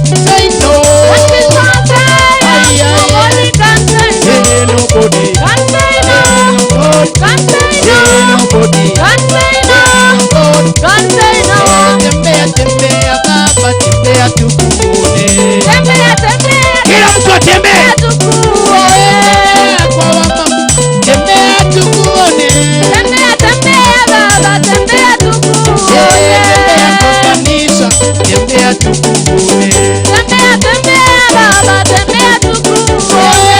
Say no. Aye, aye. Nobody can say no. Hey, nobody. Can say no. Nobody. Can say Hey, no. nobody. Can say no. Nobody. Can say no. Tembea, tembea baba, tembea tukuone. Tembea, tembea. Kila mtu atembee. Tukuone. Kwa wamama, tembea tukuone. Tembea, tembea baba, tembea tukuone. Tembea kwa kanisa, tembea tukuone. Tembea, tembea baba, tembea tukuone.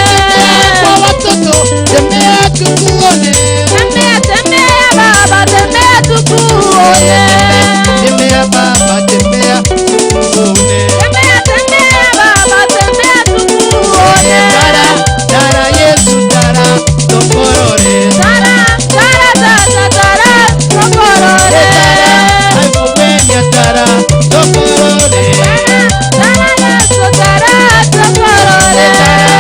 Kwa watoto, tembea tukuone. Tembea, tembea baba, tembea tukuone. Tembea baba, tembea tukuone. Tembea, tembea baba, tembea tukuone. Tara, tara Yesu, tara tokorore. Tara, tara, tara, tara, tokorore. Tara, aikupenya tara tokorore. Tara, tara, Yesu, tara, tokorore. Tara,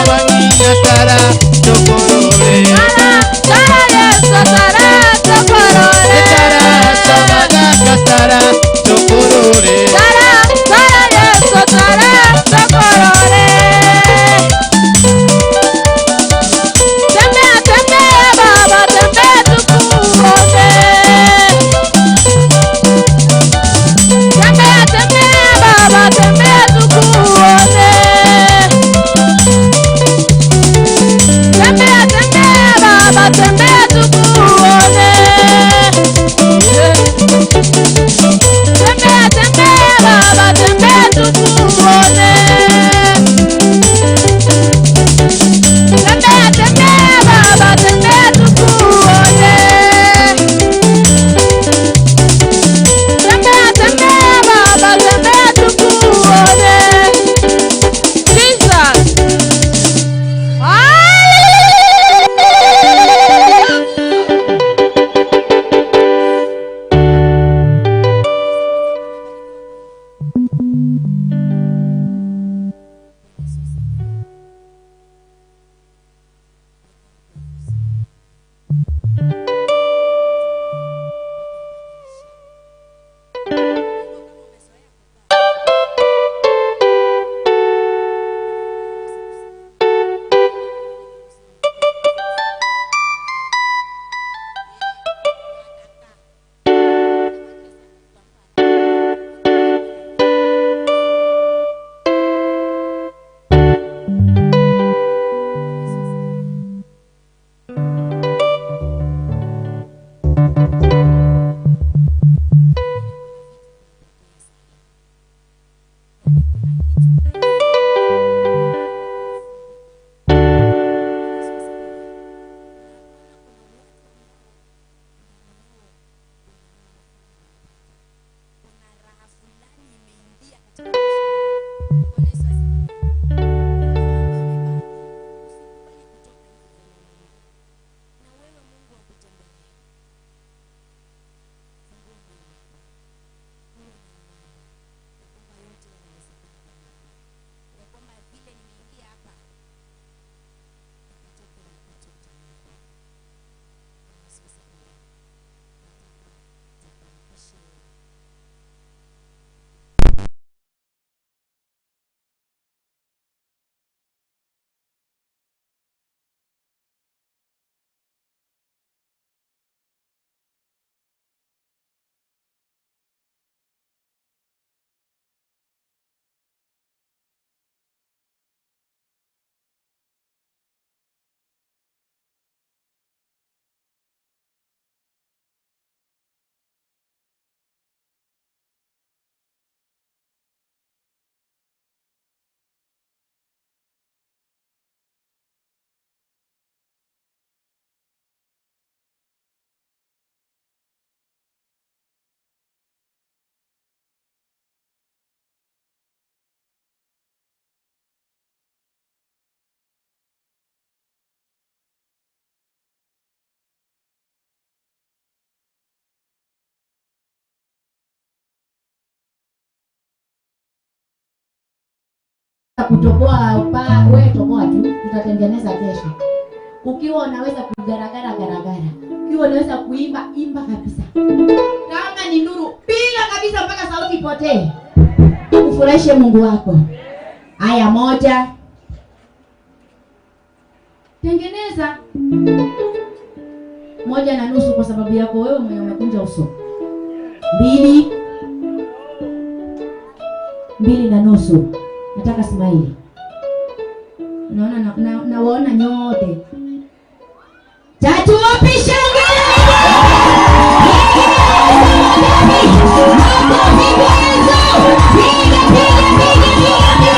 wabania tara tokorore. Tara, tara, Yesu, tara, tokorore. Tara, sabadaka tara tokorore. Tara, tara, Yesu, tara, tokorore. Tembea, tembea baba, tembea tukuone. Tembea, tembea baba, tembea tukuone. Tembea, tembea baba, tembea tukuone. Tembea, tembea baba, tembea tukuone. Tembea, tembea baba, tembea tukuone. Tembea, tembea baba, tembea tukuone. Jesus. Hallelujah. Kutoboa paa, wewe toboa tu, tutatengeneza kesho. Ukiwa unaweza kugaragara garagara, ukiwa unaweza kuimba imba kabisa. Kama ni nduru piga kabisa mpaka sauti ipotee. Mfurahishe Mungu wako. Haya, 1. Tengeneza 1.5 kwa sababu yako wewe mwenye umekunja uso. 2. 2.5. Nataka smile. Naona na waona nyote. 3. Wapi shangwe? Piga piga piga piga piga.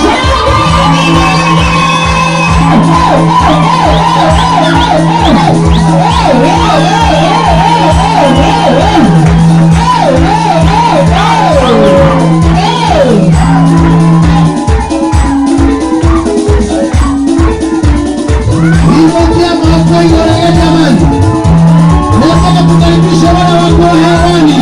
Shangwe piga. Nataka kukaribisha wana wako hewani.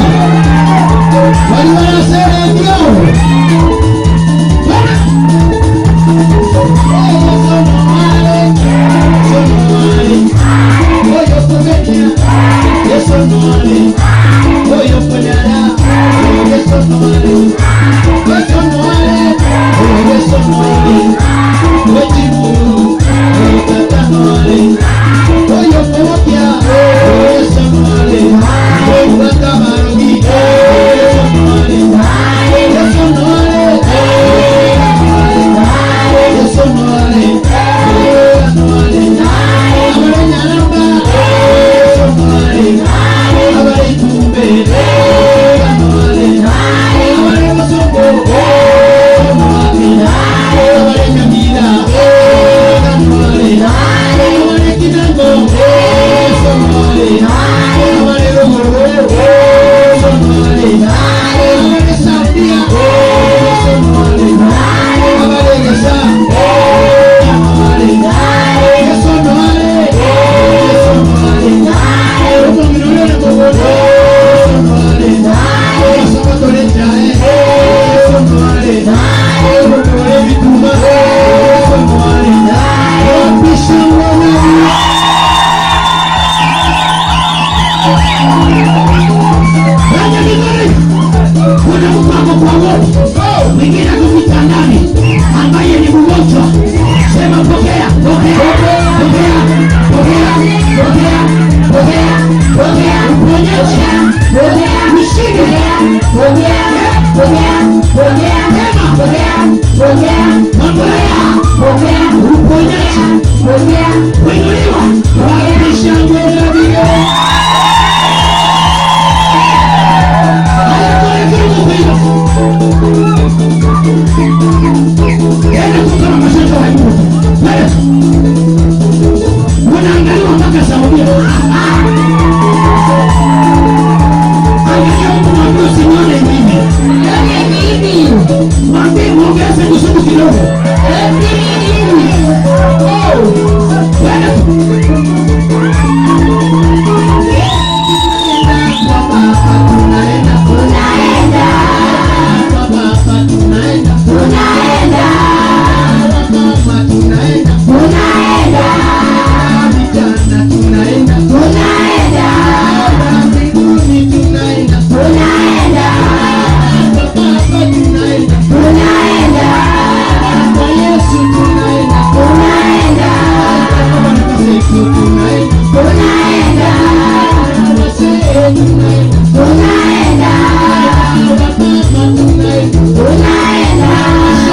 Tunaenda.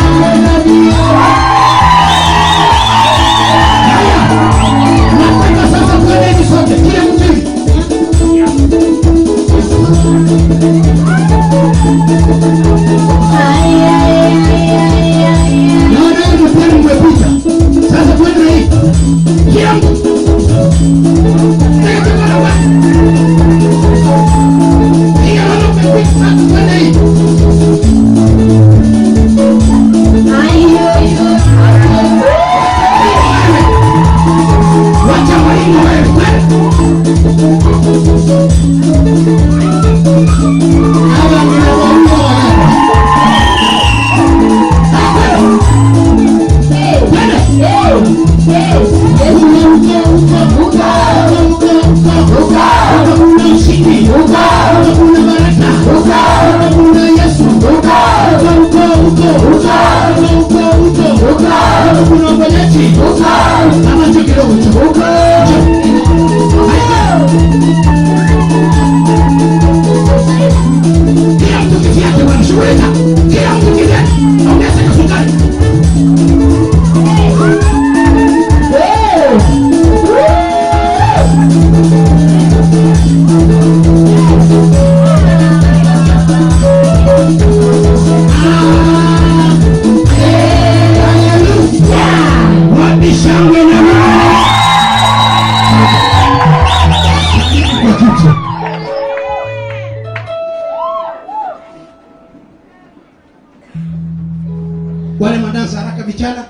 Wale madansa haraka vijana.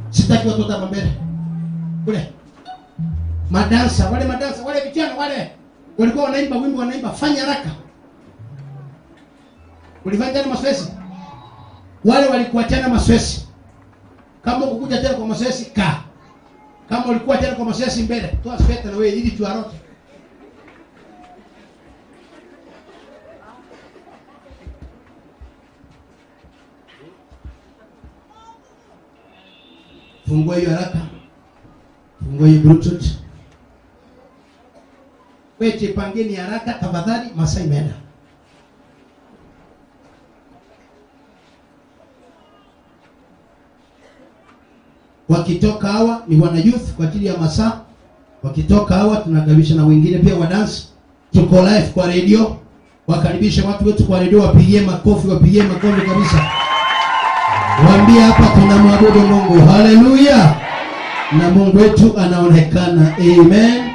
Sitaki watoto hapa mbele. Kule. Madansa, wale madansa, wale vijana wale walikuwa wanaimba wimbo, wanaimba fanya haraka. Ulifanya tena mazoezi? Wale walikuachana mazoezi. Kama ukukuja tena kwa mazoezi ka. Kama ulikuwa tena kwa mazoezi mbele, toa sweta na wewe ili tuarote. Fungua hiyo haraka. Fungua hiyo Bluetooth. Wewe jipangeni haraka tafadhali, masaa imeenda. Wakitoka hawa ni wana youth kwa ajili ya masaa. Wakitoka hawa tunakaribisha na wengine pia wa dance. Tuko live kwa radio. Wakaribishe watu wetu kwa radio, wapigie makofi, wapigie makofi kabisa. Waambie hapa tunamwabudu Mungu. Haleluya. Na Mungu wetu anaonekana. Amen.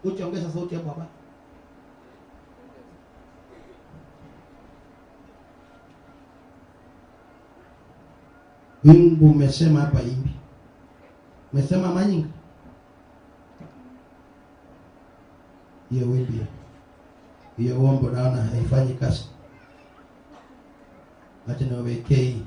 Uchaongeza sauti hapo hapa. Wimbo umesema hapa imbi. Umesema manyinga. Hiyo wimbi. Hiyo wombo naona haifanyi kazi. Acha niwekee hii.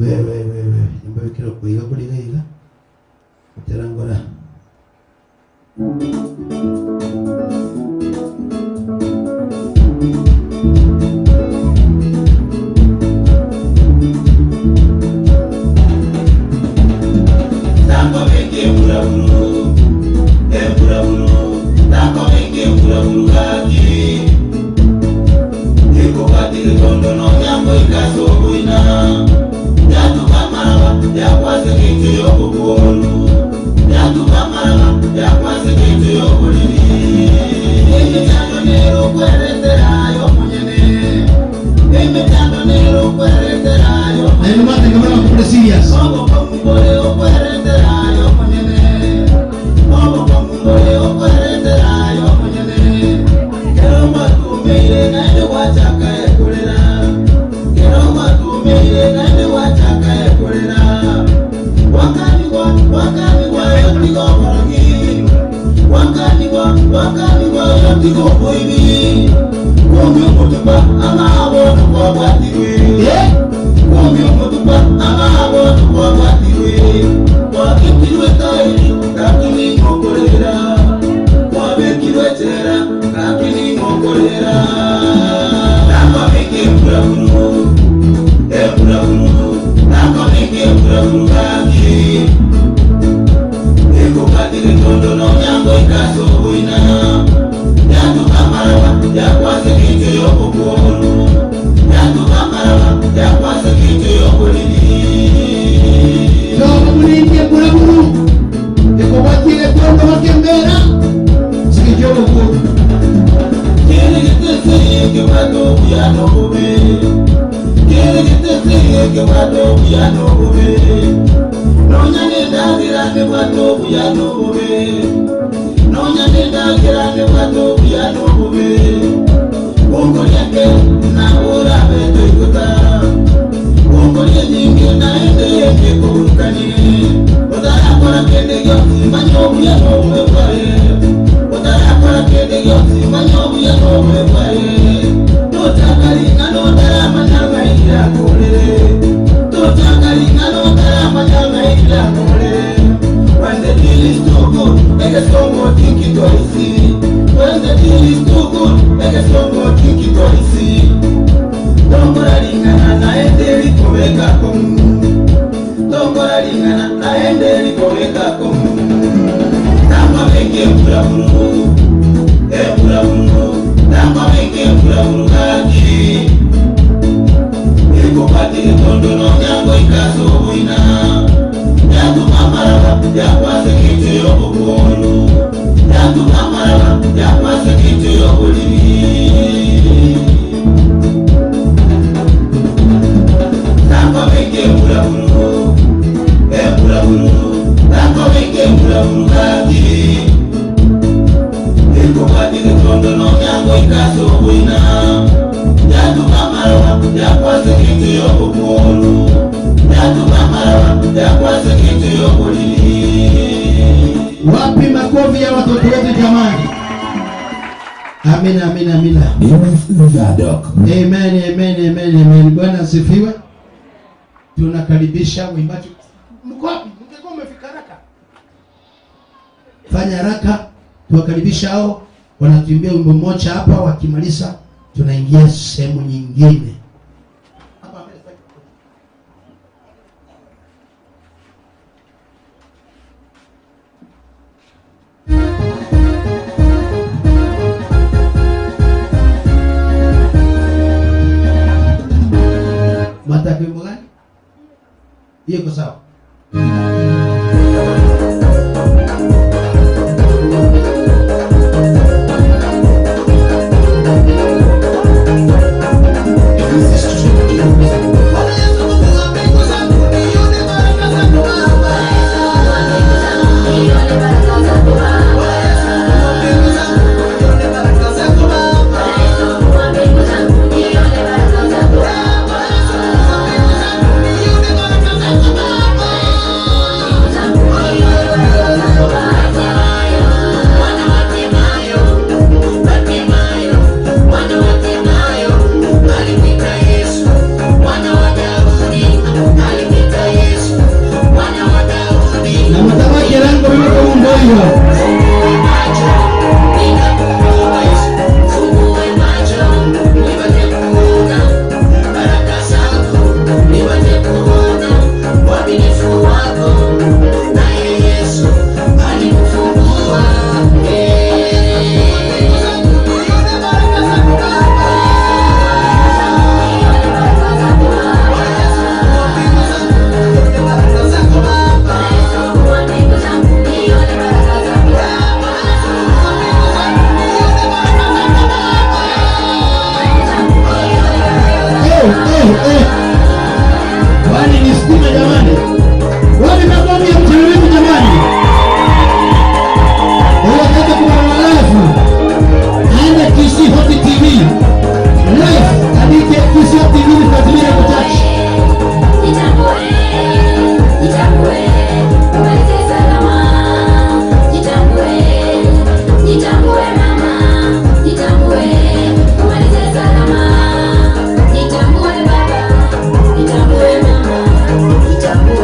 Wewe wewe nimbawekera kuiga kuliga iga. Uterangora. Serious. Wapi makofi ya watoto wetu jamani? Amina, amina, amina. Amen, amen, amen, amen. Bwana asifiwe. Tunakaribisha waimbaji. Mko wapi? Mngekuwa mmefika haraka. Fanya haraka, tuwakaribisha hao. Wanatuimbia wimbo mmoja hapa, wakimaliza tunaingia sehemu nyingine. Hapa mbele sitaki. Mwataka wimbo gani? Hiyo iko sawa. Na mtabaki lango liko mboyo. Eh, eh, eh. Kwani ni stima jamani? Wapi makofi ya mtiririko jamani? Wakati kuna live. Aenda Kisii Hot TV. Live andike Kisii Hot TV nifuatilie kwa touch. Jitambue, jitambue, umalize salama. Jitambue, jitambue mama, jitambue, umalize salama. Jitambue baba, jitambue mama, jitambue.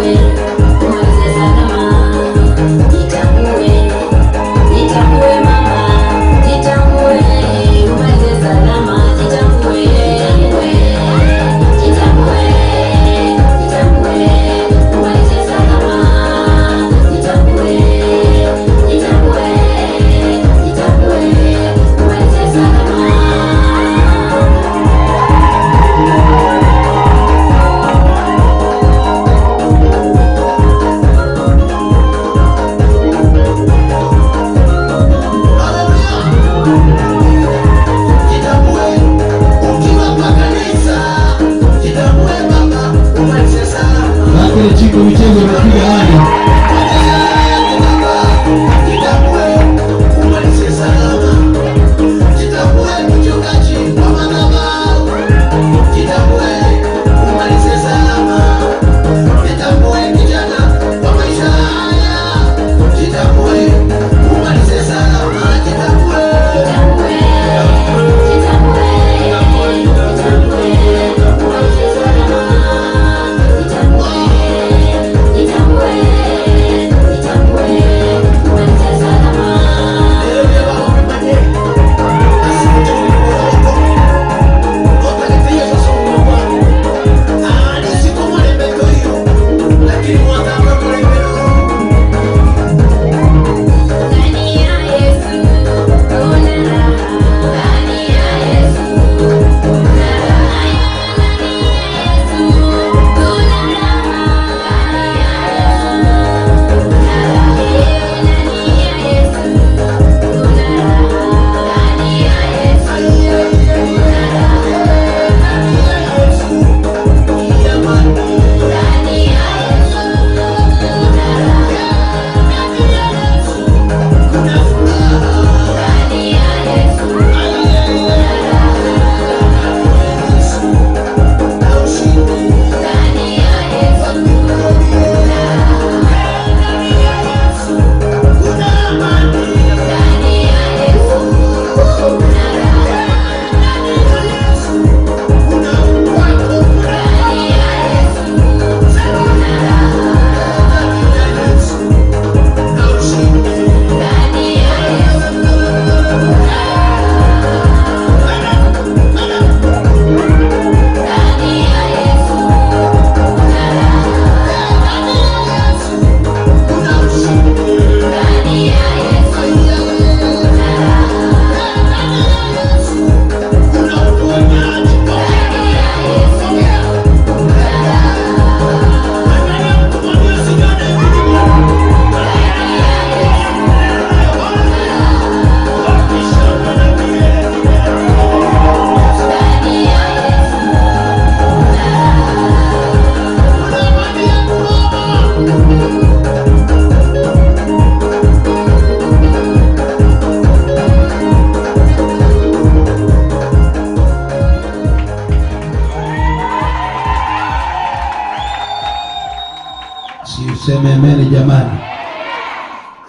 Si useme amen jamani.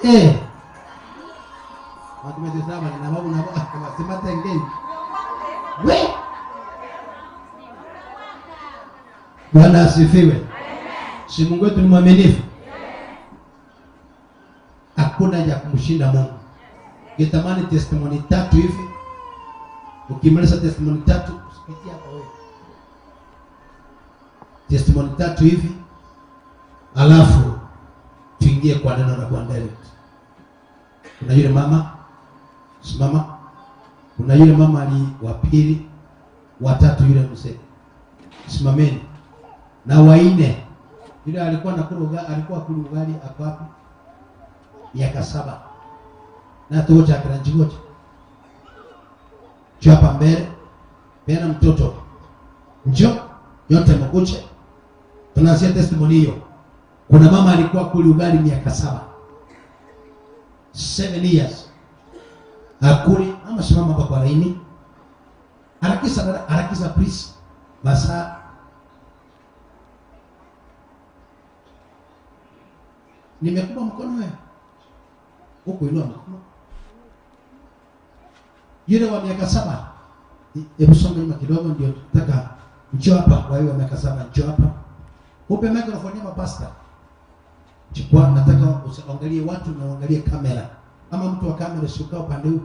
Eh. Watu wamesema na babu na wasema tengeni. We. Bwana asifiwe. Si Mungu wetu ni mwaminifu. Hakuna ya kumshinda Mungu. Ningetamani testimony tatu hivi. Ukimaliza testimony tatu usipitie hapa wewe. Testimony tatu hivi. Alafu tuingie kwa neno la Bwana direct. Kuna yule mama simama. Kuna yule mama ali wa pili, wa tatu yule mzee. Simameni. Na wa nne yule alikuwa anakula ugali, alikuwa akula ugali ako wapi? Miaka 7. Na tuocha kiranjigocha. Njoo hapa mbele. Peana mtoto. Njoo yote mkuche. Tunaanzia testimony hiyo. Kuna mama alikuwa kula ugali miaka 7. 7 years. Hakuli. Mama simama hapa kwa laini. Harakisha, harakisha please. Masaa. Nimekupa mkono wewe. Huko inua mkono. Yule wa miaka 7. Hebu songa nyuma kidogo ndio tunataka njoo hapa kwa hiyo wa miaka 7 njoo hapa. Upe microphone hapa pastor. Chukua, nataka uangalie watu na uangalie kamera. Kama mtu wa kamera shuka upande huu.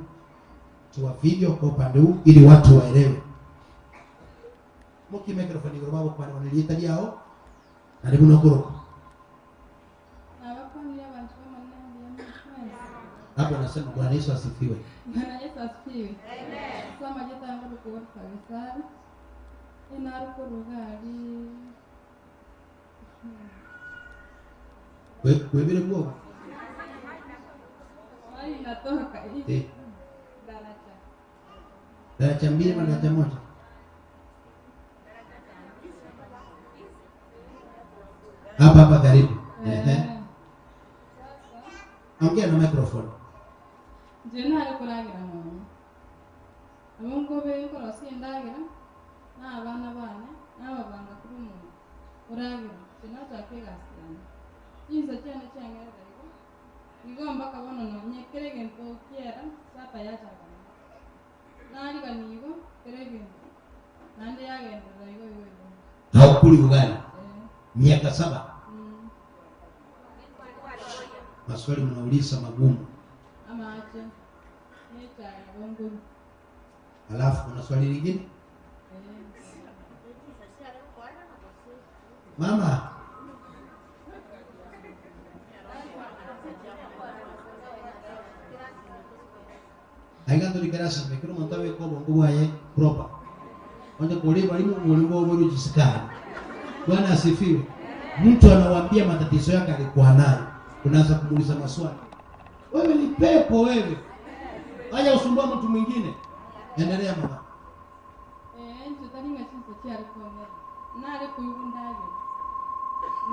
Mtu wa video kwa upande huu ili watu waelewe. Muki microphone kwa sababu kwa wanaliita yao. Karibu na koroko. Hapo nasema Bwana Yesu asifiwe. Bwana Yesu asifiwe. Amen. Soma jita yangu kwa kabisa. Inaruko rugali. Wewe bila kuoga. Ai natoka hivi. Daraja. Daraja 2 ama daraja 1? Hapa hapa karibu. Ehe. Ongea na microphone. Jena alikuragira mama. Abongo be ko sindagira na abana bane n'ababanga kuri umuntu uragira jena takega cyane. Inza cyane cyane ariko igomba kabona nonye kerege ntokiera sata yachaga. Nari kanigo kerege. Nande yagenda igo igo. Haukuli ugali. Miaka 7. Maswali mnauliza magumu. Ama acha. Nicha bongo. Alafu kuna swali lingine? Mama. Haigando likarasa mekuru montawe ko bongo bwaye proper. Onde kuli balimu mulimbo oburu jisikana. Bwana asifiwe. Mtu anawaambia matatizo yake alikuwa nayo. Unaanza kumuuliza maswali. Wewe ni pepo wewe. Haya usumbua mtu mwingine. Endelea mama. Ndio chinso chia alikuwa. Na alikuibundaje.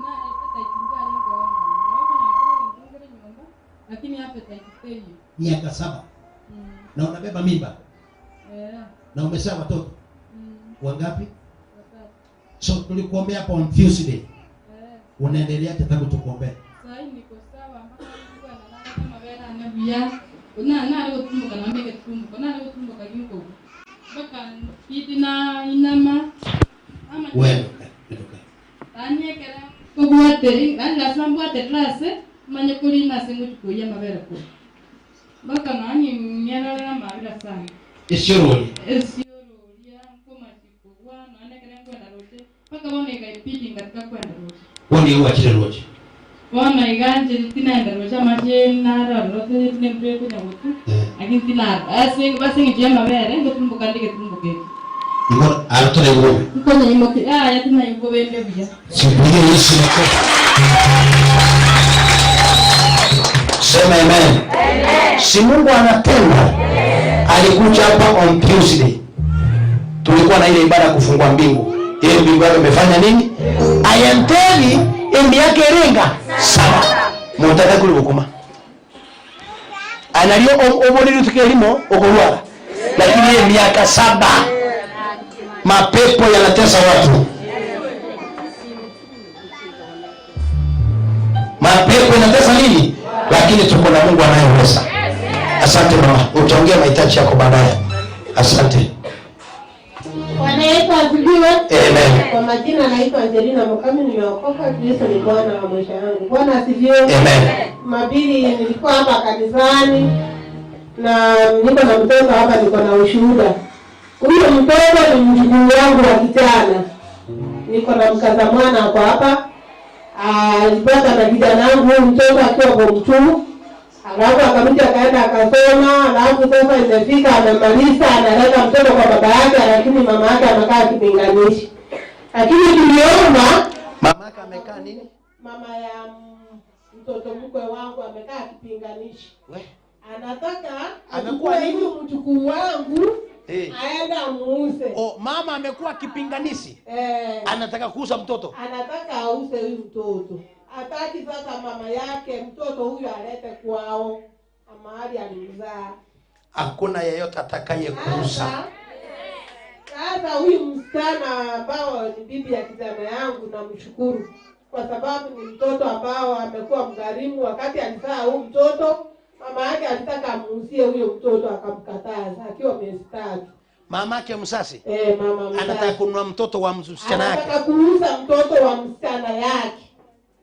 Na appetite ngari ngona. Na kuna ngongere nyumba lakini appetite tei. Miaka 7. Na unabeba mimba. Na umezaa watoto. Wangapi? Watatu. So tulikuombea hapo on Tuesday. Unaendelea tangu tukuombea. Sasa niko sawa mpaka nilikuwa nalala kama vera anabia. Na na alikutumbuka na mbeke tumbuka. Na alikutumbuka ginko. Mpaka kiti na inama ama wewe ndoka. Tanyekera kobwate nani lazima mbwate class manye kuli na singu kuya mabera ko. Mpaka nani nyerera mabera sana. Isioroli. Isioroli koma chikwa na nekera kwenda rote. Mpaka bona ikaipidi ngatika kwenda rote. Woni uachire rote. Bona iganje tinaenda rote maje na rote tinembre kunya wotu. Lakini tina asingi basingi jema mabera ngotumbuka ndike tumbuke. Ngora alotore ngobe. Nkonya imoke ah yatina ngobe ndebuya. Simpigie Yesu makofi. Sema amen. Amen. Si Mungu anatenda. Alikuja hapa on Tuesday. Tulikuwa na ile ibada kufungua mbingu. Ile mbingu yake imefanya nini? Ayanteli embi yake renga saba. Mutaka kulibukuma. Analio obonero tukelimo okolwala. Lakini ile miaka 7 mapepo yanatesa watu. Mapepo inatesa nini? Lakini tuko na Mungu anayeweza. Asante mama, utaongea mahitaji yako baadaye. Asante. Bwana Yesu asifiwe. Amen. Kwa majina naitwa Angelina Mukami, nimeokoka. Kristo ni Bwana wa maisha yangu. Bwana asifiwe. Amen. Jumapili nilikuwa hapa kanisani na niko na mtoto hapa, niko na ushuhuda. Huyo mtoto ni mjukuu wangu wa kijana, niko na mkaza mwana ako hapa. Alipata na kijana wangu huyu mtoto akiwa form 2, alafu akarudi akaenda akasoma, alafu sasa imefika amemaliza, analeta mtoto kwa baba yake, lakini mama yake amekaa kipinganishi. Lakini tuliomba Mamake amekaa nini? Mama ya mtoto mkwe wangu amekaa kipinganishi, We. anataka Amekuwa achukue nini? huyu mjukuu wangu aende amuuze. Oh, mama amekuwa kipinganishi. Eh, Anataka kuuza mtoto. anataka auze huyu mtoto, hataki sasa mama yake mtoto huyu alete kwao mahali alimzaa. Hakuna yeyote atakaye kuuza. Sasa huyu msichana ambao ni bibi ya kijana yangu, namshukuru kwa sababu ni mtoto ambao amekuwa mgharimu. Wakati alizaa huyu mtoto, mama yake alitaka amuuzie huyo mtoto, akamkataza akiwa miezi 3. Mamake msasi Eh, mama anataka mzazi kununua mtoto wa msichana yake. Anataka kuuza mtoto wa msichana yake,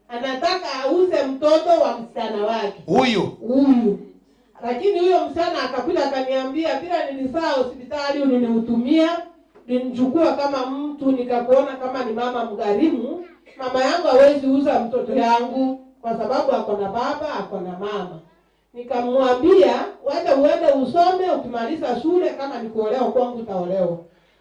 anataka auze mtoto wa msichana wake Huyu huyu. Lakini huyo msichana akakuja akaniambia, bila nilizaa hospitali ulinihudumia, ulinichukua kama mtu, nikakuona kama ni mama mgharimu. Mama yangu hawezi uza mtoto yangu kwa sababu ako na baba, ako na mama. Nikamwambia, wacha uende usome, ukimaliza shule kama ni kuolewa kwangu utaolewa.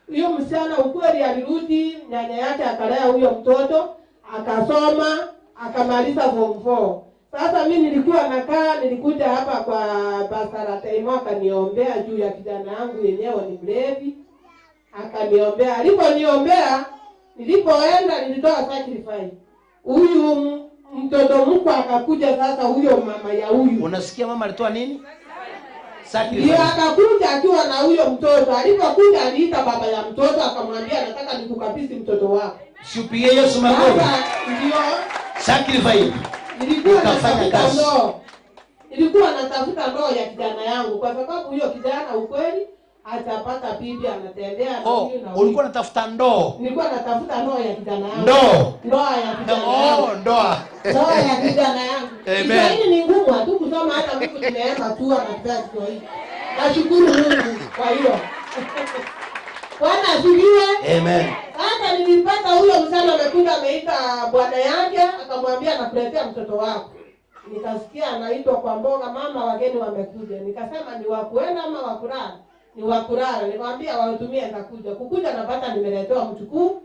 Huyo msichana ukweli alirudi, nyanya yake akalea huyo mtoto, akasoma, akamaliza form 4. Sasa mi nilikuwa nakaa, nilikuja hapa kwa Pastor Taimo akaniombea juu ya kijana yangu yenyewe ni mlevi, akaniombea. Aliponiombea, nilipoenda nilitoa sacrifice. Huyu mtoto mkwe akakuja sasa, huyo mama ya huyu. Unasikia mama alitoa nini? Ndio. Sacrifice. Akakuja akiwa na huyo mtoto. Alipokuja aliita baba ya mtoto akamwambia, nataka nikukabidhi mtoto wako. Si upige Yesu makofi. Sasa ndio Sacrifice. nilikuwa Ukafanya natafuta kazi. ndoo, nilikuwa natafuta ndoo ya kijana yangu, kwa sababu huyo kijana ukweli hajapata bibi, anatembea na Oh, huyu na huyu. ulikuwa unatafuta ndoo. Nilikuwa natafuta ndoo ya kijana yangu. Ndoo. Ndoa ya kijana yangu. Oh, ndoa. Ndoa ya kijana yangu. Amen. Kiswahili ni ngumu, hatukusoma hata Mungu ni neema tu anatupea Kiswahili. Nashukuru Mungu kwa hiyo. Bwana asifiwe. Amen. Sasa nilimpata huyo msichana amekuja ameita bwana yake akamwambia, nakuletea mtoto wako. Nikasikia anaitwa kwa mboga, mama, wageni wamekuja. Nikasema, ni wa kuenda ama wa kulala? Ni wa kulala. Nikamwambia watumie, nitakuja. Kukuja napata nimeletewa mjukuu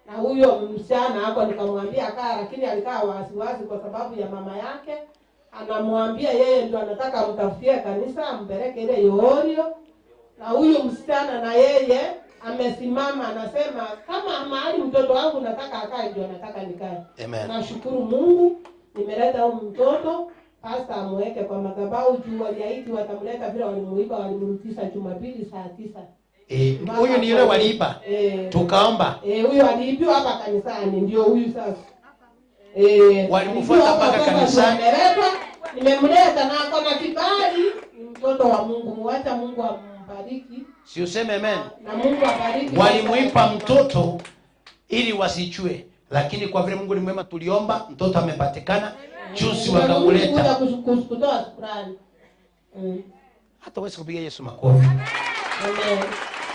na huyo msichana hapo, nikamwambia kaa, lakini alikaa wasiwasi kwa sababu ya mama yake. Anamwambia yeye ndio anataka amtafutie kanisa ampeleke ile Yohorio, na huyu msichana na yeye amesimama anasema, kama mahali mtoto wangu nataka akae ndio nataka nikae. Amen. Nashukuru Mungu nimeleta huyu mtoto, pasta amweke kwa madhabahu juu waliahidi watamleta vile walimuiba, walimrudisha Jumapili saa 9. Eh, huyu ni yule waliiba. Eh, Tukaomba. eh, huyo aliibiwa hapa kanisani ndio huyu sasa. Eh, Walimfuata aliibiwa mpaka hapa sasa. kanisani. Nimeleta, nimemleta na ako na kibali, ni mtoto wa Mungu. Muacha Mungu ambariki Si useme amen. Na Mungu abariki. Walimuipa mtoto ili wasichue, lakini kwa vile Mungu ni mwema, tuliomba, mtoto amepatikana juzi, Nimerudi kuja wakamleta. kutoa shukrani. Hata huwezi kupiga Yesu makofi. Amen.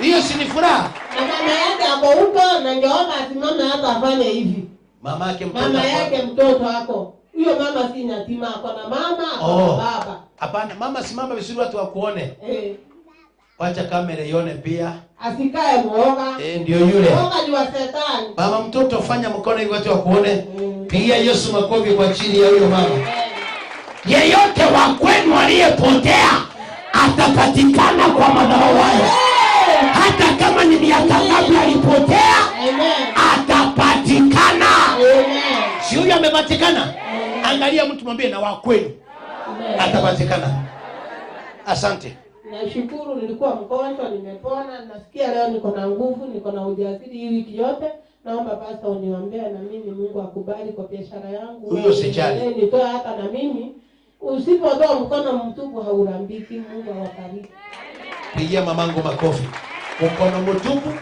Hiyo si ni furaha? Na mama yake ako huko na ningeomba asimame hapa afanye hivi. Mama yake mtoto. Mama yake mtoto ako. Huyo mama si yatima, ako na mama, ako na Oh. baba. Hapana, mama simama vizuri watu wakuone. Eh, Wacha kamera ione pia. asikae muoga. Eh, ndio yule. Muoga ni wa shetani. Mama mtoto, fanya mkono hivi watu wakuone. Pigia Yesu makofi kwa ajili ya huyo mama. Yeyote wa kwenu aliyepotea atapatikana kwa madhabahu haya. Hata kama ni miaka ngapi alipotea, Amen. atapatikana. Amen. Si huyu amepatikana? Angalia mtu mwambie, na wa kwenu Amen. atapatikana. Asante. Nashukuru, nilikuwa mgonjwa, nimepona. Nasikia leo niko na nguvu, niko na ujasiri hii wiki yote. Naomba pasta uniombee na mimi Mungu akubali kwa biashara yangu. Huyo usijali. Nitoe hata na mimi. Usipotoa mkono mtupu haurambiki. Mungu awabariki. Pigia mamangu makofi. Mkono mtupu.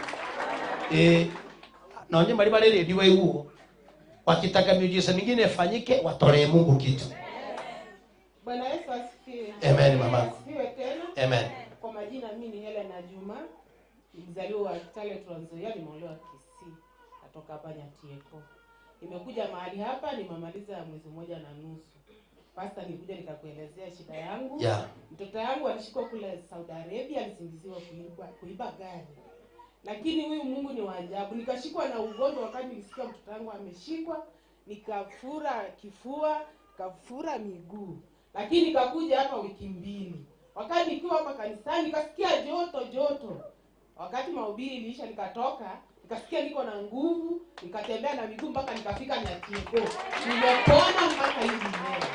Na wenyewe bali redio huo. Wakitaka miujiza mingine ifanyike, watolee Mungu kitu. Bwana Yesu asifiwe. Amen mamangu. Asifiwe tena. Amen. Kwa majina mimi ni Helena Juma, mzaliwa wa Kitale Trans Nzoia, nimeolewa Kisii. Natoka hapa Nyatieko. Nimekuja mahali hapa nimemaliza mwezi mmoja na nusu. Pastor, nilikuja nikakuelezea shida yangu. Mtoto yangu alishikwa kule Saudi Arabia, alisingiziwa kuiba gari. Lakini huyu Mungu ni wa ajabu. Nikashikwa na ugonjwa wakati nilisikia mtoto wangu ameshikwa, nikafura kifua, nikafura miguu. Lakini nikakuja hapa wiki mbili. Wakati nikiwa hapa kanisani nikasikia joto joto. Wakati mahubiri iliisha nikatoka, nikasikia niko na nguvu, nikatembea na miguu mpaka nikafika Nyatieko. Nimepona mpaka hivi leo.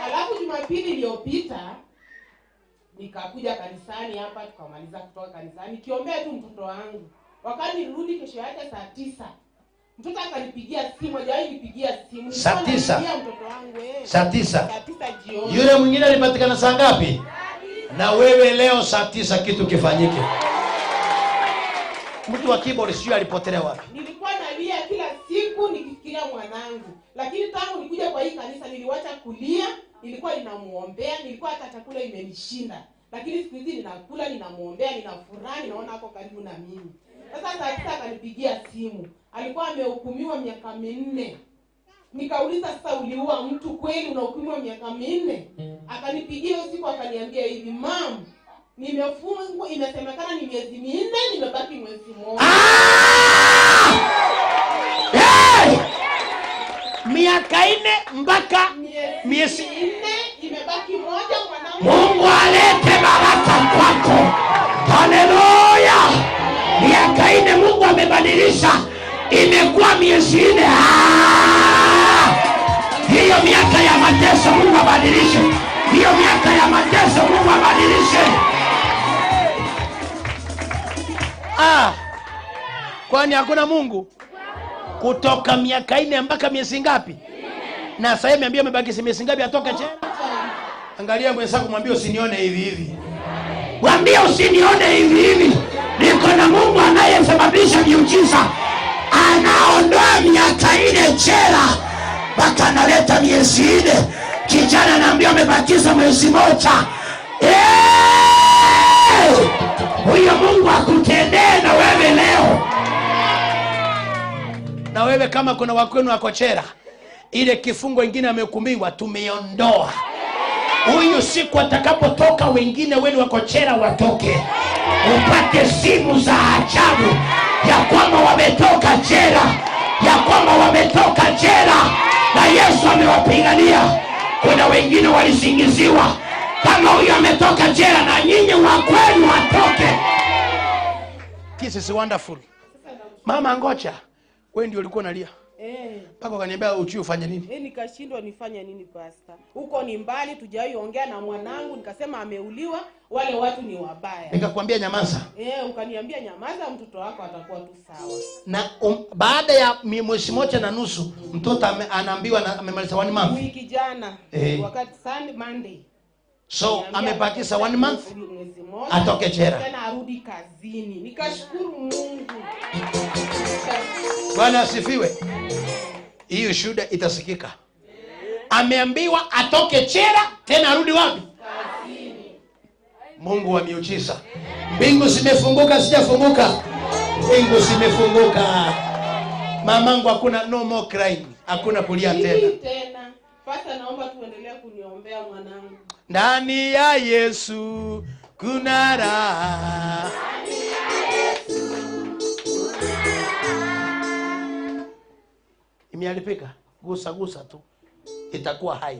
Alafu Jumapili iliyopita nikakuja kanisani hapa, tukamaliza kutoka kanisani nikiombea tu mtoto wangu. Wakati nilirudi kesho yake saa 9, mtoto akanipigia simu, hajawahi nipigia simu. Saa 9? Nikampigia mtoto wangu, Saa 9? Saa 9 jioni. Yule mwingine alipatikana saa ngapi? Na wewe leo saa 9 kitu kifanyike. Mtu wa keyboard sijui alipotelea wapi. Nilikuwa nalia kila siku nikifikiria mwanangu. Lakini tangu nikuja kwa hii kanisa niliwacha kulia, nilikuwa ninamuombea, nilikuwa hata chakula imenishinda. Lakini siku hizi ninakula, ninamuombea, ninafurahi, ninaona ako karibu na mimi. Sasa saa 9 akanipigia simu. Alikuwa amehukumiwa miaka 4. Nikauliza, sasa uliua mtu kweli unahukumiwa miaka 4? Akanipigia hiyo siku akaniambia hivi, mam, nimefungwa, inasemekana ni miezi 4, nimebaki mwezi mmoja. Hey! Miaka 4 mpaka miezi 4, imebaki moja mwanangu. Mungu alete baraka kwako. Haleluya. Miaka 4 Mungu amebadilisha, imekuwa miezi 4. Hiyo miaka ya mateso Mungu abadilishe. Hiyo miaka ya mateso Mungu abadilishe. Kwani hakuna Mungu? Kutoka miaka 4 mpaka miezi ngapi? Na sasa niambie amebaki miezi ngapi atoke jela? Angalia mwenzako mwambie usinione hivi hivi. Mwambie usinione hivi hivi. Niko na Mungu anayesababisha miujiza. Anaondoa miaka 4 jela mpaka analeta miezi 4. Kijana anaambia amebakiza mwezi mmoja. Huyo Mungu akutendee na wewe leo. Na wewe kama kuna wakwenu wako jela, ile kifungo ingine amehukumiwa tumeondoa. Huyu siku atakapotoka wengine wenu wako jela watoke. Upate simu za ajabu ya kwamba wametoka jela, ya kwamba wametoka jela na Yesu amewapigania. Kuna wengine walisingiziwa, kama huyu ametoka jela na nyinyi wa kwenu watoke. This is wonderful. Mama ngoja, wewe ndio ulikuwa unalia. Mpaka ukaniambia ujui ufanye nini? Nikashindwa nifanye nini pastor. Huko ni mbali, tujaiongea na mwanangu, nikasema ameuliwa, wale watu ni wabaya. Nikakwambia nyamaza. Ukaniambia nyamaza, mtoto wako atakuwa tu sawa. Na baada ya mwezi moja na nusu mtoto anaambiwa na amemaliza 1 month. Wiki jana, wakati Sunday Monday. So Niambia amebakisha 1 month mwezi mmoja, atoke jela. Tena arudi kazini. Nikashukuru Mungu. Bwana asifiwe. Hiyo shuhuda itasikika. Ameambiwa atoke jela tena arudi wapi? Kazini. Mungu wa miujiza. Mbingu zimefunguka, sijafunguka. Mbingu zimefunguka. Mamangu hakuna no more crying. Hakuna kulia tena. Tena. Pastor, naomba tuendelee kuniombea mwanangu. Ndani ya Yesu kuna raha. Imeharibika. Gusa gusa tu. Itakuwa hai.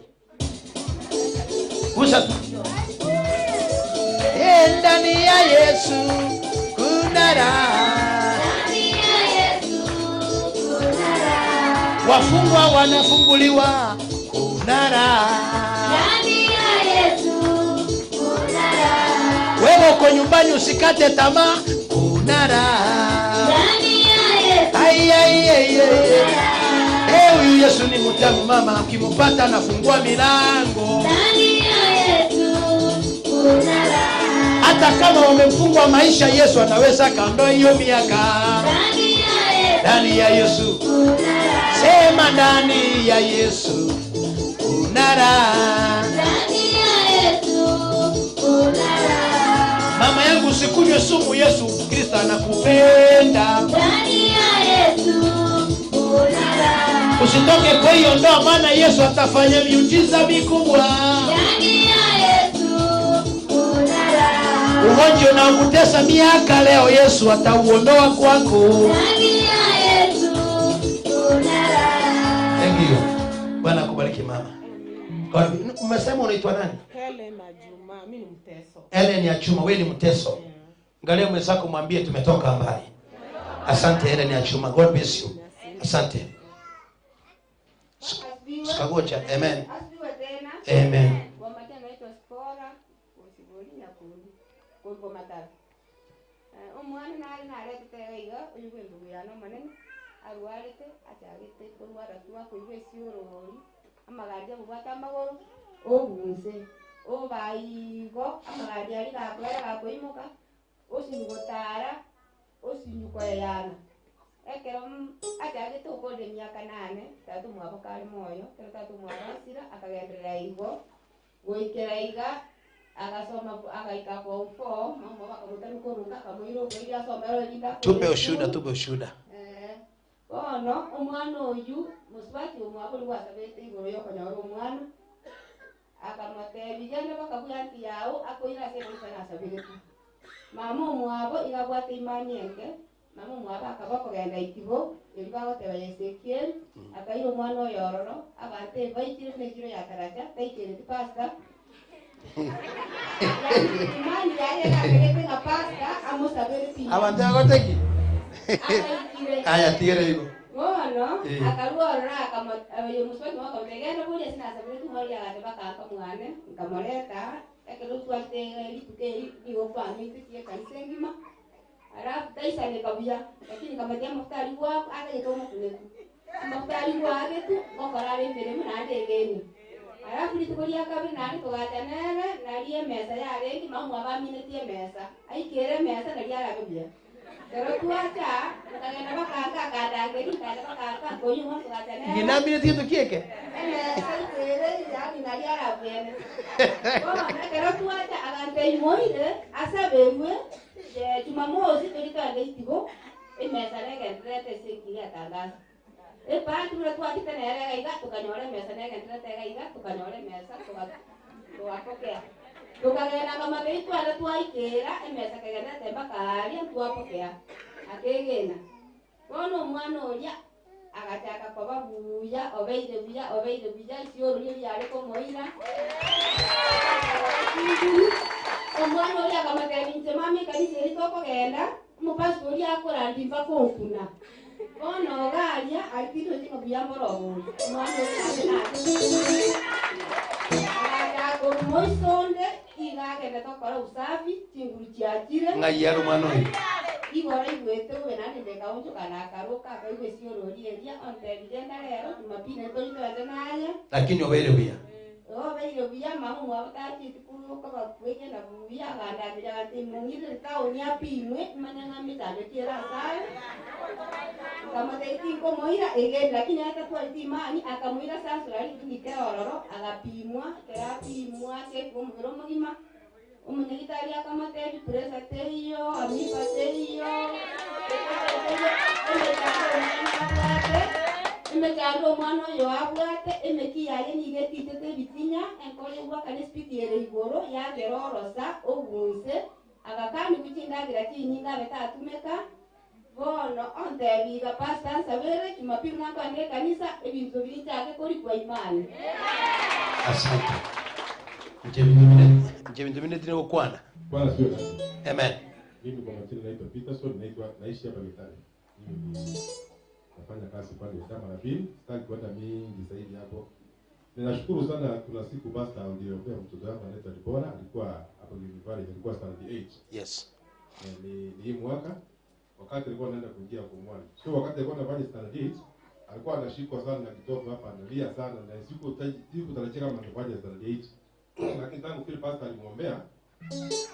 Gusa tu. Ndani ya Yesu kuna raha. Ndani ya Yesu kuna raha. Wafungwa wanafunguliwa, kuna raha. Ndani ya Yesu kuna raha. Wewe uko nyumbani usikate tamaa, kuna raha. Ndani ya Yesu Ai, Ai ai ai ai. Eh, huyu Yesu ni mtamu mama, ukimpata anafungua milango. Ndani ya Yesu kuna raha. Hata kama wamefungwa maisha, Yesu anaweza kaondoa hiyo miaka. Ndani ya Yesu Ndani ya Yesu, kuna raha. sema ndani ya Yesu kuna raha. Ndani ya Yesu kuna raha. Mama yangu, usikunywe sumu, Yesu Kristo anakupenda. Ndani ya Yesu kuna raha. Usitoke kwa hiyo ndoa, maana Yesu atafanya miujiza mikubwa. Ndani ya Yesu kuna raha. Ugonjwa unaokutesa miaka leo, Yesu atauondoa kwako. Ndani ya Yesu kuna raha. Thank you. Bwana akubariki mama. Umesema unaitwa nani? Helen na Juma, mimi ni Mteso. Helen ya Chuma, wewe ni Mteso. Angalia mwenzako mwambie tumetoka mbali. Asante Helen ya Chuma. God bless you. Asante. Sikagocha. Amen. Asifiwe tena. Amen. Kwa majina naitwa Spora Osiboli Nyakundi Kolko Matara. Omwana nari naretete iga oyu bwendugu yane omonene arwarete achagete korwara twa koigwa esiorori amagari agobwata amagoro obunse obaigo amagari ari gakwera gakoimoka osinyu gotara osinyu koeyana ekero achagete okorire emiaka 8 tatu mwabo kare moyo kero tatu mwabo asira akagenderera igo goikera iga akasoma akaika form 4 mama bakamutani koruka akamuira okoiria asomera rinda Tupe ushuhuda, tupe ushuhuda. Bono omwana oyu musubati omwabo ori gwasabete igoro yokonyora omwana akamotebia genda bakabuya nti yao akoira ase ekanisa nasabirete mama omwabo igabwate imani enke mama omwabo akaba okogenda itibo eri bagoteba Ezekiel akaira omwana oyo ororo abantu baikire nekiro ya taraja taikereti pastor imani yaye gakerete nga pastor amusabere pi Abantu agoteki. akaikire Aya tigere igo. Bono akarworora oyo musubati wakamutegenda buria sinasabire tumori agate bakaka mwane nkamoreta ekero twate rituko eri nigo kwamitetie ekanisa engima alafu taisaneka buya lakini kamatia amafuta ari gwako atagete omokuneku amafuta ari gwagetu gokora are emeremo naende egeni alafu rituko ria kabiri naende togacha nere nari emesa yarenge mama baminetie emesa aikere emesa nari arabe buya kero twacha nkagenda bakanga akandangeri nkagenda bakanga nkoyuma togacha nere Nginamire tindu kieke. emesa ikere yani nari arabwene bono ekero twacha agante imoire asaberwe Jumamosi tulitwende itigo emesa negenderete ase enkiri atangaza epati buna twachete nere iga iga tukanyora emesa negenderete iga iga tukanyora emesa tugapokea tukagenda kamabei tware twaikera emesa kegenderete mpaka aria twapokea akegena bono omwana oria agachaka koba buya obeire buya obeire buya isiororia riare komoira omwana oria akamatebia inche mama ekanisa eri tokogenda omopastor oria akorandi mpaka okuna bono ogaria aritire chinga buya mborobori omwana oria agachaka orumoisonde iga agenda tokora usafi chinguru chiachire Ng'ai ari omwana oyo. igoro igwete ube nande ndekaonchoka nakaruka akaigwa esiorori eria ontebire ndarero Jumapili ntoritwete naye Lakini obeire buya. obeire buya mama mwabo tachiti kuruka bakwegenda buya agandambira ati mung'irire taoni apimwe manya ng'a mechando chiere asaye nkamotebia tinkomoira egeni lakini atatwarete imani akamoira sasurari nite ororo agapimwa ekero apimwa akekwa omobere omogima omunyagitari akamotebia pressure teiyo amiba teiyo emechando omwana oyo abwate emeki yaye niga etitete ebitinya enkoro egwakana espidi ere igoro yagera orosa obunse agakani chindagera chinyinga abe tatumeka bono ontebiga pastor nsabere Jumapili nakwande ekanisa ebinto biri nchake korikwa imani. Asante. Nje bintu bine tine gokwana. Bwana sio nasi. Amen. Mimi kwa majina naitwa Peterson, naitwa naishi hapa Kitale. Mimi ni nafanya kazi pale chama la pili, sitaki kwenda mingi zaidi hapo. Ninashukuru sana, kuna siku pastor uliombea mtoto wangu anaitwa Debora, alikuwa hapo University, alikuwa standard 8. Yes. Ni hii mwaka Wakati alikuwa anaenda kuingia form 1. So wakati alikuwa anafanya standard 8, alikuwa anashikwa sana na kitovu hapa, analia sana na sikutarajia kama angefanya standard 8. Lakini tangu vile pastor alimwombea,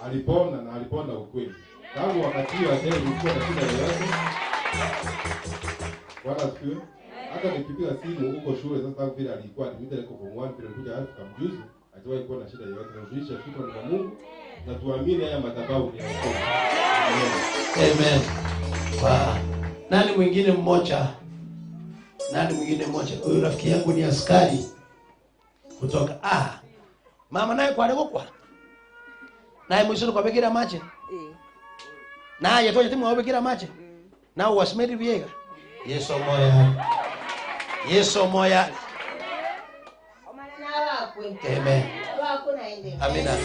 alipona na alipona ukweli. Tangu wakati huo hajawahi kuwa na shida yoyote. Bwana asifiwe. Hata nikipiga simu huko shule sasa, tangu vile alikuwa admitted kwa form 1, vile alikuja Afrika mjuzi, hajawahi kuwa na shida yoyote. Tunarudisha shukrani kwa Mungu na tuamini haya madhabahu ni ya wokovu. Amen. Wow. Nani mwingine mmoja? Nani mwingine mmoja? Huyu rafiki yangu ni askari kutoka mama naye kwa kwa naye mwisho kwa bekira mache. Naye toje timu wabekira mache. Na wasimedi biega. Yesu moya. Yesu moya. Amen. Amina.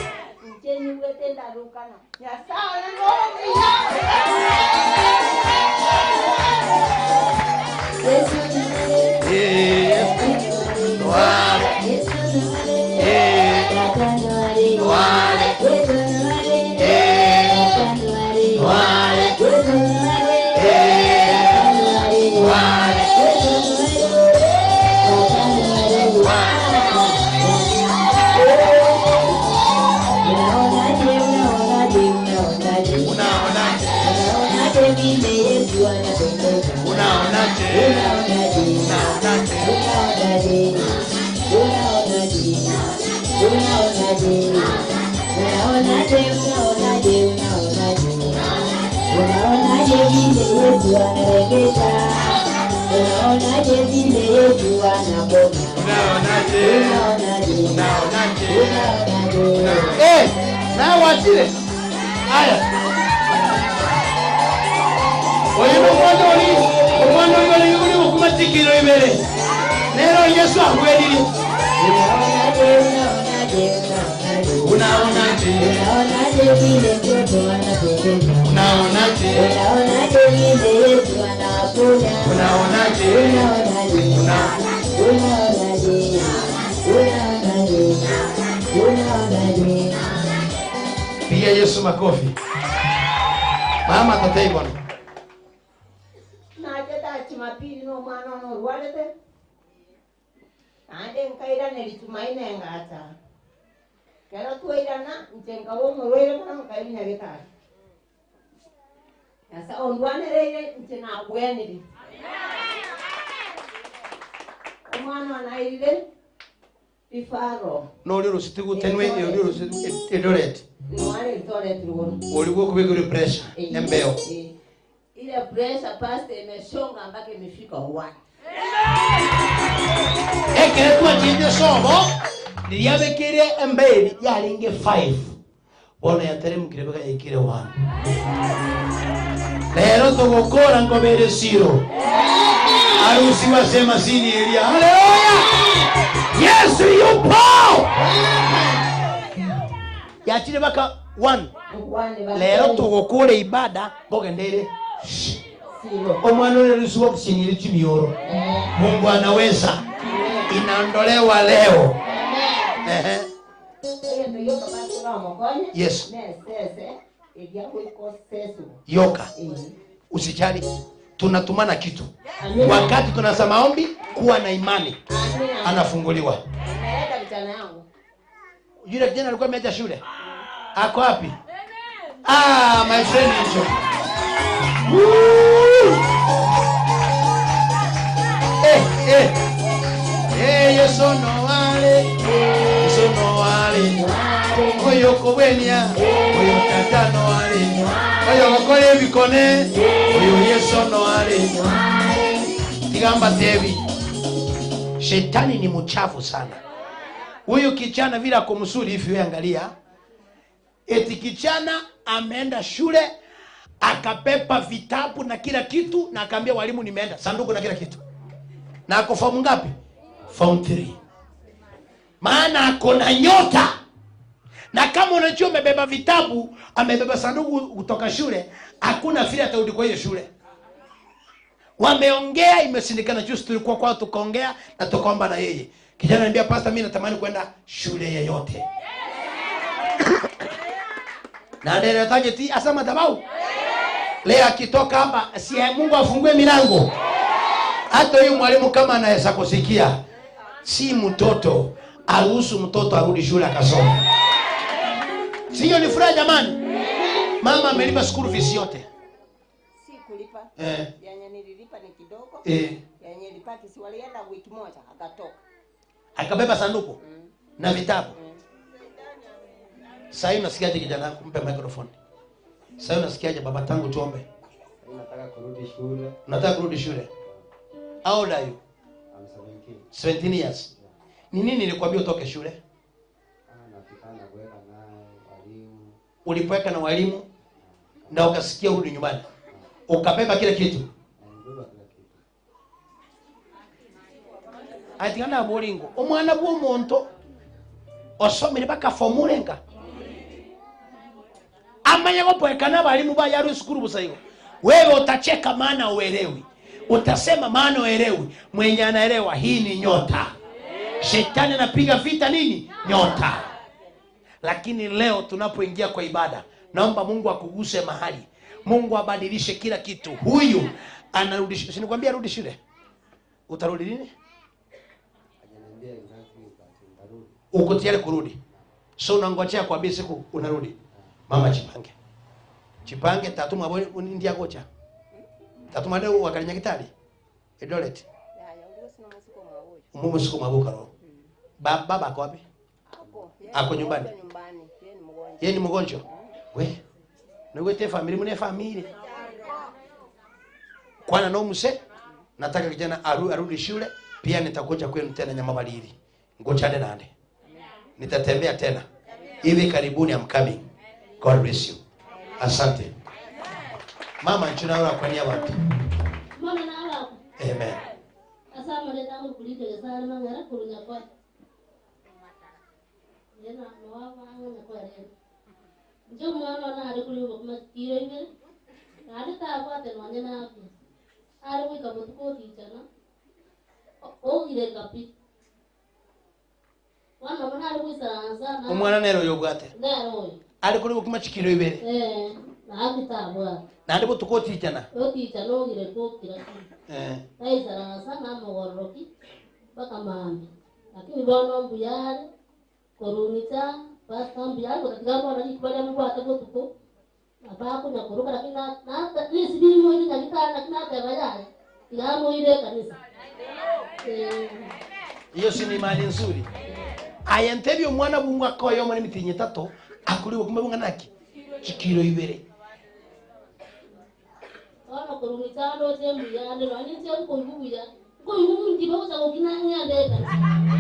Na wachile. Aya. Oyo mwana oli, omwana oli oli okumatikiro ibere. Nero Yesu akwediri. Unaonaje? Unaonaje vile mtoto anapendeza? Unaonaje? Unaonaje vile Yesu anaponya? Unaonaje? Unaonaje? Unaonaje? Unaonaje? Unaonaje? Pigia Yesu makofi. Mama tatei bwana. Naje Jumapili no mwana no rwalete. Ande nkaira nelitumaine ngata. Kero tuirana njenga wo murwere kana nkairinya getari. Nasa ondwanereire nje na bweniri. Omwana anairire ifaro. No lero sitigu tenwe lero sitigu Eldoret. Nwale Eldoret ruo. Ulikuwa kubiguri pressure embeo. Ile pressure pasta imeshonga mpaka imefika 1. Ekere twachinje somo niliabekire embeli yalinge 5. Bona yateremukire baka ikire 1. Lero tugokora ngobere siro. Arusi wasema sini Elia. Haleluya! Yesu yupo. Yachire baka 1. Lero tugokora ibada bogendere. Omwana ule rusuwa kusinyiri chimioro. Mungu anaweza. Inaondolewa leo. Yes. Yoka. Usijali. Tunatumana kitu. Wakati tunasema maombi, kuwa na imani. Anafunguliwa. Yule kijana alikuwa ameacha shule. Ako wapi? Ah, my friend hicho. Yesu no wale. Yesu no wale. Oyo kobenia, oyo tata no wale. Oyo bakore bikone, oyo Yesu no wale. Tigamba tebi. Shetani ni mchafu sana. Huyu kijana vile ako mzuri hivi, wewe angalia. Eti kijana ameenda shule akapepa vitabu na kila kitu na akaambia walimu nimeenda sanduku na kila kitu. Na ako form ngapi? Form 3. Maana ako na nyota. Na kama unajua amebeba vitabu, amebeba sanduku kutoka shule, hakuna vile atarudi kwa hiyo shule. Wameongea imeshindikana. Juzi tulikuwa kwao tukaongea na tukaomba na yeye. Kijana ananiambia pastor, mimi natamani kwenda shule yeyote. Na ndio target asa madhabahu. Leo akitoka hapa, si Mungu afungue milango. Hata huyu mwalimu kama anaweza kusikia, si mtoto, aruhusu mtoto arudi shule akasoma. Sio ni furaha jamani? Mama amelipa school fees yote. Si kulipa. Yenye nililipa ni kidogo. Yenye nilipaki si walienda wiki moja akatoka. Akabeba sanduku na vitabu. Sasa unasikiaje kijana wangu? Mpe microphone. Sasa unasikiaje baba tangu tuombe? Nataka kurudi shule. Unataka kurudi shule? How old are you? I'm 17. 17 years. Ni nini nilikwambia utoke shule? Nafikana kuweka naye walimu. Ulipoweka na walimu na ukasikia urudi nyumbani. Ukabeba kila kitu. Nilibeba kila kitu. Atigana bolingo. Omwana bw'omuntu osomire bakafomulenga. Amanya gopoekana balimu ba yaru sukuru busaigo. Wewe utacheka maana uelewi. Utasema maana uelewi. Mwenye anaelewa hii ni nyota. Shetani anapiga vita nini? Nyota. Lakini leo tunapoingia kwa ibada, naomba Mungu akuguse mahali. Mungu abadilishe kila kitu. Huyu anarudi shule. Si nikwambia arudi shule? Utarudi lini? Hajaniambia exactly but nitarudi. Uko tayari kurudi? So unangojea kuambia siku unarudi. Mama jipange. Jipange tatu mwabo ndia gocha. Tatu mwabo wakalinya kitali. Eldoret. Ya, ulio sina msuko mwa Mumu siku mwabo karo. Baba ako wapi? Ako. Ako nyumbani. Nyumbani. Yeye ni mgonjwa. Yeye ni mgonjwa. We. Niwete family mune family. Kwana no mse nataka kijana arudi shule pia nitakuja kwenu tena Nyamabalili. Ngochane nande. Nitatembea tena. Hivi karibuni I'm coming. God bless you. Asante. Mama nchuna kwa niaba watu. Mama na wako. Amen. Asama leta kuliko sana mangara kurunya kwa. Yena noa wanga kwa rero. Njo mwana na ari kuli bokma kiro ibe. Ari ta kwa te nwanya na api. Ari wika botuko tichana. O gire kapi. Wana mwana ari kuisaransa na. Omwana nero yobwate. Nero. Ari kuli bokma chikiro ibere. Na api ta kwa. Na ndi botuko tichana. O tichana o gire ko kira. Aisaransa na mogoroki baka mami. Lakini bono mbuyare korunita basta mbuyare katika bwana ni kubali mungu atakotuko. Abako na kuruka lakini na ni sibiri moyo na kitana lakini hata bayare. Tigamo ile kanisa. Iyo si ni mali nzuri. Ayentebyo omwana bungu akoyo muri mitinyi tatu akuri kumbe bunga naki chikiro ibere. Wana korunita ndo tembuyare wani tse ko ngubuya. Ko ngubu ndibo za kokina nyande kanisa.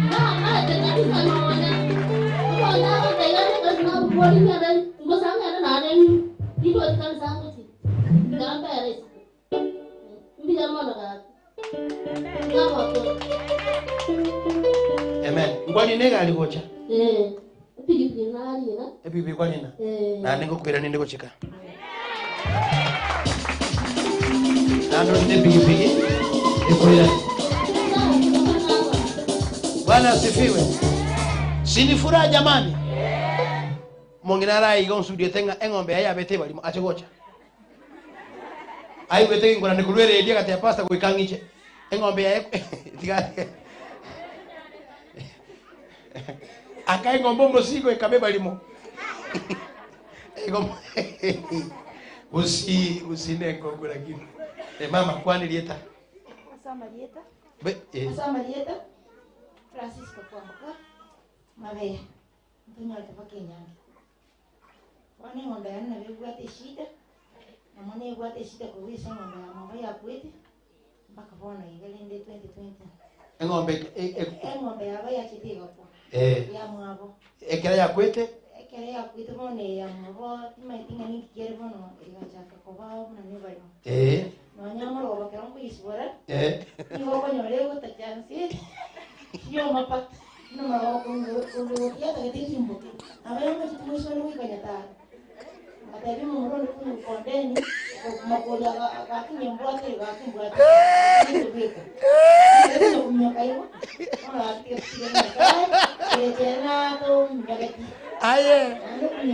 Na na kanisa na wana. Ko na ko tayari kanisa boli nyande ngosanga na na ndibo kanisa ngoti. Ngamba resi. Mbija mwana ka. Amen. Ngwani nega alikocha. Piki na alina. Epipi kwa nina. Na ningo kwira ninde gochika. Na ndo nde piki piki. Ekwira. Bwana asifiwe. Si ni furaha jamani? Mongina rai gonsudio tenga engombe ya bete balimo achegocha. Ai wete ngora nikulwere edia kati ya pastor kuikangiche. Engombe ya tiga. Akai ngombo mosiko ikabeba limo. Engombe usi usinengo kula kitu. Mama kwani lieta? Asa Marieta. Be, Asa Marieta. Francisco Kwamboka. Mabea. Mtunyo alitapaka nyangi. Wane ngombe ya nna bebwate shida. Na mwana ebwate shida kuwisa ngombe ya mama ya kwete. Mpaka bona igalende 2020. Engombe engombe yaba ya chitiga kwa. Ya mwabo. Ekera ya kwete? Ekera ya kwete bona ya mwabo timaitinga ningi kiere bona igachaka koba na nebalo. No nyamoro bakera kuisbora. Nigo konyore gota chance. Yo mapa no maro kundu ya ta timbo. Abaya mo chitumo solo ikanyata. Atabi mo ro ku kondeni makoya ga kinyembwa te ga kimbwa. Aye.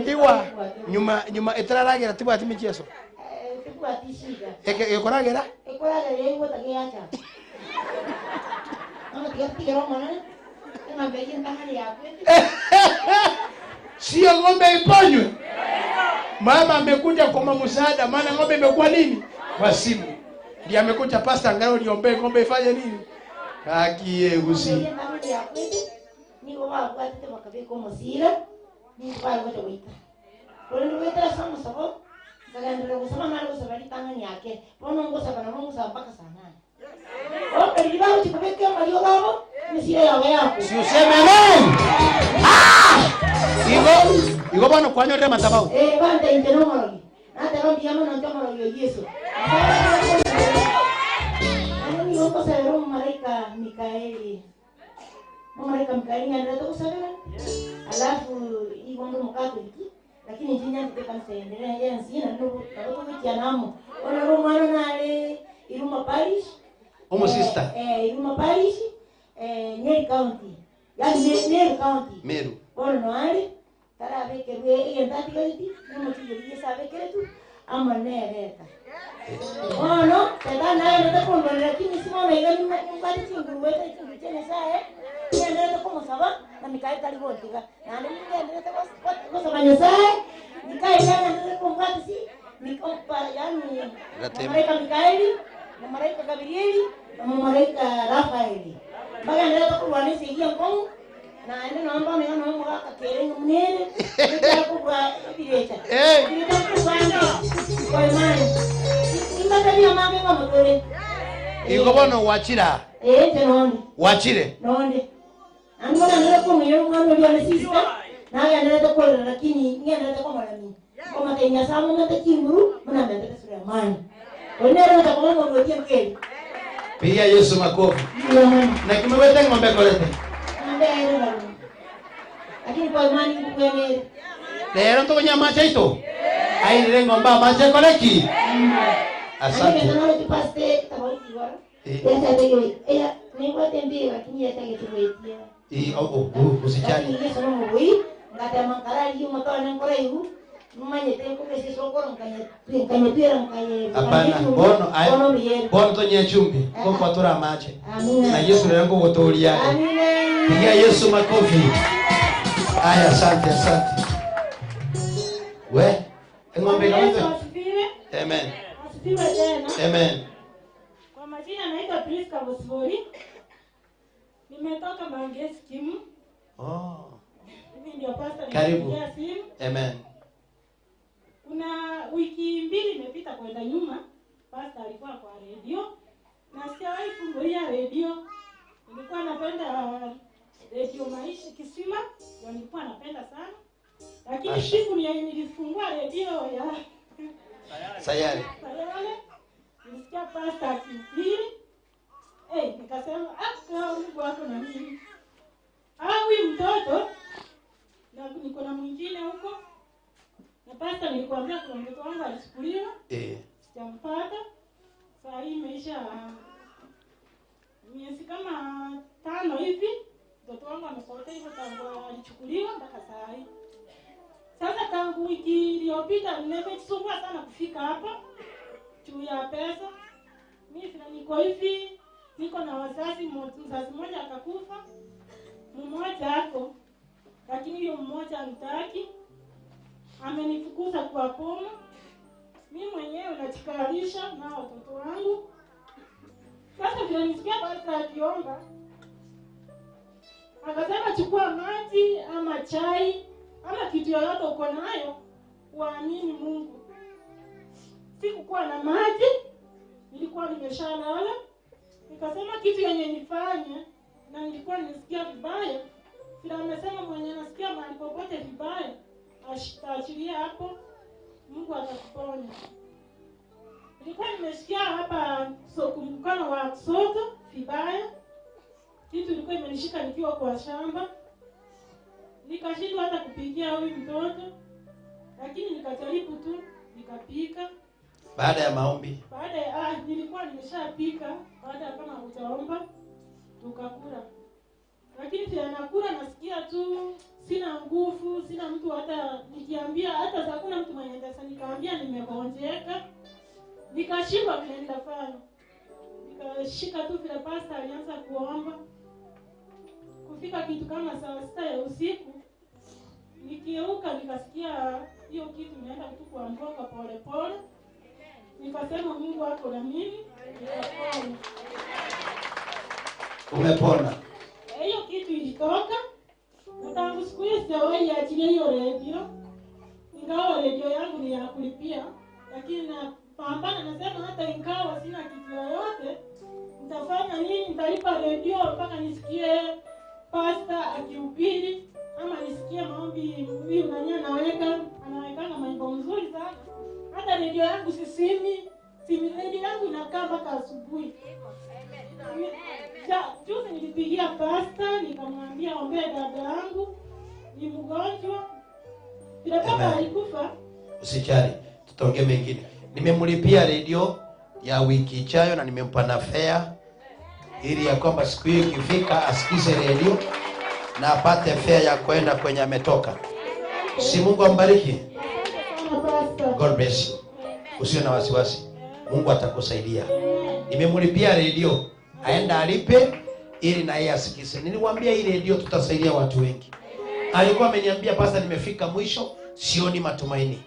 Iwa nyuma nyuma etraragira tibwati michezo. Tibwati Ekoragera? Ekoragera igota giacha. Ono tiga mwana. Ng'ombe hii ntangani yakwe. Sio ng'ombe iponywe. Mama amekuja kwa msaada, maana ng'ombe imekuwa nini? Kwa simu. Ndiye amekuja pastor, angalau niombee ng'ombe ifanye nini? Haki yegusi. Niko wabwatete bakabika omusira, niko bagocha goita. Olwo wetera samusabo, ngagendera gusaba nalo gusaba litangani yake. Bono ngosaba na ngosaba mpaka saa 8. Ope libao chikubeka malio gabo, misira yawe yako. Si useme amen. Ah! Igo bono kwanyorera matabao. Bante intenomorogi. Nate rombi amo nantomorogi Yesu. Ani ngoko sabero malaika Mikaeli. Malaika Mikaeli ndio kusabera. Alafu igondo mukatoliki lakini jinya kanisa endelea yensi na nubu tabuku namo. Ona romano nale Iruma Parish. Omo sister. Iruma Parish, Nyeri County. Yani Meru County. Meru. Ono noale tara beke rwe eyentati galiti nomo chiyeri sabe ketu ama nereta. Ono tata nayo natakondo lakini simona igani ngati chinguru weta chinguru chene sae. Nenda como saba na Mikael taligontiga. Na nenda gosaba nyasaye. Mikael nenda kombati si mikompa yani malaika Mikaeli na malaika Gabrieli na malaika Rafaeli. Baga nenda kurwanisa igiye nkongo na ende nomba mega nomba kakere munene ndakubwa ibirecha. Ndakubwa kwa imani. Imbatali mame kwa mutore. Igo bono wachira. Nonde. Wachire. Nonde. Angona nenda kumwira mwana uli ane sister. Naye nenda kolera lakini nge nenda komala mimi. Koma tenya samu nenda chinguru muna nenda sura mani. Onero nenda koma mwana mkeli. Pigia Yesu makofi. Na kimeweta ng'ombe kolete. Ng'ombe ayo. Lakini kwa imani kukwene. Lero ntokonya macha ito. Ai ile ng'ombe macha koleki. Asante. Ndio ndio tupaste tawali wara. Esa teyo ella ningwa tembi lakini esa que tuwetia. Usijali. Lakini sono mubui ngata mankara yu matoa nkora yu manye tengo que se sokoro nkanye tuera nkanye. Hapana, bono ayo. Bono tonye chumbi kwa kwatura mache. Na Yesu lengo gotolia. Amina. Pigia Yesu makofi. Aya, asante, asante. We, ng'ombe kama. Amen. Asifiwe tena. Amen. Kwa majina naitwa Priska Bosbori. Nimetoka Mangesi Kimu. Oh. Mimi ndio pastor. Karibu. Amen. Kuna wiki mbili imepita kwenda nyuma, pastor alikuwa kwa radio. Na sijawahi fungulia radio. Nilikuwa napenda radio Maisha Kisima, ndio nilikuwa napenda sana. Lakini siku nilifungua radio ya Sayari. Sayari. Nilisikia pastor akihubiri. Nikasema Mungu wako na mimi. Huyu mtoto na niko na mwingine huko. Na pastor nilikwambia kuna mtoto wangu alichukuliwa. Sijampata. Saa hii imeisha miezi kama 5 hivi. Mtoto wangu amepotea hivyo tangu alichukuliwa mpaka saa hii. Sasa tangu wiki iliyopita nimejisumbua sana kufika hapa juu ya pesa. Mimi niko hivi, niko na wazazi, mzazi mmoja akakufa, mmoja ako, lakini huyo mmoja anitaki. Amenifukuza kwa poma. Mimi mwenyewe najikalisha na watoto wangu. Sasa vile nisikia pastor akiomba, akasema chukua maji ama chai ama kitu yoyote uko nayo, uamini Mungu. Sikukuwa na maji, nilikuwa nimeshalala. Nikasema kitu yenye nifanye, na nilikuwa nisikia vibaya. Sila amesema mwenye nasikia mahali popote vibaya, ataachilia hapo, Mungu atakuponya. Nilikuwa nimesikia hapa mkono wa kushoto vibaya. Kitu ilikuwa imenishika nikiwa kwa shamba. Nikashindwa hata kupikia huyu mtoto. Lakini nikajaribu tu, nikapika. Baada ya maombi. Baada ya nilikuwa nimeshapika, baada ya kama utaomba tukakula. Lakini pia nakula nasikia tu sina nguvu, sina mtu hata nikiambia, hata hakuna mtu mwenye ndasa nikaambia nimegonjeka. Nikashindwa vile nitafanya. Nikashika tu vile pasta alianza kuomba. Kufika kitu kama saa 6 ya usiku, nikieuka nikasikia hiyo kitu inaenda tu kuanguka pole pole. Nikasema Mungu ako na mimi, nikapona. Umepona. Hiyo kitu ilitoka. Na tangu siku hiyo sijawahi achilia hiyo redio. Ingawa redio yangu ni ya kulipia, lakini napambana, nasema hata ingawa sina kitu yoyote, nitafanya nini? Nitalipa redio mpaka nisikie pasta akihubiri ama nisikie maombi huyu nani anawekanga maimbo mzuri sana. Hata redio yangu sisimi, redio yangu inakaa mpaka asubuhi. Juzi nilipigia pasta nikamwambia ombee dada yangu ni mgonjwa. Bila baba alikufa. Usijali, tutaongea mengine. Nimemlipia redio ya wiki ijayo na nimempa na fare ili ya kwamba siku hiyo ikifika asikize redio na apate fare ya kwenda kwenye ametoka. Si Mungu ambariki. God bless you. Usiwe na wasiwasi. Mungu atakusaidia. Nimemlipia redio, aenda alipe ili na yeye asikize. Niliwaambia hii redio tutasaidia watu wengi. Alikuwa ameniambia pastor, nimefika mwisho, sioni matumaini.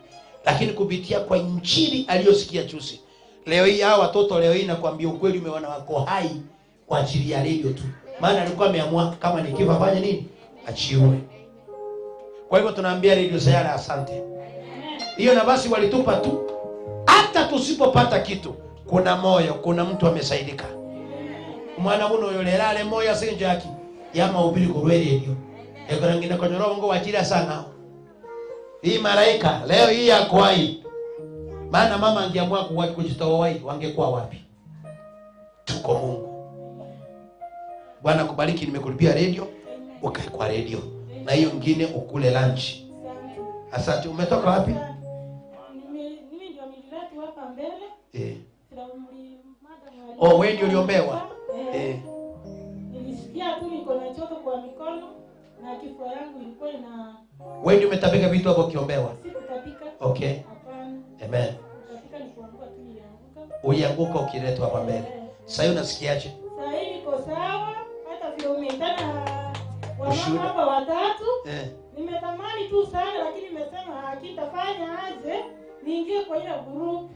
Lakini kupitia kwa injili aliyosikia juzi, leo hii hawa watoto leo hii nakwambia ukweli, umeona wako hai kwa ajili ya redio tu. Maana alikuwa ameamua kama nikifa fanya nini? Achiwe. Kwa hivyo tunaambia redio Sayara asante. Hiyo nafasi walitupa tu. Hata tusipopata kitu, kuna moyo, kuna mtu amesaidika. Mwana uno yolerale moyo asinjaki ya mahubiri kwa redio. Ekora ngine konyoro ngo wachira sana. Hii malaika leo hii yako hai. Maana mama angeamua kujitoa wai, wangekuwa wapi? Tuko Mungu. Bwana kubariki, nimekulipia redio, ukae kwa redio. Na hiyo nyingine ukule lunch. Asante. Umetoka wapi? Mimi ndio nililetwa hapa mbele. Oh, wewe ndio uliombewa? Nilisikia tu niko na choto kwa mikono na kifua yangu ilikuwa ina. Wewe ndio umetapika vitu hapo ukiombewa? Sikutapika. Okay. Hapana. Amen. Kutapika ni kuanguka tu, nilianguka. Ulianguka ukiletwa hapa mbele. Sasa hivi unasikiaje? Sasa hivi niko sawa, hata vile umeitana wamama hapa watatu. Nimetamani tu sana lakini nimesema hakitafanya aje niingie kwa ile group.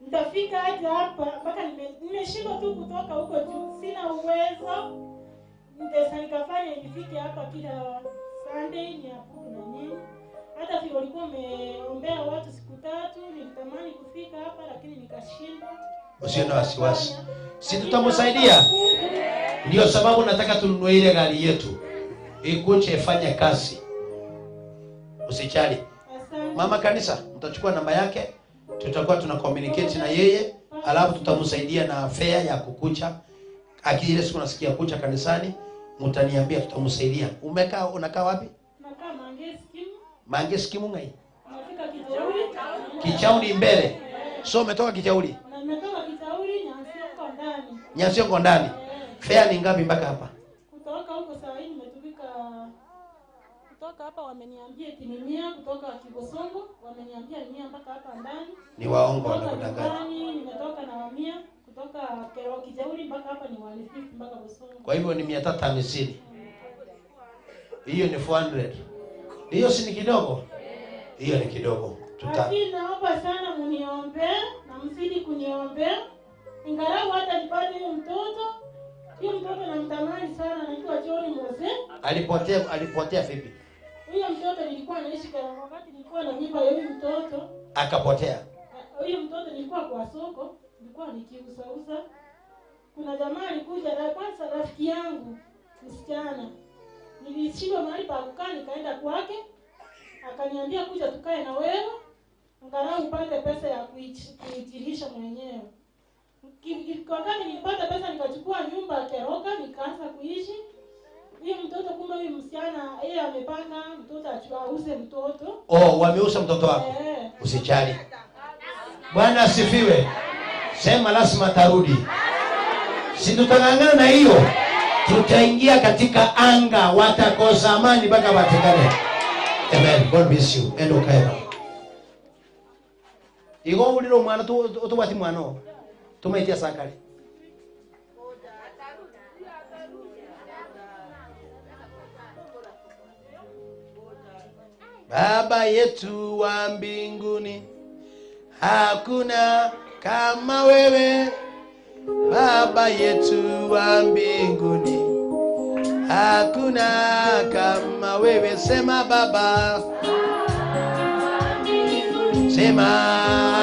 Nitafika aje hapa mpaka nimeshindwa tu kutoka huko juu, sina uwezo. Nitaweza nikafanya nifike hapa kila Sunday ni hapo na nyinyi. Hata vile ulikuwa umeombea watu siku 3, nilitamani kufika hapa lakini nikashindwa. Usiwe na wasiwasi. Si tutamsaidia? Ndio sababu nataka tununue ile gari yetu. Ikuje ifanye kazi. Usijali. Mama kanisa, mtachukua namba yake, tutakuwa tuna communicate na yeye, alafu tutamsaidia na fare ya kukucha. Akili ile siku nasikia kucha kanisani, mtaniambia, tutamsaidia. Umekaa unakaa wapi? Nakaa Mange Skimu. Mange Skimu ngai? Nafika Kichauri. Kichauri mbele. So umetoka Kichauri? Na nimetoka Kichauri Nyansiongo ndani. Nyansiongo ndani. Fare ni ngapi mpaka hapa? Kutoka huko saa hii nimetumika. Kutoka hapa wameniambia eti ni 100, kutoka Kibosongo wameniambia ni 100 mpaka hapa ndani. Ni waongo wanakudanganya. Nimetoka na 100 kutoka Kijauri mpaka hapa ni 150 mpaka Bosongo. Kwa hivyo ni 350. Hiyo ni 400. Hiyo si ni kidogo? Hiyo ni kidogo. Lakini naomba sana mniombe na mzidi kuniombea. Ingalau hata nipate huyo mtoto. Huyo mtoto namtamani sana, anaitwa John Mose. Alipotea vipi? Huyo mtoto nilikuwa naishi kwa wakati nilikuwa na mimba ya huyu mtoto. Akapotea. Huyo mtoto nilikuwa kwa soko, nilikuwa nikiusausa. Kuna jamaa alikuja na kwanza rafiki yangu msichana. Nilishindwa mahali pa kukaa nikaenda kwake. Akaniambia kuja tukae na wewe, angalau upate pesa ya kuijilisha mwenyewe. Wakati nilipata pesa nikachukua nyumba Keroka nikaanza kuishi. Huyo mtoto kumbe huyu msichana yeye amepanga mtoto auze mtoto. Oh, wameuza mtoto wako. Usijali. Bwana asifiwe. Sema lazima tarudi. Si tutang'ang'ana na hiyo. Tutaingia katika anga, watakosa amani mpaka watekane. Amen. God bless you. Endo kae. Igo uliro mwana tu mwana o. Tumaitia sakali. Baba yetu wa mbinguni, hakuna kama wewe. Baba yetu wa mbinguni, hakuna kama wewe. Sema Baba, sema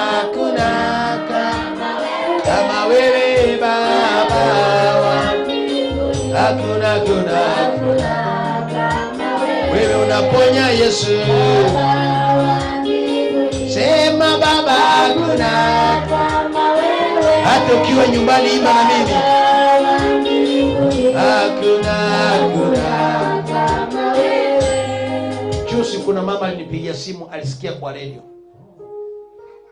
hakuna kama wewe Baba wa mbinguni, hakuna kuna wewe unaponya Yesu. Sema Baba hakuna kama wewe. Hata ukiwa nyumbani imba na mimi. Hakuna hakuna kama wewe. Juzi kuna mama alinipigia simu, alisikia kwa radio.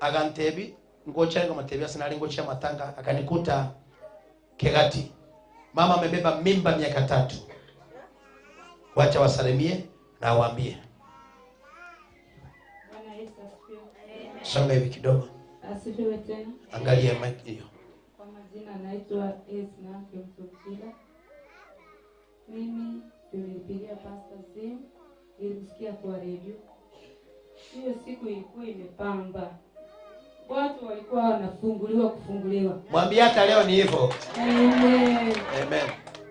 Agantebi ngocha ngo matebi asina ngocha matanga, akanikuta Kegati. Mama amebeba mimba miaka 3. Wacha wasalimie na waambie. Bwana Yesu asifiwe. Songa hivi kidogo. Asifiwe tena. Angalia mic hiyo. Kwa majina naitwa Esna Kimtutila. Mimi tulipigia pastor simu, nilisikia kwa radio. Hiyo siku ilikuwa imepamba. Watu walikuwa wanafunguliwa kufunguliwa. Mwambie hata leo ni hivyo. Amen. Amen.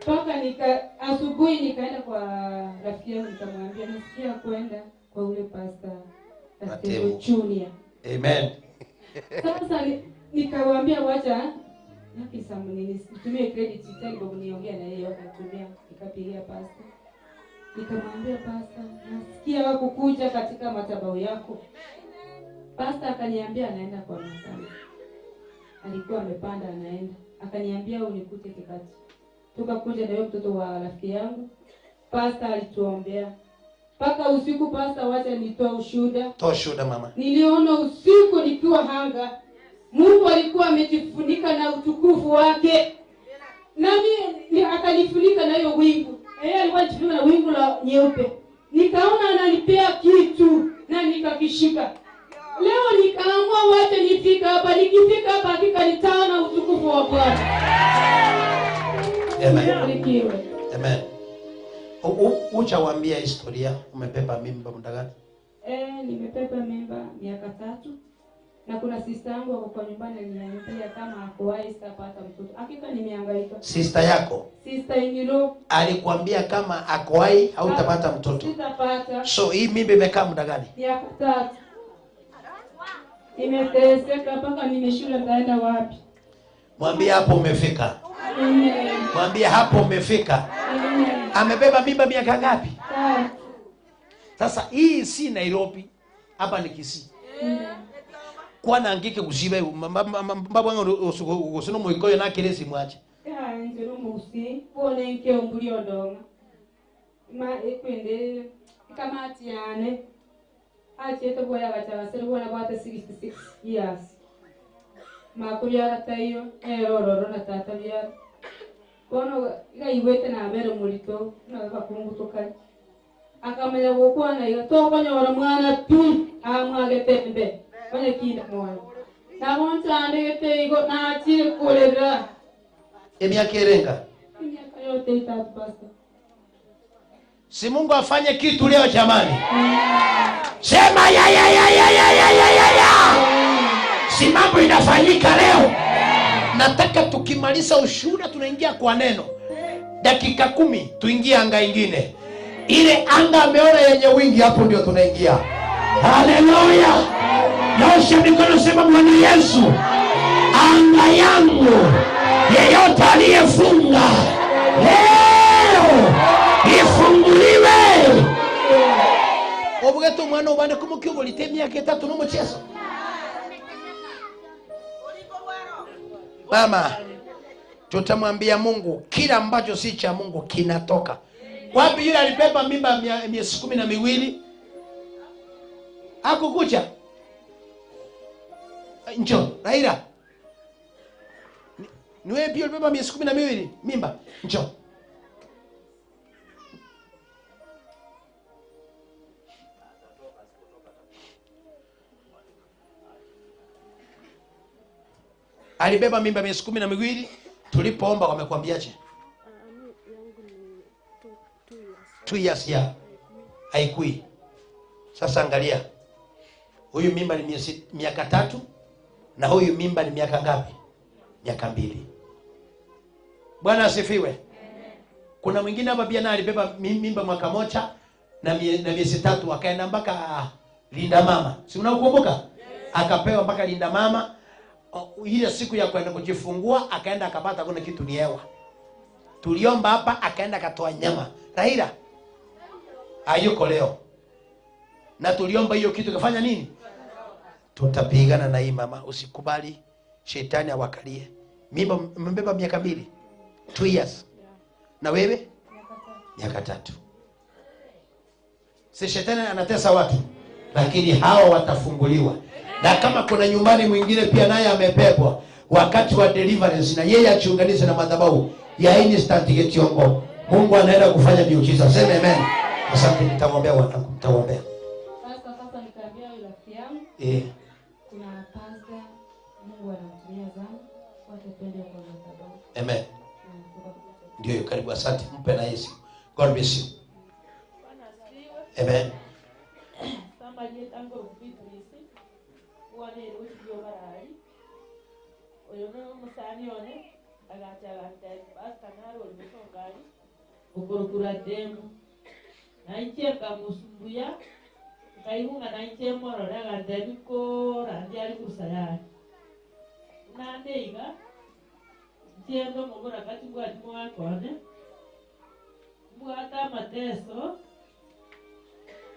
Toka asubuhi nikaenda kwa rafiki yangu nikamwambia nasikia kwenda kwa ule pastor Mateo Junior. Amen. Sasa nikamwambia wacha nitumie credit tangu kuniongea na yeye, akatumia. Nikapigia pastor. Nikamwambia pastor, nasikia wako kuja katika madhabahu yako. Pastor akaniambia anaenda kwa matanga. Alikuwa amepanda anaenda. Akaniambia unikute Kikati. Tukakuja na yule mtoto wa rafiki yangu. Pastor alituombea. Paka usiku pastor, wacha nitoa ushuhuda. Toa ushuhuda mama. Niliona usiku nikiwa hanga. Mungu alikuwa amejifunika na utukufu wake. Nami akanifunika na hiyo wingu. Yeye alikuwa anajifunika na wingu la nyeupe. Nikaona ananipea kitu na nikakishika. Leo nikaamua wacha nifika hapa. Nikifika hapa hakika nitaona utukufu wa Bwana. Amen. Amen. Uchawaambia historia, umebeba mimba muda gani? Nimebeba mimba miaka 3. Na kuna sister yangu ako kwa nyumbani aliniambia kama hakuwahi sitapata mtoto. Hakika nimehangaika. Sister yako? Sister in-law alikwambia kama hakuwahi hautapata mtoto. Sitapata. So hii mimba imekaa muda gani? Miaka 3. Nimeteseka mpaka nimeshindwa nitaenda wapi. Mwambie hapo umefika. Amen. Mwambie hapo umefika. Amen. Amebeba mimba miaka ngapi? 3. Sasa hii si Nairobi, hapa ni Kisii. Kwa nangike kuziba mbabwa ngo moikoyo na keresi mwache. Ya nje musi pone nke ombuli odonga. Ma ekwende kamati yane. Ache to boya gacha basere bona bwate 66 years. Makubyara tayo erororo na tata byara. Kono igaiwete na abere mulito na bakungutuka. Akamenya gokwana iga tokonyora mwana tu amwagetembe. Onye kinda mwana. Na bonchande igo na chikolera. Emyaka erenga. Emyaka yote itatu pastor. Si Mungu afanye kitu leo jamani. Sema ya ya ya ya ya ya ya ya. Si mambo inafanyika leo. Nataka tukimaliza ushuhuda tunaingia kwa neno. Dakika 10 tuingie anga ingine. Ile anga ameona yenye wingi, hapo ndio tunaingia. Haleluya. Nyosha mikono, sema Bwana Yesu, anga yangu yeyote aliyefunga leo ifunguliwe. Obugeto mwana ubande kumukiubulite miaka 3 no mchezo. Mama, tutamwambia Mungu kila ambacho si cha Mungu kinatoka. Wapi yule alibeba mimba miezi 12? Hakukuja. Njoo, Raila. Ni wewe pia ulibeba miezi 12 mimba. Njoo. Alibeba mimba miezi 12. Tulipoomba wamekwambiaje? 2 years ya haikui. Sasa angalia, huyu mimba ni miaka 3 na huyu mimba ni miaka ngapi? Miaka 2. Bwana asifiwe. Kuna mwingine hapa pia naye alibeba mimba mwaka 1 na miezi 3, akaenda mpaka Linda Mama. Si unakumbuka? Akapewa mpaka Linda Mama. Ile siku ya kwenda kujifungua akaenda akapata kuna kitu ni hewa. Tuliomba hapa akaenda akatoa nyama. Raila hayuko leo. Na tuliomba hiyo kitu ikafanya nini? Tutapigana na hii mama. Usikubali shetani awakalie. Mimba mbeba miaka 2. 2 years. Na wewe? Miaka 3. Si shetani anatesa watu, lakini hawa watafunguliwa. Na kama kuna nyumbani mwingine pia naye amepepwa, wakati wa deliverance na yeye achiunganishe na madhabahu ya instant Getiongo, Mungu anaenda kufanya miujiza. Sema amen. Asante, nitawaombea wanangu, nitawaombea. Sasa nikaambia yule rafiki yangu. Kuna pastor Mungu anamtumia sana, wote twende kwa madhabahu. Amen. Ndio, karibu, asante. Mpe na Yesu. God bless you. Amen.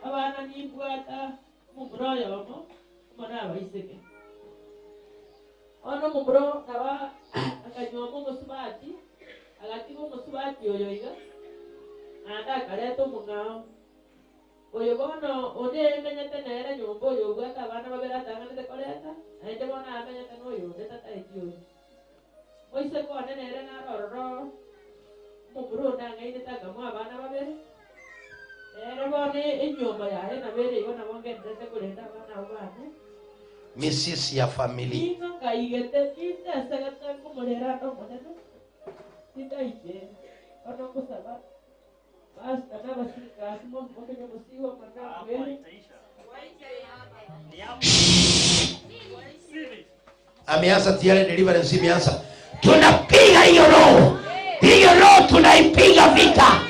Abana nimbwata mumuro yomo mona abaiseke ono mumuro naba akanyoma omusubati agatiga omusubati oyo iga naende akareta omong'ao oyo bono onde emenyete nere nyomba oyo obwate abana babere atang'anete koreta naende bono amenyete na oyo onde tataeti oyo moiseke one nere naro ororo omomuro onde ang'ainete akamwa abana babere. Misisi ya familia. Ameanza tayari deliverance imeanza. Tunapiga hiyo roho. Hiyo roho tunaipiga vita.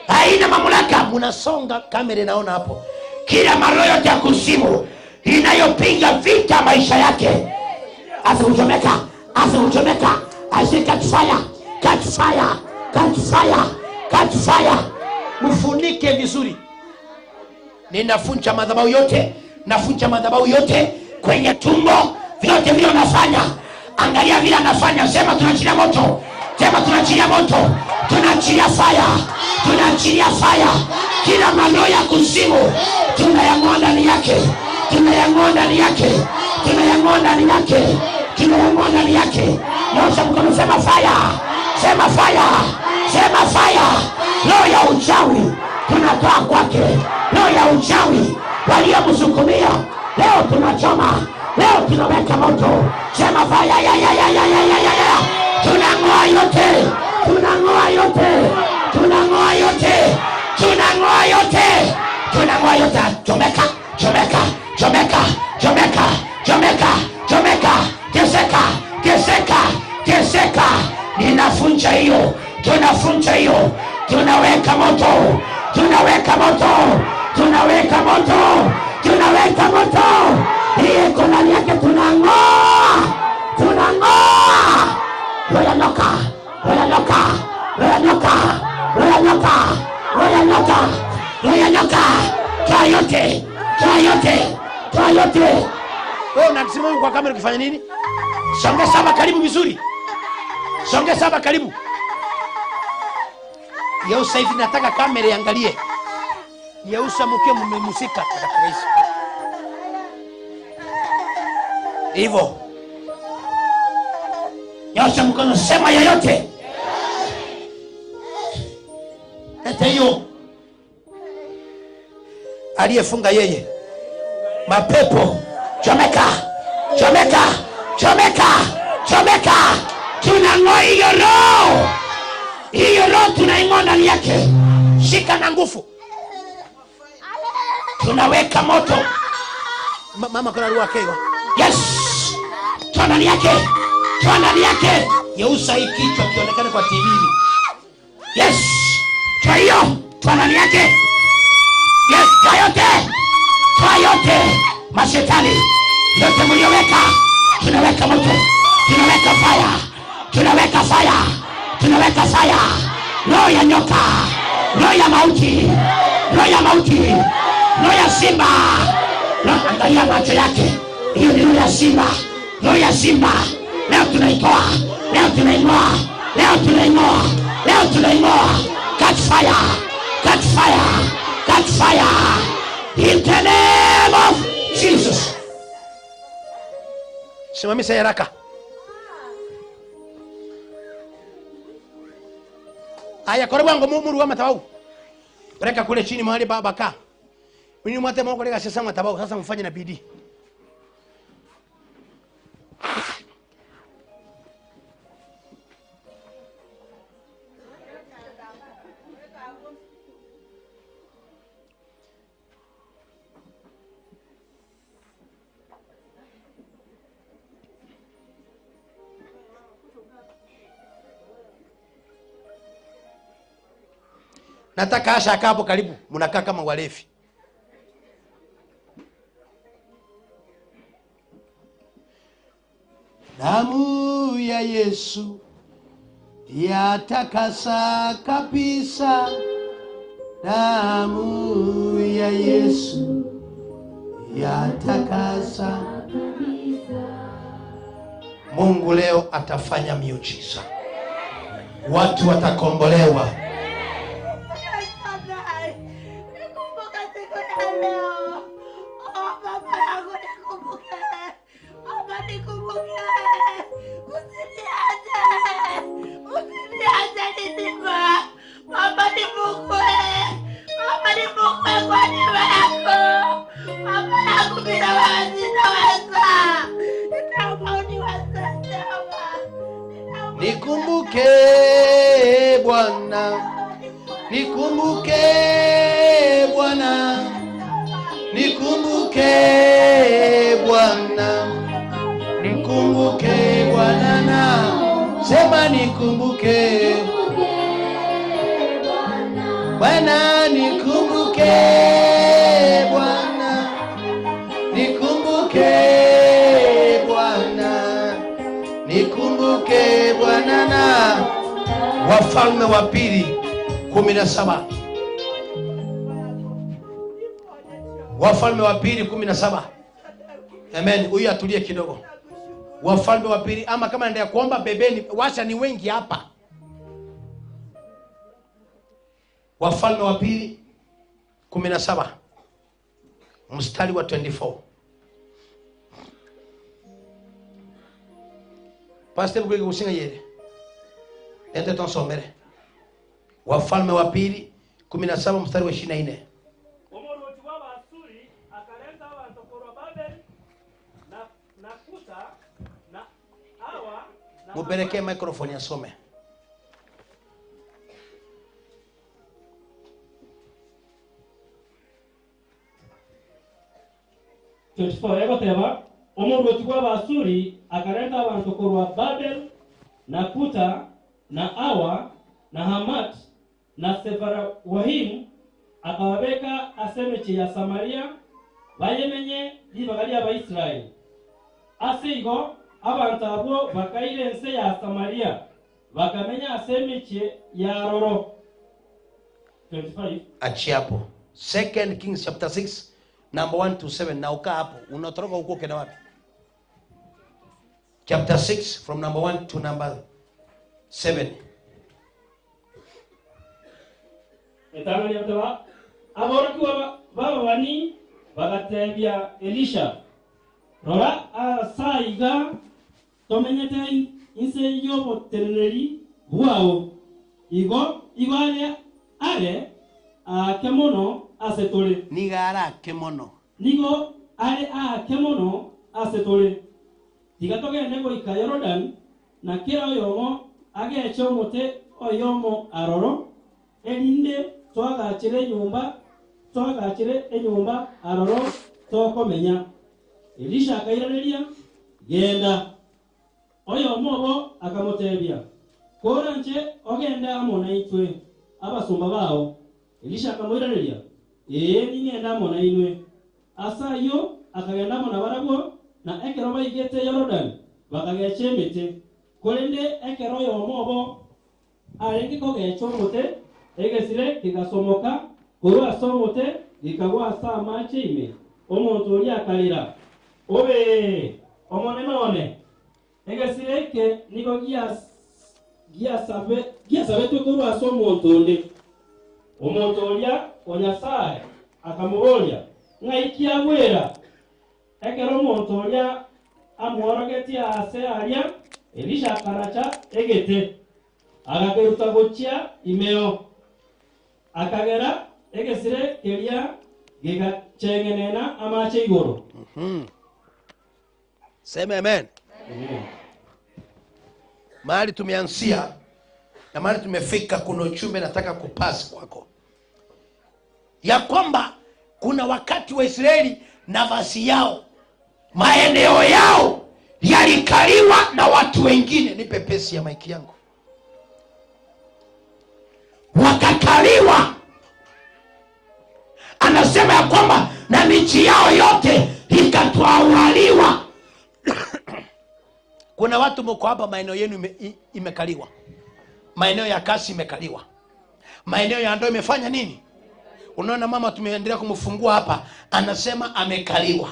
Haina mamlaka. Mnasonga kamera inaona hapo. Kila maroho yote ya kuzimu inayopiga vita maisha yake, asikuchomeka, asikuchomeka, catch fire, catch fire, catch fire, catch fire. Mfunike vizuri. Ninafunja madhabahu yote, nafunja madhabahu yote kwenye tumbo, vyote vile unafanya. Angalia vile anafanya, sema tunaachilia moto. Sema tunaachilia moto. Tunaachilia fire. Tunaachilia fire. Kila maroho ya kuzimu tunayang'oa ndani yake. Tunayang'oa ndani yake. Tunayang'oa ndani yake. Tunayang'oa ndani yake. Nyosha mkono, sema fire. Sema fire. Sema fire. Roho ya uchawi tunatoa kwake. Roho ya uchawi waliomsukumia leo tunachoma. Leo tunaweka moto. Sema fire ya ya ya ya ya ya ya. Tunang'oa yote. Tunang'oa yote. Tunang'oa yote. Tunang'oa yote. Tunang'oa yote. Chomeka, chomeka, chomeka, chomeka, chomeka, chomeka. Teseka, teseka, teseka. Ninafunja hiyo. Tunafunja hiyo. Tunaweka moto. Tunaweka moto. Tunaweka moto. Tunaweka moto. Hiyo iko ndani yake tunang'oa. Tunang'oa. Roho nyoka, roho nyoka, roho nyoka, roho nyoka, roho nyoka, roho nyoka. Toa yote, toa yote, toa yote. Wewe unasimama kwa kamera ukifanya nini? Songa saba karibu vizuri. Songa saba karibu. Yeusa hivi nataka kamera iangalie. Yeusa mkiwa mmemusika katika hizo. Hivyo. Nyosha mkono, sema yoyote. Leta hiyo. Aliyefunga yeye. Mapepo. Chomeka. Chomeka. Chomeka. Chomeka. Tunang'oa hiyo roho. Hiyo roho tunaing'oa ndani yake. Shika na nguvu. Tunaweka moto. Mama kuna ruwa kewa. Yes. Toa ndani yake. Toa ndani yake. Geuza hii kichwa kionekane kwa TV. Yes. Toa hiyo. Toa ndani yake. Yes, toa yote. Toa yote. Mashetani yote mlioweka, tunaweka moto. Tunaweka fire. Tunaweka fire. Tunaweka fire. Roho ya nyoka, roho ya mauti, roho ya mauti, roho ya simba. Roho, angalia macho yake. Hiyo ni roho ya simba. Roho ya simba. Leo tunaitoa. Leo tunaing'oa. Leo tunaing'oa. Leo tunaing'oa. Catch fire. Catch fire. Catch fire. In the name of Jesus. Simamisha haraka. Aya kore bwango muru wa matabau. Peleka kule chini mahali baba kaa. Mimi mwate mwa kule sasa matabau sasa mfanye na bidii. Nataka Asha akaa hapo karibu, mnakaa kama walevi. Damu ya Yesu yatakasa kabisa. Damu ya Yesu yatakasa kabisa. Mungu leo atafanya miujiza. Watu watakombolewa. Nikumbuke Bwana, nikumbuke Bwana, nikumbuke Bwana, nikumbuke Bwana na sema nikumbuke Bwana, nikumbuke Bwana, nikumbuke Bwana, nikumbuke Bwana na Wafalme wa Pili 17. Wafalme wa Pili 17. Amen. Huyu atulie kidogo. Wafalme wa Pili, ama kama naendelea kuomba bebeni, washa ni wengi hapa. Wafalme wa Pili 17 mstari wa 24. Pastor Bugege usinga yele. Ende tonsomere. Wafalme wa Pili 17 mstari wa 24. Omoroti wa Basuri akaleta abantu korwa Babeli na Kuta na Awa na Mupelekee microphone asome. Egoteba omoroti wa Basuri akaleta abantu korwa Babel na Kuta na Awa na Hamat na Sefarwahim akawabeka asemeche ya Samaria bayemenye libagali Abaisraeli. Asigo abantu abo bakaire ense ya Samaria bakamenya asemeche ya Roro. 25. Achia hapo. 2 Kings chapter 6 number 1 to 7. Na ukaa hapo unatoroka huko kena wapi? Chapter 6 from number 1 to number 7. Etano ya aborokiwa babani bagatebia Elisha, rora asaiga tomenyete inse yoboteneri bwao igo igwale are akemono asetore nigara akemono nigo are akemono asetore Tiga togende goika Yorodani, na kera oyomo ageche omote oyomo aroro, erinde twagachire enyumba aroro tokomenya. Elisha akairaneria, genda. Oyomo obo akamotebia, kora nche ogende amo naitwe abasumba bao. Elisha akamoiraneria, ee ning'enda amo nainwe. Asa iyo akagenda amo nabarabwo, na ekero baigete Yorodani bakagecha emete. Korende ekero oyomo obo arenge kogecha omote, egesire kigasomoka korwa ase omote gikagwa ase amache ime. Omonto oria akarira, obe omonene one, egesire eke nigo giasabetwe korwa ase omonto onde. Omonto oria o Nyasaye akamoboria, ng'ai kiagwera? Ekero omonto oria amworogetie ase aria, Elisha akaracha egete, agakeruta gochia imeo, akagera egesire keria gigachengenena amache igoro. Sema amen. Mahali tumeanzia na mahali tumefika, kuna ujumbe nataka kupasi kwako, ya kwamba kuna wakati wa Israeli nafasi yao, maeneo yao yalikaliwa na watu wengine. Nipe pesi ya maiki yangu. Wakakaliwa. Anasema ya kwamba na miji yao yote ikatwaliwa. Kuna watu mko hapa, maeneo yenu imekaliwa. Maeneo ya kazi imekaliwa. Maeneo ya ndoa imefanya nini? Unaona mama tumeendelea kumfungua hapa, anasema amekaliwa.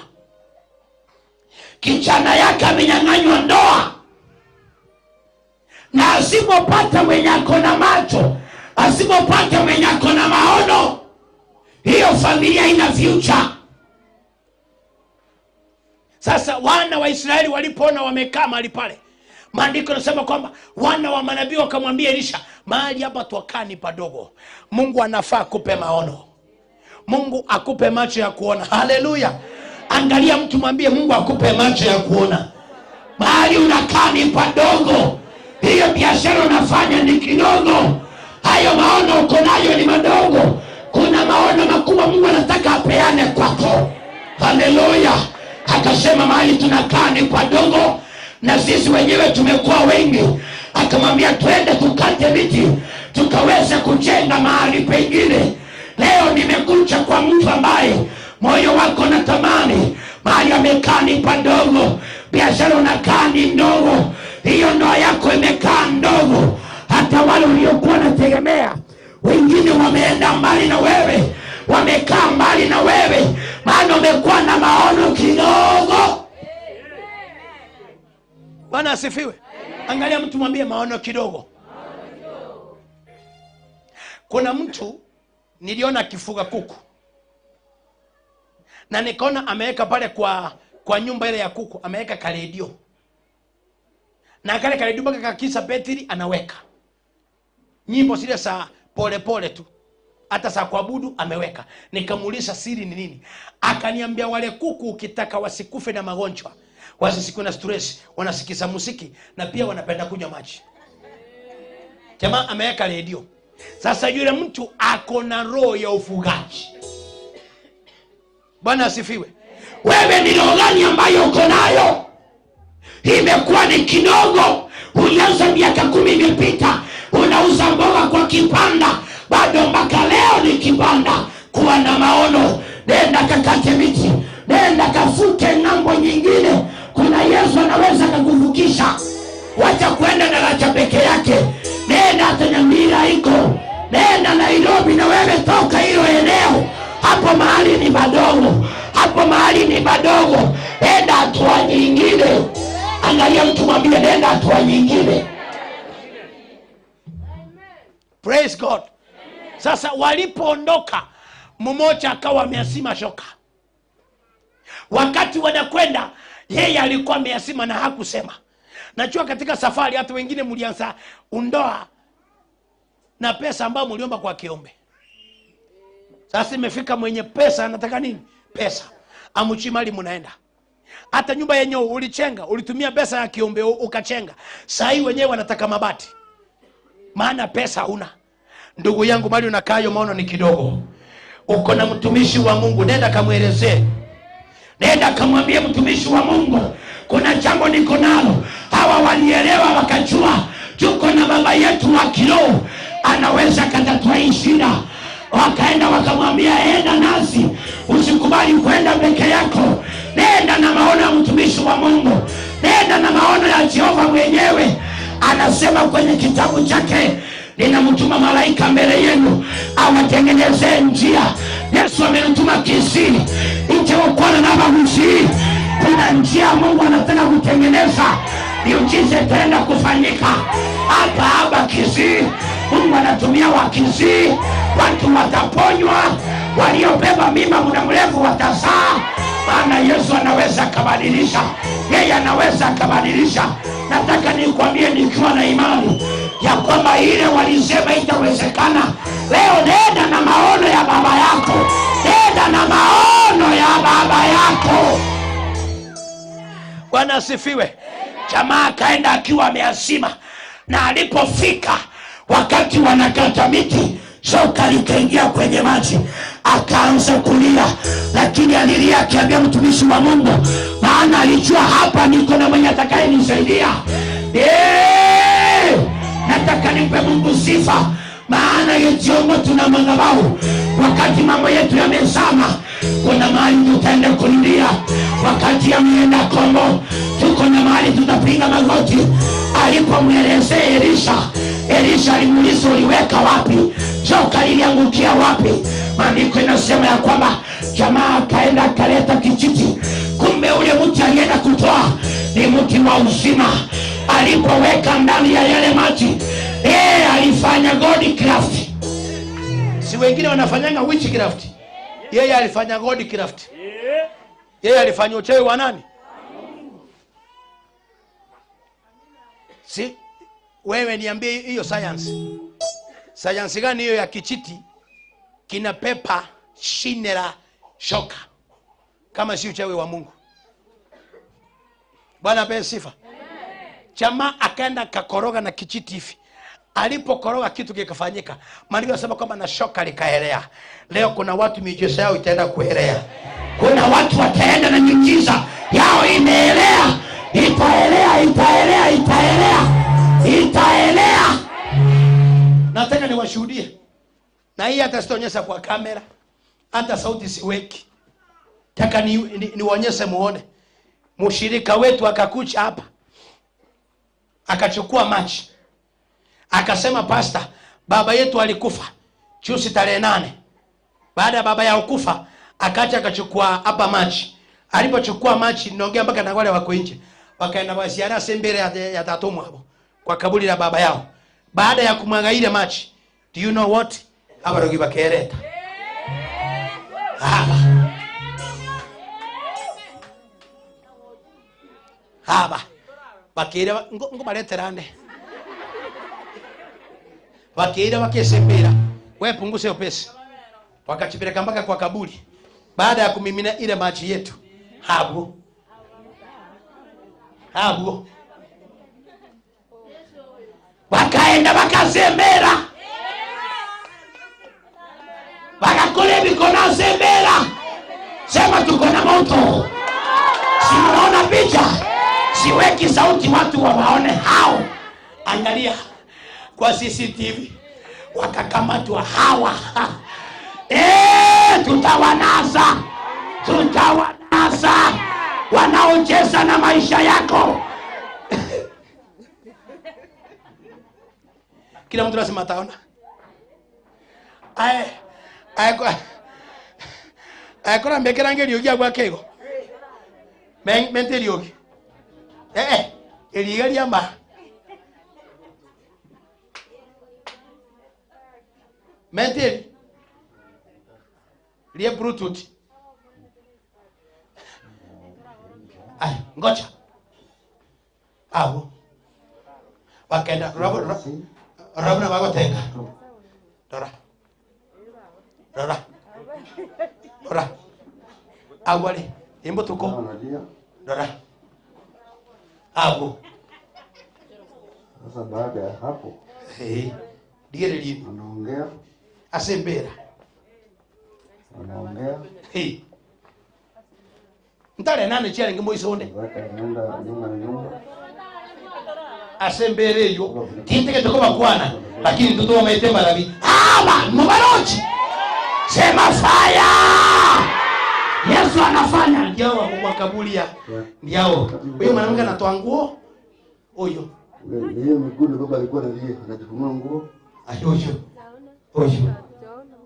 Kijana yake amenyang'anywa ndoa. Na asipopata mwenye ako na macho, asipopata mwenye ako na maono, hiyo familia ina future. Sasa wana wa Israeli walipoona wamekaa mahali pale, maandiko yanasema kwamba wana wa manabii wakamwambia Elisha, mahali hapa twakaa ni padogo. Mungu anafaa akupe maono. Mungu akupe macho ya kuona. Haleluya. Angalia mtu mwambie Mungu akupe macho ya kuona. Mahali unakaa ni padogo. Hiyo biashara unafanya ni kidogo. Hayo maono uko nayo ni madogo. Kuna maono makubwa Mungu anataka apeane kwako. Haleluya. Akasema mahali tunakaa ni padogo na sisi wenyewe tumekuwa wengi. Akamwambia twende tukate miti tukaweze kujenga mahali pengine. Leo nimekuja kwa mtu ambaye moyo wako natamani mahali amekaa ni padogo, biashara unakaa ni ndogo, hiyo ndoa yako imekaa ndogo, hata wale uliokuwa unategemea wengine wameenda mbali na wewe, wamekaa mbali na wewe, maana umekuwa na maono kidogo. Bwana asifiwe. Angalia mtu mwambie maono kidogo. Kuna mtu niliona akifuga kuku na nikaona ameweka pale kwa nyumba ile ya kuku ameweka karedio, na kale karedio mpaka kakisa betri anaweka nyimbo zile za pole pole tu, hata za kuabudu ameweka. Nikamuuliza siri ni nini, akaniambia wale kuku ukitaka wasikufe na magonjwa, wasisikuwe na stress, wanasikiza muziki na pia wanapenda kunywa maji. Jamaa ameweka redio. Sasa yule mtu ako na roho ya ufugaji. Bwana asifiwe. Wewe ni roho gani ambayo uko nayo? Imekuwa ni kidogo. Ulianza miaka 10 imepita, unauza mboga kwa kibanda, bado mpaka leo ni kibanda. Kuwa na maono, nenda kakate miti, nenda kafuke ng'ambo nyingine. Kuna Yesu anaweza kukuvukisha. Wacha kwenda daraja peke yake, nenda hata Nyamira iko, nenda Nairobi na wewe toka hilo eneo. Hapo mahali ni madogo, hapo mahali ni madogo, nenda hatua nyingine. Angalia mtu mwambie nenda hatua nyingine. Praise God. Sasa walipoondoka, mmoja akawa ameasima shoka. Wakati wanakwenda, yeye alikuwa ameasima na hakusema. Najua katika safari hata wengine mlianza undoa na pesa ambayo mliomba kwa kiombe. Sasa imefika mwenye pesa anataka nini? Pesa. Amuchi mali mnaenda. Hata nyumba yenye ulichenga, ulitumia pesa ya kiombe ukachenga, saa hii wenyewe wanataka mabati, maana pesa huna. Ndugu yangu, mali unakaa hiyo maono ni kidogo. Uko na mtumishi wa Mungu, nenda kamwelezee, nenda kamwambie mtumishi wa Mungu, kuna jambo niko nalo. Hawa walielewa wakajua, tuko na baba yetu wa kiroho anaweza katatua hii shida. Wakaenda wakamwambia, enda nasi, usikubali kwenda peke yako, nenda na maono ya mtumishi wa Mungu, nenda na maono ya Jehova mwenyewe. Anasema kwenye kitabu chake, ninamtuma malaika mbele yenu awatengenezee njia. Yesu amemtuma Kisii nje ukwana na Bagusii. Kuna njia Mungu anataka kutengeneza, miujiza itaenda kufanyika hapa hapa Kisii. Mungu anatumia Wakisii, watu wataponywa, waliobeba mimba muda mrefu watazaa, maana Yesu anaweza akabadilisha, yeye anaweza akabadilisha. Nataka nikwambie nikiwa na imani ya kwamba ile walisema itawezekana, leo nenda na maono ya baba yako, nenda na maono ya baba yako. Bwana asifiwe. Jamaa akaenda akiwa ameazima, na alipofika wakati wanakata miti, shoka likaingia kwenye maji, akaanza kulia, lakini alilia akiambia mtumishi wa Mungu, maana alijua hapa niko na mwenye atakayenisaidia. Nataka nimpe Mungu sifa, maana yetiongo tuna madhabahu. Wakati mambo yetu yamezama, kuna mahali tutaenda kulilia. Wakati yameenda kombo, tuko na mahali tutapiga magoti. Alipomwelezea Elisha, Elisha alimuuliza uliweka wapi? Joka liliangukia wapi? Maandiko inasema ya kwamba jamaa akaenda akaleta kijiti, kumbe ule mti alienda kutoa ni mti wa uzima. Alipoweka ndani ya yale maji, alifanya godcraft. Si wengine wanafanyanga witchcraft, yeye alifanya godcraft. Yeye alifanya uchawi wa nani? Si wewe niambie hiyo science. Science gani hiyo ya kichiti kina pepa shine la shoka, kama si uchawi wa Mungu? Bwana apewe sifa. Jamaa akaenda kakoroga na kijiti hivi, alipokoroga kitu kikafanyika. Maandiko yanasema kwamba na shoka likaelea. Leo kuna watu miujiza yao itaenda kuelea. Kuna watu wataenda na miujiza yao imeelea, itaelea, itaelea, itaelea, itaelea. Nataka niwashuhudie, na hii hata sitaonyesha kwa kamera, hata sauti siweki. Nataka niwaonyeshe muone. Mshirika wetu akakucha hapa, akachukua maji, akasema, pastor, baba yetu alikufa juzi tarehe 8. Baada ya baba yao kufa, akaja akachukua hapa maji. Alipochukua maji, naongea mpaka na wale wako nje, wakaenda wasiara mbele ya tatumu hapo kwa kaburi la baba yao. Baada ya kumwaga ile maji, do you know what? Abarogi bakereta haba haba bakire ngo baleterane bakire bakesembera, wewe punguze hiyo pesa. Wakachipeleka mpaka kwa kaburi. Baada ya kumimina ile maji yetu, hapo hapo wakaenda wakazembera, wakakole mikono zembera, sema tuko na moto. Si unaona picha? Siweki sauti watu wawaone hao. Angalia kwa CCTV, wakakamatwa hawa. Tutawanasa, tutawanasa wanaocheza na maisha yako. Kila mtu lazima ataona. Ae ae kora mbekerange riogi agwa kego. Mente riogi. Eriga riama. Mente rie bluetooth. Ay, ngoja. Awo. Wakaenda Rabuna wagotenga. Rora. Rora. Rora. Awali, imbo tuko. Rora. Ago. Sasa baada ya hapo Eh. Digererie. Anaongea, Asembera. anaongea Eh. Ntare nane chiaringe moisonde. zake, anaenda nyumba na nyumba. Asembere eyo. Tintegete kobakwana lakini tutomete marabi. Aba mubarochi. Sema fire. Yesu anafanya ndio wa makaburia. Ndio. Huyo mwanamke anatoa nguo. Huyo. Hiyo miguu ndio baba alikuwa analia, anajifunua nguo. Ayoyo. Oyo.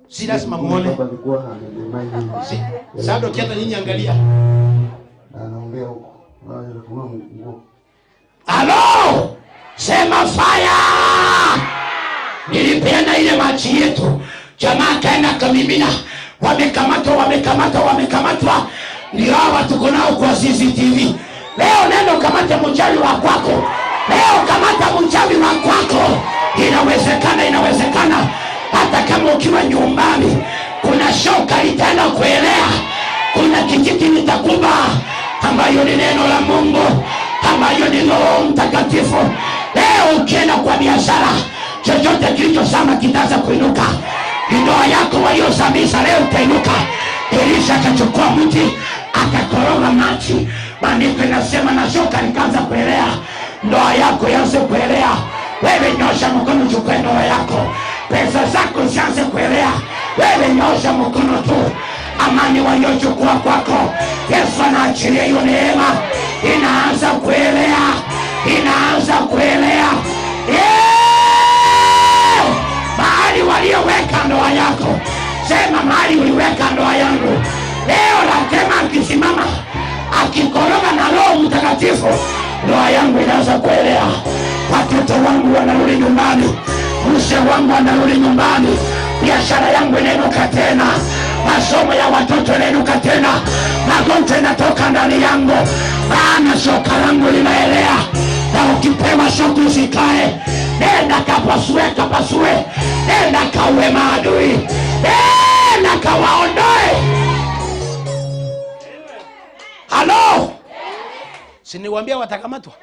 Si lazima muone. Baba alikuwa anamimina. Si. Sado kiata nyinyi angalia. Anaongea huko. Anajifunua nguo. Halo! Sema fire! Nilipeana ile maji yetu. Jamaa kaenda kamimina. Wamekamatwa, wamekamatwa, wamekamatwa. Ndio hawa tuko nao kwa CCTV. Leo nenda kamata mchawi wa kwako. Leo kamata mchawi wa kwako. Inawezekana, inawezekana. Hata kama ukiwa nyumbani, kuna shoka litaenda kuelea. Kuna kijiti nitakuba ambayo ni neno la Mungu, ambayo ni Roho Mtakatifu. Leo ukienda kwa biashara, chochote kilichozama kitaanza kuinuka. Ndoa yako waliozamisha leo itainuka. Elisha akachukua mti akakoroga maji, maandiko inasema na shoka likaanza kuelea. Ndoa yako ianze kuelea. Wewe nyosha mkono, chukue ndoa yako. Pesa zako zianze kuelea. Wewe nyosha mkono tu. Amani waliochukua kwako, Yesu anaachilia hiyo neema, inaanza kuelea, inaanza kuelea. Yeah! Mahali walioweka ndoa yako, sema mahali uliweka ndoa yangu. Leo Ratema akisimama akikoroga na Roho Mtakatifu, ndoa yangu inaanza kuelea. Watoto wangu wanarudi nyumbani, mzee wangu anarudi nyumbani, biashara yangu inainuka tena, masomo ya watoto inainuka tena, magonjwa inatoka ndani yangu, maana shoka langu linaelea. Na ukipewa shoka usikae, nenda kapasue, kapasue, nenda kaue maadui, nenda kawaondoe. Halo, si niwaambia watakamatwa?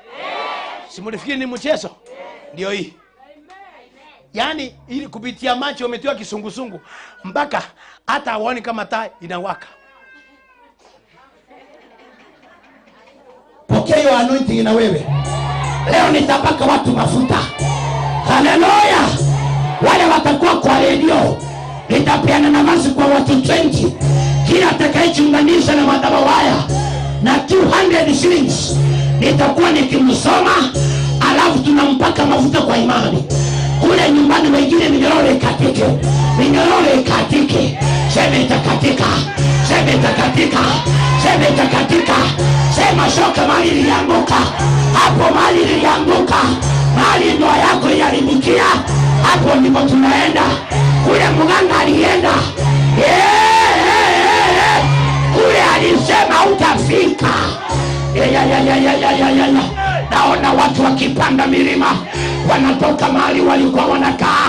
Si mlifikiri ni mchezo? Ndio hii. Yaani ili kupitia macho umetiwa kisungusungu mpaka hata hawaoni kama taa inawaka. Pokea hiyo anointing na wewe. Leo nitapaka watu mafuta. Haleluya! Wale watakuwa kwa redio, nitapeana nafasi kwa watu 20. Kila atakayejiunganisha na madhabahu haya na 200 shillings, nitakuwa nikimsoma, alafu tunampaka mafuta kwa imani. Kule nyumbani wengine minyororo ikatike, minyororo ikatike, sema itakatika, sema itakatika, sema itakatika, sema shoka mahali ilianguka, hapo mahali ilianguka, mahali ndoa yako iliharibikia, hapo ndipo tunaenda. Kule mganga alienda, yeah. Kule alisema utafika. Ya. Naona watu wakipanda milima, wanatoka mahali walikuwa wanakaa.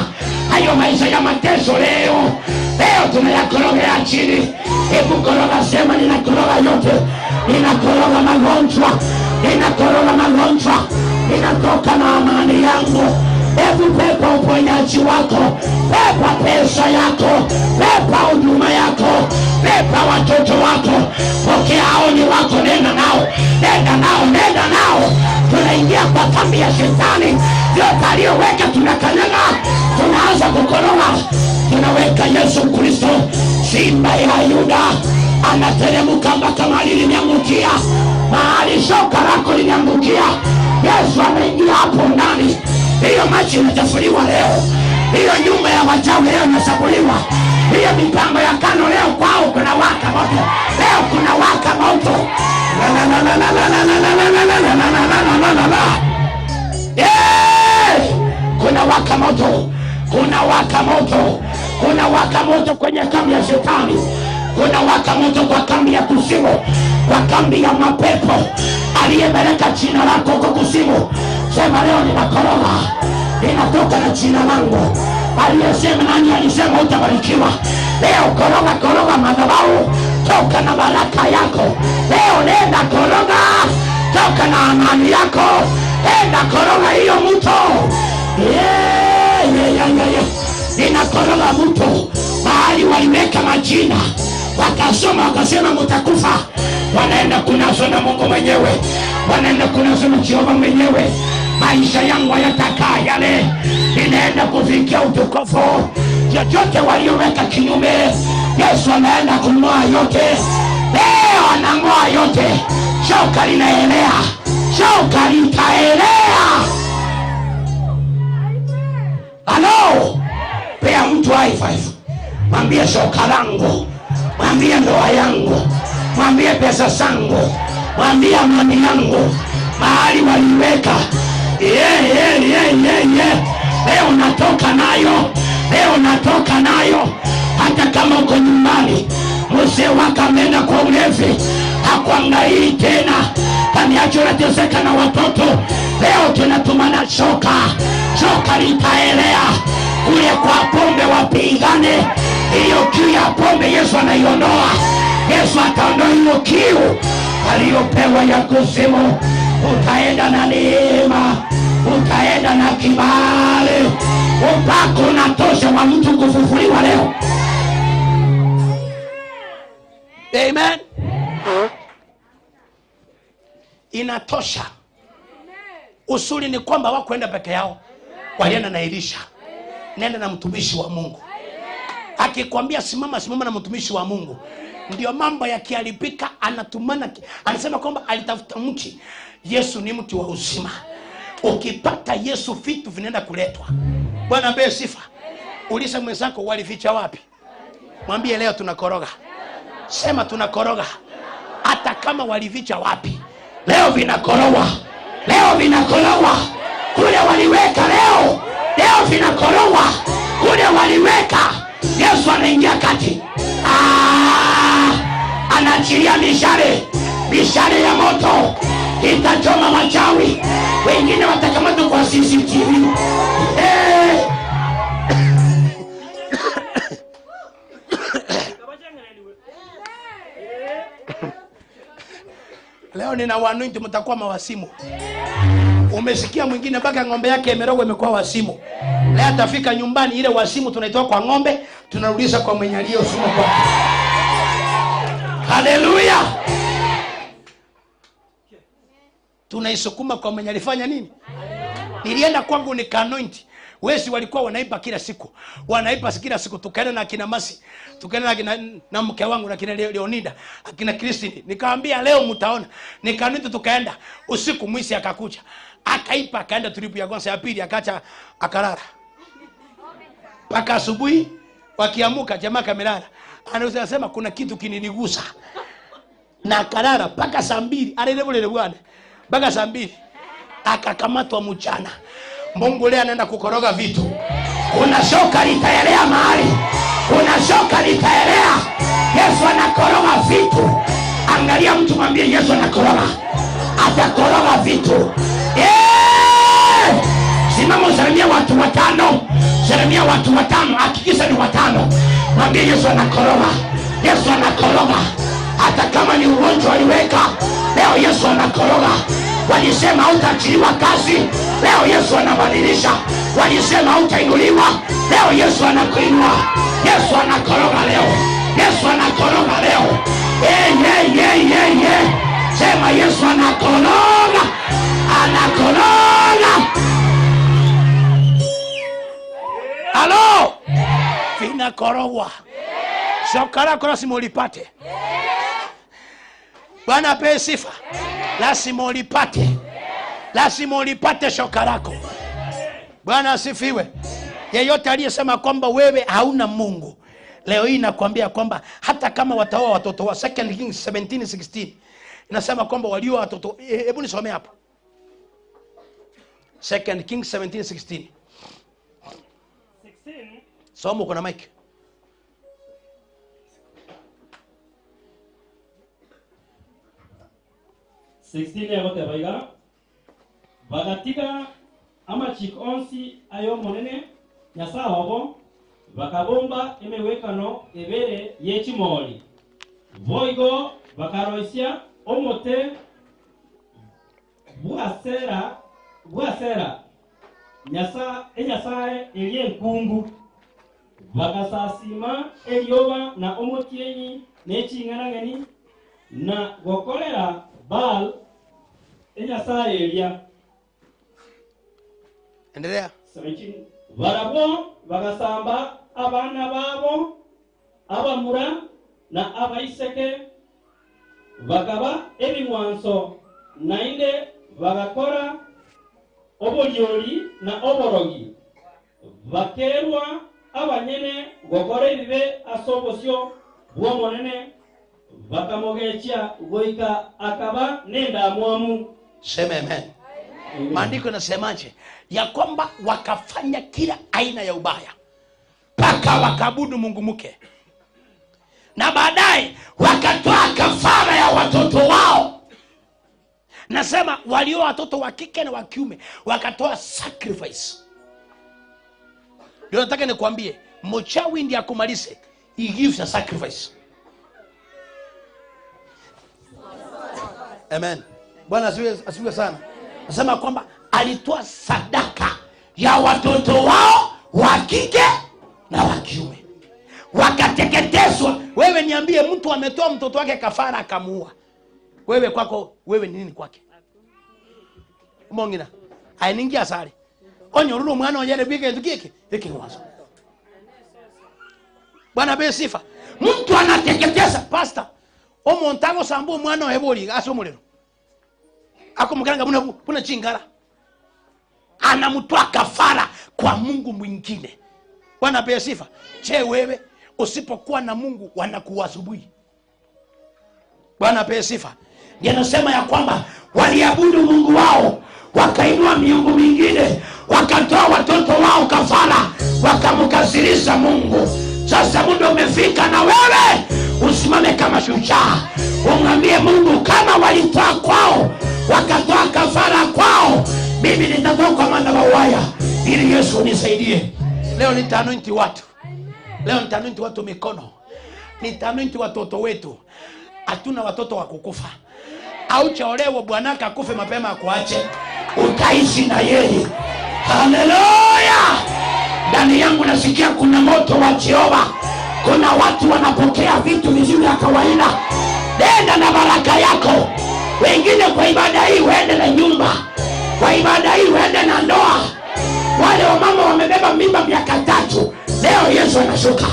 Hayo maisha ya mateso leo, leo tunayakorogea chini. Hebu koroga, sema ninakoroga yote, ninakoroga magonjwa, ninakoroga magonjwa, ninatoka na amani yangu. Hebu pepa uponyaji wako, pepa pesa yako, pepa huduma yako, pepa watoto wako, pokea aoni wako, nenda nao, nenda nao, nenda nao. Tunaingia kwa kambi ya shetani, yote aliyoweka tunakanyaga, tunaanza kukoroga, tunaweka Yesu Kristo, simba ya Yuda, anateremka mpaka mahali limeangukia, mahali shoka lako limeangukia. Yesu ameingia hapo ndani. Hiyo maji inachafuliwa leo, hiyo nyumba ya wachawi leo inachafuliwa, hiyo mipango ya kano leo kwao kuna waka moto, leo kuna waka moto. La, la, la, la, la, la, la, la, la, la, la, la, la, la, la, la, la, la. Eh! Kuna waka moto, kuna waka moto, kuna waka moto kwenye kambi ya shetani, kuna waka moto kwa kambi ya kuzimu, kwa kambi ya mapepo aliyepeleka jina lako kwa kuzimu. Sema leo ninakoroga, ninatoka na jina langu. Aliyesema, nani alisema utabarikiwa? Leo koroga, koroga madhabahu, toka na baraka yako. Leo nenda koroga. Toka na amani yako, enda koroga hiyo mto. Yeah, yeah, yeah, yeah. Ninakoroga mto mahali waliweka majina, wakasoma wakasema mtakufa. Wanaenda kunaswa na Mungu mwenyewe, wanaenda kunaswa na Jehova mwenyewe. Maisha yangu hayatakaa yale, ninaenda kufikia utukufu. Chochote walioweka kinyume, Yesu anaenda kung'oa yote. Leo anang'oa yote. Shoka linaelea, shoka litaelea. Halo, pea mtu high five, mwambie shoka langu, mwambie ndoa yangu, mwambie pesa zangu, mwambie amani yangu, mahali waliweka. Yeah, yeah, yeah, yeah, yeah. Leo natoka nayo, leo natoka nayo. Hata kama uko nyumbani, mzee wako ameenda kwa ulevi, hakuangalii tena, kaniacha unateseka na watoto. Leo tunatumana shoka, shoka litaelea kule kwa pombe, wapigane. Hiyo kiu ya pombe Yesu anaiondoa. Yesu ataondoa hiyo kiu aliyopewa ya kuzimu. Utaenda na neema, utaenda na kibali. Upako unatosha wa mtu kufufuliwa leo. Amen. Inatosha. Usuli ni kwamba hawakuenda peke yao, walienda na Elisha. Nenda na mtumishi wa Mungu. Akikwambia simama, simama na mtumishi wa Mungu. Ndio mambo yakiharibika, anatumana, anasema kwamba alitafuta mti. Yesu ni mti wa uzima. Ukipata Yesu vitu vinaenda kuletwa. Bwana apewe sifa. Uliza mwenzako walificha wapi? Mwambie leo tunakoroga. Sema tunakoroga. Hata kama walificha wapi, leo vinakorogwa. Leo vinakorogwa. Kule waliweka leo, leo vinakorogwa. Kule waliweka, Yesu anaingia kati. Anaachilia mishale, mishale ya moto itachoma wachawi. Wengine watakamatwa kwa CCTV. Leo nina wanointi, mtakuwa mawasimu. Umesikia mwingine mpaka ng'ombe yake imerogwa imekuwa wasimu. Leo atafika nyumbani, ile wasimu tunaitoa kwa ng'ombe, tunarudisha kwa mwenye aliyosuma kwa. Haleluya. Tunaisukuma kwa mwenye alifanya nini? Nilienda kwangu nika anoint. Wezi walikuwa wanaiba kila siku. Wanaiba kila siku. Tukaenda na akina Masi, tukaenda na akina, na mke wangu na akina Leonida, akina Christine. Nikamwambia leo mtaona. Nika anoint tukaenda. Usiku mwizi akakuja. Akaipa akaenda trip ya kwanza, ya pili akaacha akalala. Paka asubuhi wakiamuka jamaa kamelala. Anaweza kusema kuna kitu kininigusa. Na akalala paka saa 2. Alele bwana. Paka saa 2 akakamatwa mchana. Mungu leo anaenda kukoroga vitu. Kuna shoka litaelea mahali. Kuna shoka litaelea. Yesu anakoroga vitu. Angalia mtu mwambie Yesu anakoroga. Atakoroga vitu. Simama usalimia watu watano. Salimia watu watano. Hakikisha ni watano. Mwambie Yesu anakoroga. Yesu anakoroga. Hata kama ni ugonjwa aliweka, leo Yesu anakoroga. Walisema hutaachiliwa kazi, leo Yesu anabadilisha. Walisema hutainuliwa, leo Yesu anakuinua. Yesu anakoroga leo. Yesu anakoroga leo. Hey, hey, hey, hey, hey. Sema Yesu anakoroga. Anakoroga. Halo? Vinakorogwa. Shoka lako lazima ulipate. Bwana apewe sifa. Lazima ulipate. Lazima ulipate shoka lako. Bwana asifiwe. Yeyote aliyesema kwamba wewe hauna Mungu, leo hii nakwambia kwamba hata kama wataoa watoto wa 2 Kings 17:16 inasema kwamba walioa watoto, hebu nisomee hapo. 2 Kings 17:16. Soma uko na mic. 16 bagatiga amachiko onsi ayo monene nyasahobo bakabomba emewekano ebere yechimoli voigo bakaroisia omote Bwasera bwasera nyasa enyasaye erie nkungu bagasasima erioba na omotienyi n'eching'anang'ani na gokorera Baal enyasaye eria. Endelea. 17 Barabo bagasamba abana babo abamura na abaiseke bakaba ebing'wanso nainde bagakora obolioli na oborogi bakerwa abanyene gokora ebibe ase obosio bw'omonene bakamogechia goika akaba nendamwamu. Sema amen. Maandiko yanasemaje? Ya kwamba wakafanya kila aina ya ubaya mpaka wakaabudu mungu mke, na baadaye wakatoa kafara ya watoto wao. Nasema walio watoto wa kike na wa kiume wakatoa sacrifice. Ndio nataka nikwambie, mchawi ndiye akumalize, he gives a sacrifice. Amen. Bwana asifiwe sana. Nasema kwamba alitoa sadaka ya watoto wao wa kike na wa kiume, wakateketezwa. Wewe niambie, mtu ametoa mtoto wake kafara akamuua, wewe kwako wewe ni nini kwake? Mongina ainingia asare onyoruru mwana onyere bwike ndukike ikingwazo. Bwana be sifa. Mtu anateketeza pastor omontango sambu mwana weboli asomulero akomukanga buna buna chingara, anamtoa kafara kwa mungu mwingine. Bwana be sifa. Che wewe usipokuwa na Mungu wanakuasubuhi. Bwana pe sifa. Ndiye anasema ya kwamba waliabudu mungu wao, wakainua miungu mingine, wakatoa watoto wao kafara, wakamkasirisha Mungu. Sasa muda umefika na wewe usimame kama shujaa, umwambie Mungu, kama walitoa kwao wakatoa kafara kwao, mimi nitatoa kwa madhabahu haya ili Yesu unisaidie. Leo nitaanointi watu. Leo nitaanointi watu mikono. Nitaanointi watoto wetu. Hatuna watoto wa kukufa. Auchaolewa bwanaka akufe mapema akuache, utaishi na yeye. Haleluya! Ndani yangu nasikia kuna moto wa Jehova. Kuna watu wanapokea vitu vizuri vya kawaida. Nenda na baraka yako. Wengine kwa ibada hii waende na nyumba, kwa ibada hii waende na ndoa. Wale wamama wamebeba mimba miaka 3, leo Yesu anashuka.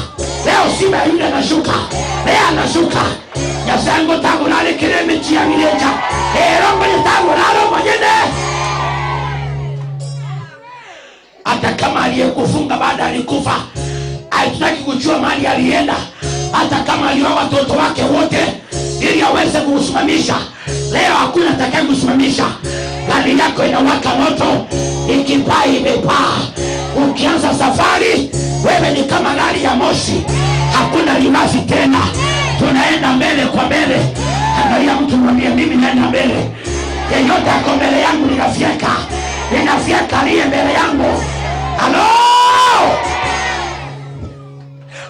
Leo simba ya Yuda anashuka. Leo anashuka. Nyasango tangu nale kireme chia milecha. Erongo tangu nalo mwenyewe. Hata kama aliyekufunga baada alikufa, hatutaki kujua mahali alienda. Hata kama alioa watoto wake wote ili aweze kuusimamisha, leo hakuna atakaye kusimamisha. Gari yako inawaka moto, ikipaa imepaa. Ukianza safari wewe ni kama gari ya moshi, hakuna limasi tena. Tunaenda mbele kwa mbele. Angalia mtu mwambie, mimi naenda mbele. Yeyote ako mbele yangu ninafyeka, ninafyeka aliye mbele yangu. Halo!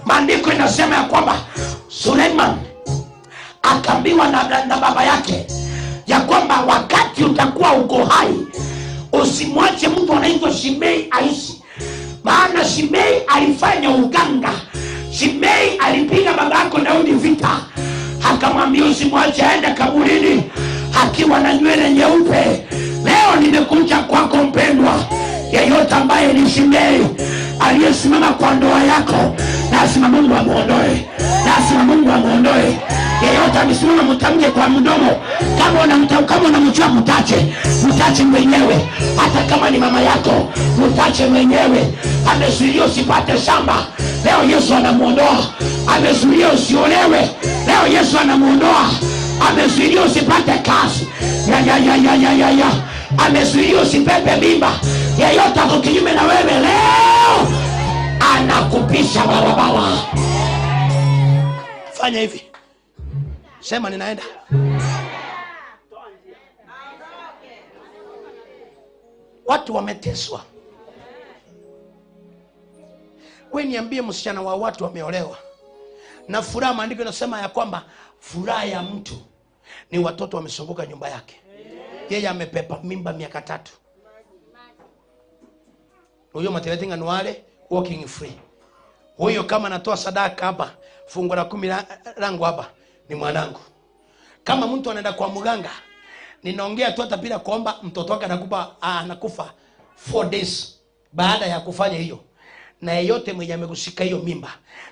Maandiko inasema ya kwamba Suleiman akaambiwa na baba yake ya kwamba wakati utakuwa uko hai usimwache mtu anaitwa Shimei aishi. Maana Shimei alifanya uganga. Shimei alipiga babako Daudi vita, akamwambia usimwache aende kaburini akiwa na nywele nyeupe. Leo nimekuja kwako mpendwa, yeyote ambaye ni Shimei aliyesimama kwa ndoa yako, lazima Mungu amuondoe. Lazima Mungu amuondoe. Yeyote amesimama mtamke kwa mdomo, kama unamjua mtache, mtache mwenyewe. Hata kama ni mama yako, mtache mwenyewe. Amezuia usipate shamba, leo Yesu anamuondoa. Amezuia usiolewe, leo Yesu anamuondoa. Amezuia usipate kazi, ya ya ya ya ya ya ya. Amezuia usipepe mimba. Yeyote ako kinyume na wewe leo anakupisha barabara. Fanya hivi, sema ninaenda. Watu wameteswa. Wewe niambie, msichana wa watu wameolewa na furaha. Maandiko yanasema ya kwamba furaha ya mtu ni watoto wamesongoka nyumba yake. Yeye amepepa mimba miaka 3. Huyo mateletinga nwale walking free. Huyo kama anatoa sadaka hapa, fungu la 10 langu hapa ni mwanangu. Kama mtu anaenda kwa mganga, ninaongea tu hata bila kuomba, mtoto wake anakufa 4 days baada ya kufanya hiyo. Na yeyote mwenye amekushika hiyo mimba,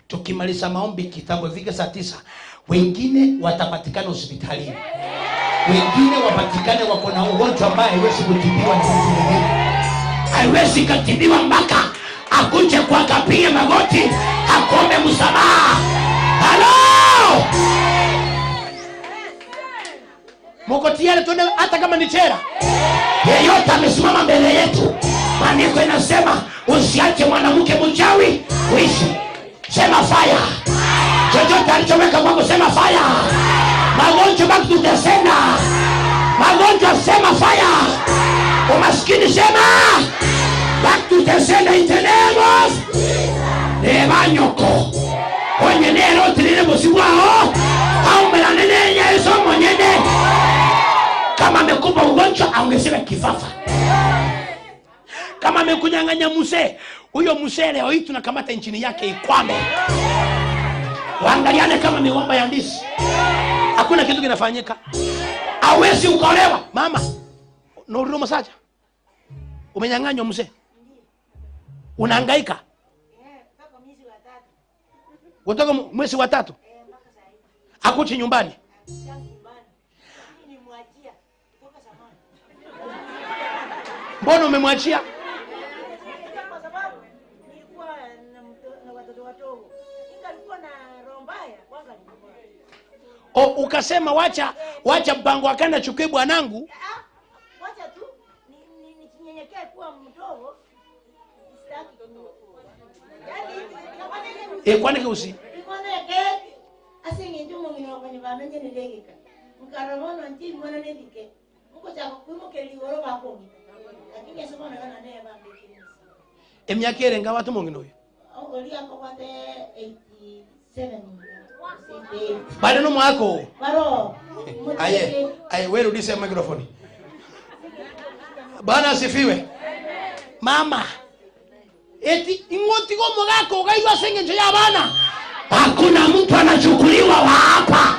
tukimaliza maombi kitambo ifike saa 9, wengine watapatikana hospitalini. Wengine wapatikane wako na ugonjwa ambaye haiwezi kutibiwa na mtu mwingine. Haiwezi katibiwa mpaka akuje kwa akapiga magoti akuombe msamaha. Hello! Mko tayari tuende hata kama ni chera? Yeyote amesimama mbele yetu, maandiko inasema usiache mwanamke mchawi kuishi. Sema fire. Chochote alichoweka kwako sema fire. Magonjwa back to the sender. Magonjwa sema fire. Umaskini sema back to the sender in the name of Nebanyoko. Kwenye nero tilile musiwao au melanene Yesu mwenyewe. Kama amekupa ugonjwa aongezewe kifafa. Kama amekunyang'anya mzee, huyo mzee leo hii tunakamata injini yake ikwame. Waangaliane kama migomba ya ndizi. Hakuna kitu kinafanyika. Hawezi ukaolewa. Mama, nururo masaja. Umenyang'anywa mzee. Unahangaika. Kutoka mwezi wa 3. Hakuchi nyumbani. Mbona umemwachia? Kwa sababu nilikuwa na watoto wadogo. Ningalikuwa na roho mbaya, kwanza nilikuwa. O, ukasema wacha mpango wa kanda chukue bwanangu. Wacha tu ninyenyekee kuwa mdogo. Sitaki. Yaani, kwani kusi? Ikwaneke asinginje mungino kwenye bamenye nilegeka. Nkaromono nti mwana nelike. Muko cha kuimuke ligoro bako. Lakini asoma na kana naye bambe. Emyaka erenga watu mungino uyu. Oli akokwate 87. Bado no mwako. Baro. Aye, aye wewe rudisha microphone. Bwana asifiwe. Mama. Eti ingoti go mugako gairwa sengencho ya bana. Hakuna mtu anachukuliwa wa hapa.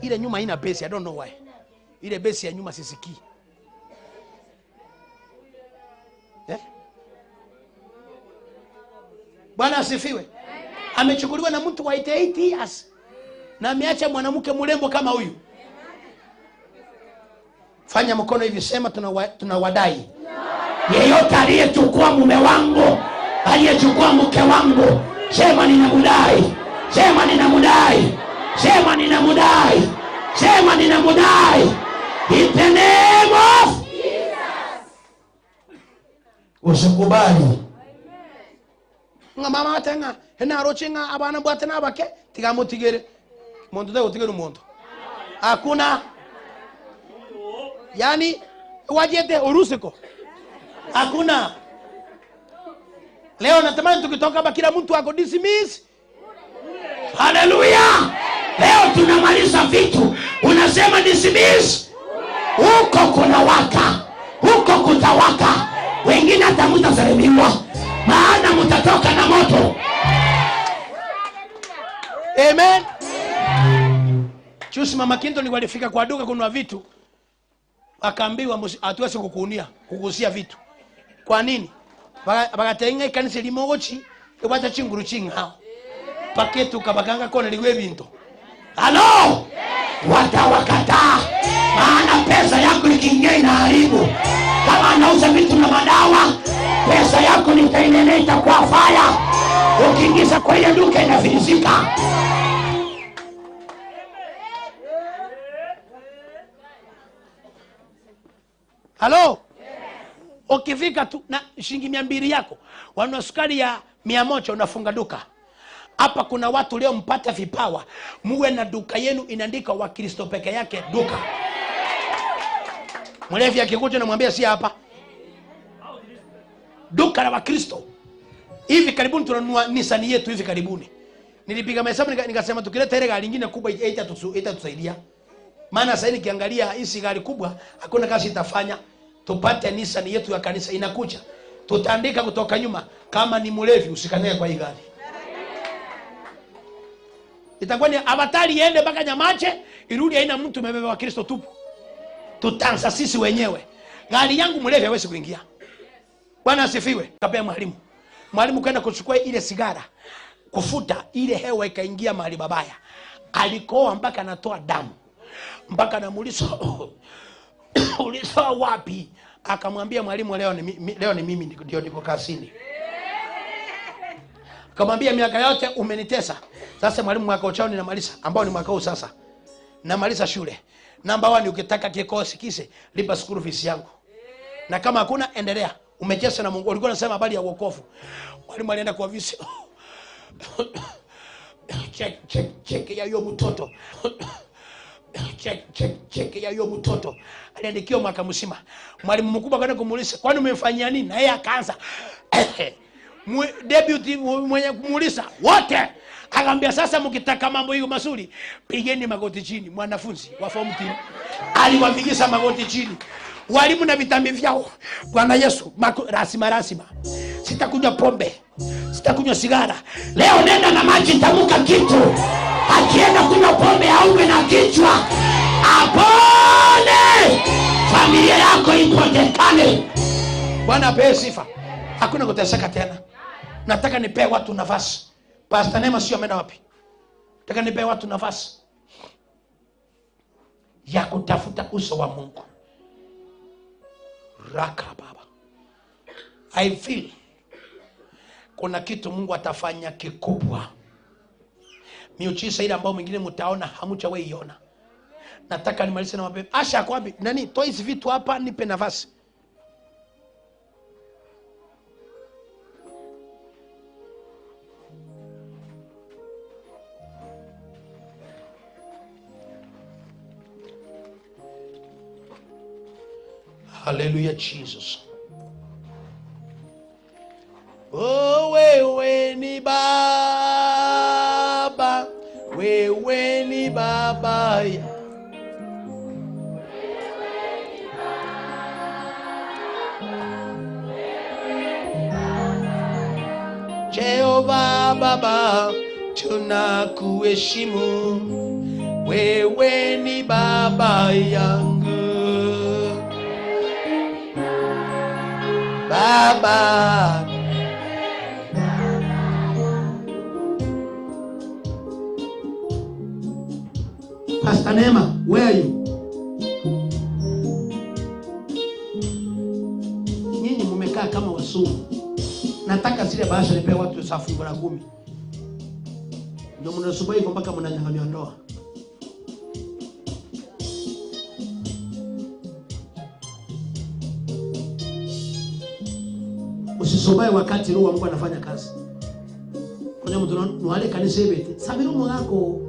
Ile nyuma haina base, I don't know why. Ile base ya nyuma sisikii. Bwana asifiwe. Amechukuliwa na mtu wa 88 years. Na ameacha mwanamke mrembo kama huyu. Fanya mkono hivi, sema tunawadai. Yeyote aliyechukua mume wangu, aliyechukua mke wangu, sema ninamdai. Sema ninamdai. Sema ninamdai. Sema ninamdai. In the name of Jesus. Usikubali. Nga mama atenga, hena rochinga abana bwate nabake, tigamutigere. Muntu de utigere muntu. Hakuna. Yani wajete urusiko. Hakuna. Leo natamani tukitoka hapa kila mtu ako dismiss. Haleluya. Leo tunamaliza vitu. Unasema dismiss. Huko kuna waka. Huko kutawaka. Wengine hata mtasalimiwa. Maana mtatoka na moto. Amen. Chusi Mama Kinto ni walifika kwa duka kununua vitu. Akaambiwa hatuwezi kukuuzia vitu. Kwa nini? Bakatenga ikanisa limogochi, ewacha chinguru chingao. Paketu kabakanga kona liwe bintu. Halo! Watawakataa. Maana pesa yako ikiingia inaharibu. Kama anauza vitu na madawa, pesa yako ni itaineneta kwa fire. Ukiingiza kwa ile duka inafilisika. Halo? Ukifika tu na shilingi 200 yako, wanunua sukari ya 100 unafunga duka. Hapa kuna watu leo mpata vipawa, muwe na duka yenu inaandika wa Kristo peke yake duka. Mlevi akikuja namwambia si hapa. Duka la Wakristo. Hivi karibuni tunanunua Nissan yetu hivi karibuni. Nilipiga mahesabu nikasema tukileta ile gari nyingine kubwa haitatusaidia. Maana sasa nikiangalia hii gari kubwa hakuna kazi itafanya. Tupate Nissan yetu ya kanisa inakuja. Tutaandika kutoka nyuma kama ni mlevi usikanyage kwa hii gari. Itakuwa ni avatari iende mpaka Nyamache, irudi haina mtu, imebeba wa Kristo tupu. Tutaanza sisi wenyewe. Gari yangu mlevi hawezi kuingia. Bwana asifiwe. Kapea mwalimu. Mwalimu kaenda kuchukua ile sigara, kufuta ile hewa ikaingia mahali babaya. Alikoa mpaka anatoa damu. Mpaka anamuuliza ulizoa wapi? Akamwambia mwalimu, leo ni mimi ndio niko kazini. Akamwambia miaka yote umenitesa. Sasa mwalimu, mwaka uchao ninamaliza, ambao ni mwaka huu sasa. Namaliza shule. Namba 1, ukitaka kikosi kise lipa school fees yangu. Na kama hakuna endelea. Umecheza na Mungu. Ulikuwa unasema habari ya wokovu. Mwalimu alienda kwa ofisi. Check check check ya hiyo mtoto. Check check check ya hiyo mtoto. Aliandikiwa mwaka mzima. Mwalimu mkubwa akaenda kumuuliza, "Kwani umemfanyia nini?" Na yeye akaanza. Deputy mwenye kumuuliza wote akamwambia, sasa mkitaka mambo hiyo mazuri pigeni magoti chini. Mwanafunzi wa form 3 aliwapigisha magoti chini, walimu na vitambi vyao. Bwana Yesu, rasima rasima, sitakunywa pombe, sitakunywa sigara leo, nenda na maji, tamuka kitu. Akienda kunywa pombe aume na kichwa, apone, familia yako ipotekane. Bwana apewe sifa. Hakuna kuteseka tena. Nataka nipee watu nafasi. Pastor Neema sio ameenda wapi? Nataka nipee watu nafasi ya kutafuta uso wa Mungu. Raka baba. I feel kuna kitu Mungu atafanya kikubwa. Miujiza ile ambayo mwingine mtaona hamjawahi iona. Nataka nimalize na mapema. Asha kwa wapi? Nani? Toa hizi vitu hapa nipe nafasi. Hallelujah, Jesus. Oh, wewe ni Baba, wewe ni Baba. Jehova Baba, tunakuheshimu, wewe ni Baba yangu. Baba. Pastor Neema, where are you? Nyinyi mmekaa kama wasungu. Nataka zile bahasha nipe watu saa fungu la 10. Ndio mnasubiri hivyo mpaka mnanyang'anywa ndoa. Usisobae wakati Roho wa Mungu anafanya kazi. Kuna mtu nwale kanisa hivi. Sabiri mwako.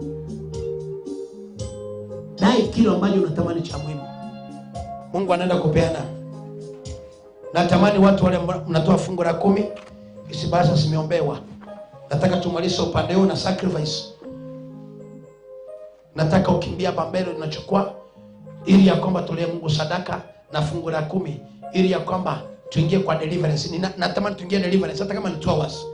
Dai kile ambacho unatamani cha muhimu. Mungu anaenda kupeana. Natamani watu wale mnatoa fungu la 10, isibasa simeombewa. Nataka tumalize upande huu na sacrifice. Nataka ukimbia hapa mbele unachukua ili ya kwamba tolee Mungu sadaka na fungu la 10 ili ya kwamba tuingie kwa deliverance. Natamani tuingie deliverance hata kama ni 2 hours.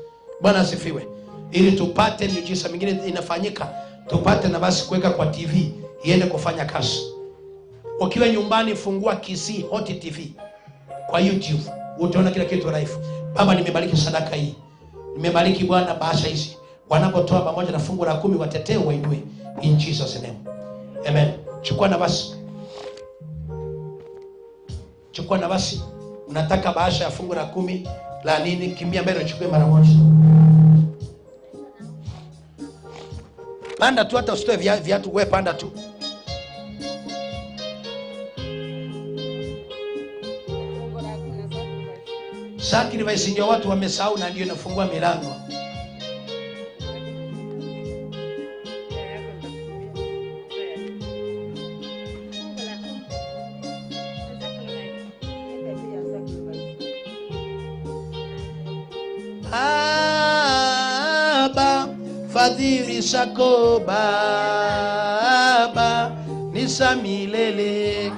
Bwana asifiwe. Ili tupate miujiza mingine inafanyika, tupate nafasi kuweka kwa TV iende kufanya kazi. Ukiwa nyumbani fungua Kisii Hot TV kwa YouTube, utaona kila kitu live. Baba, nimebariki sadaka hii. Nimebariki Bwana bahasha hizi. Wanapotoa pamoja na fungu la 10 watetee wainue in Jesus name. Amen. Chukua nafasi. Chukua nafasi. Unataka bahasha ya fungu la 10 la nini? Kimbia mbele uchukue mara moja. Panda tu, hata usitoe viatu, wewe panda tu. Sacrifice ndio watu wamesahau na ndio inafungua milango. Baba, fadhili zako Baba ni ni za milele.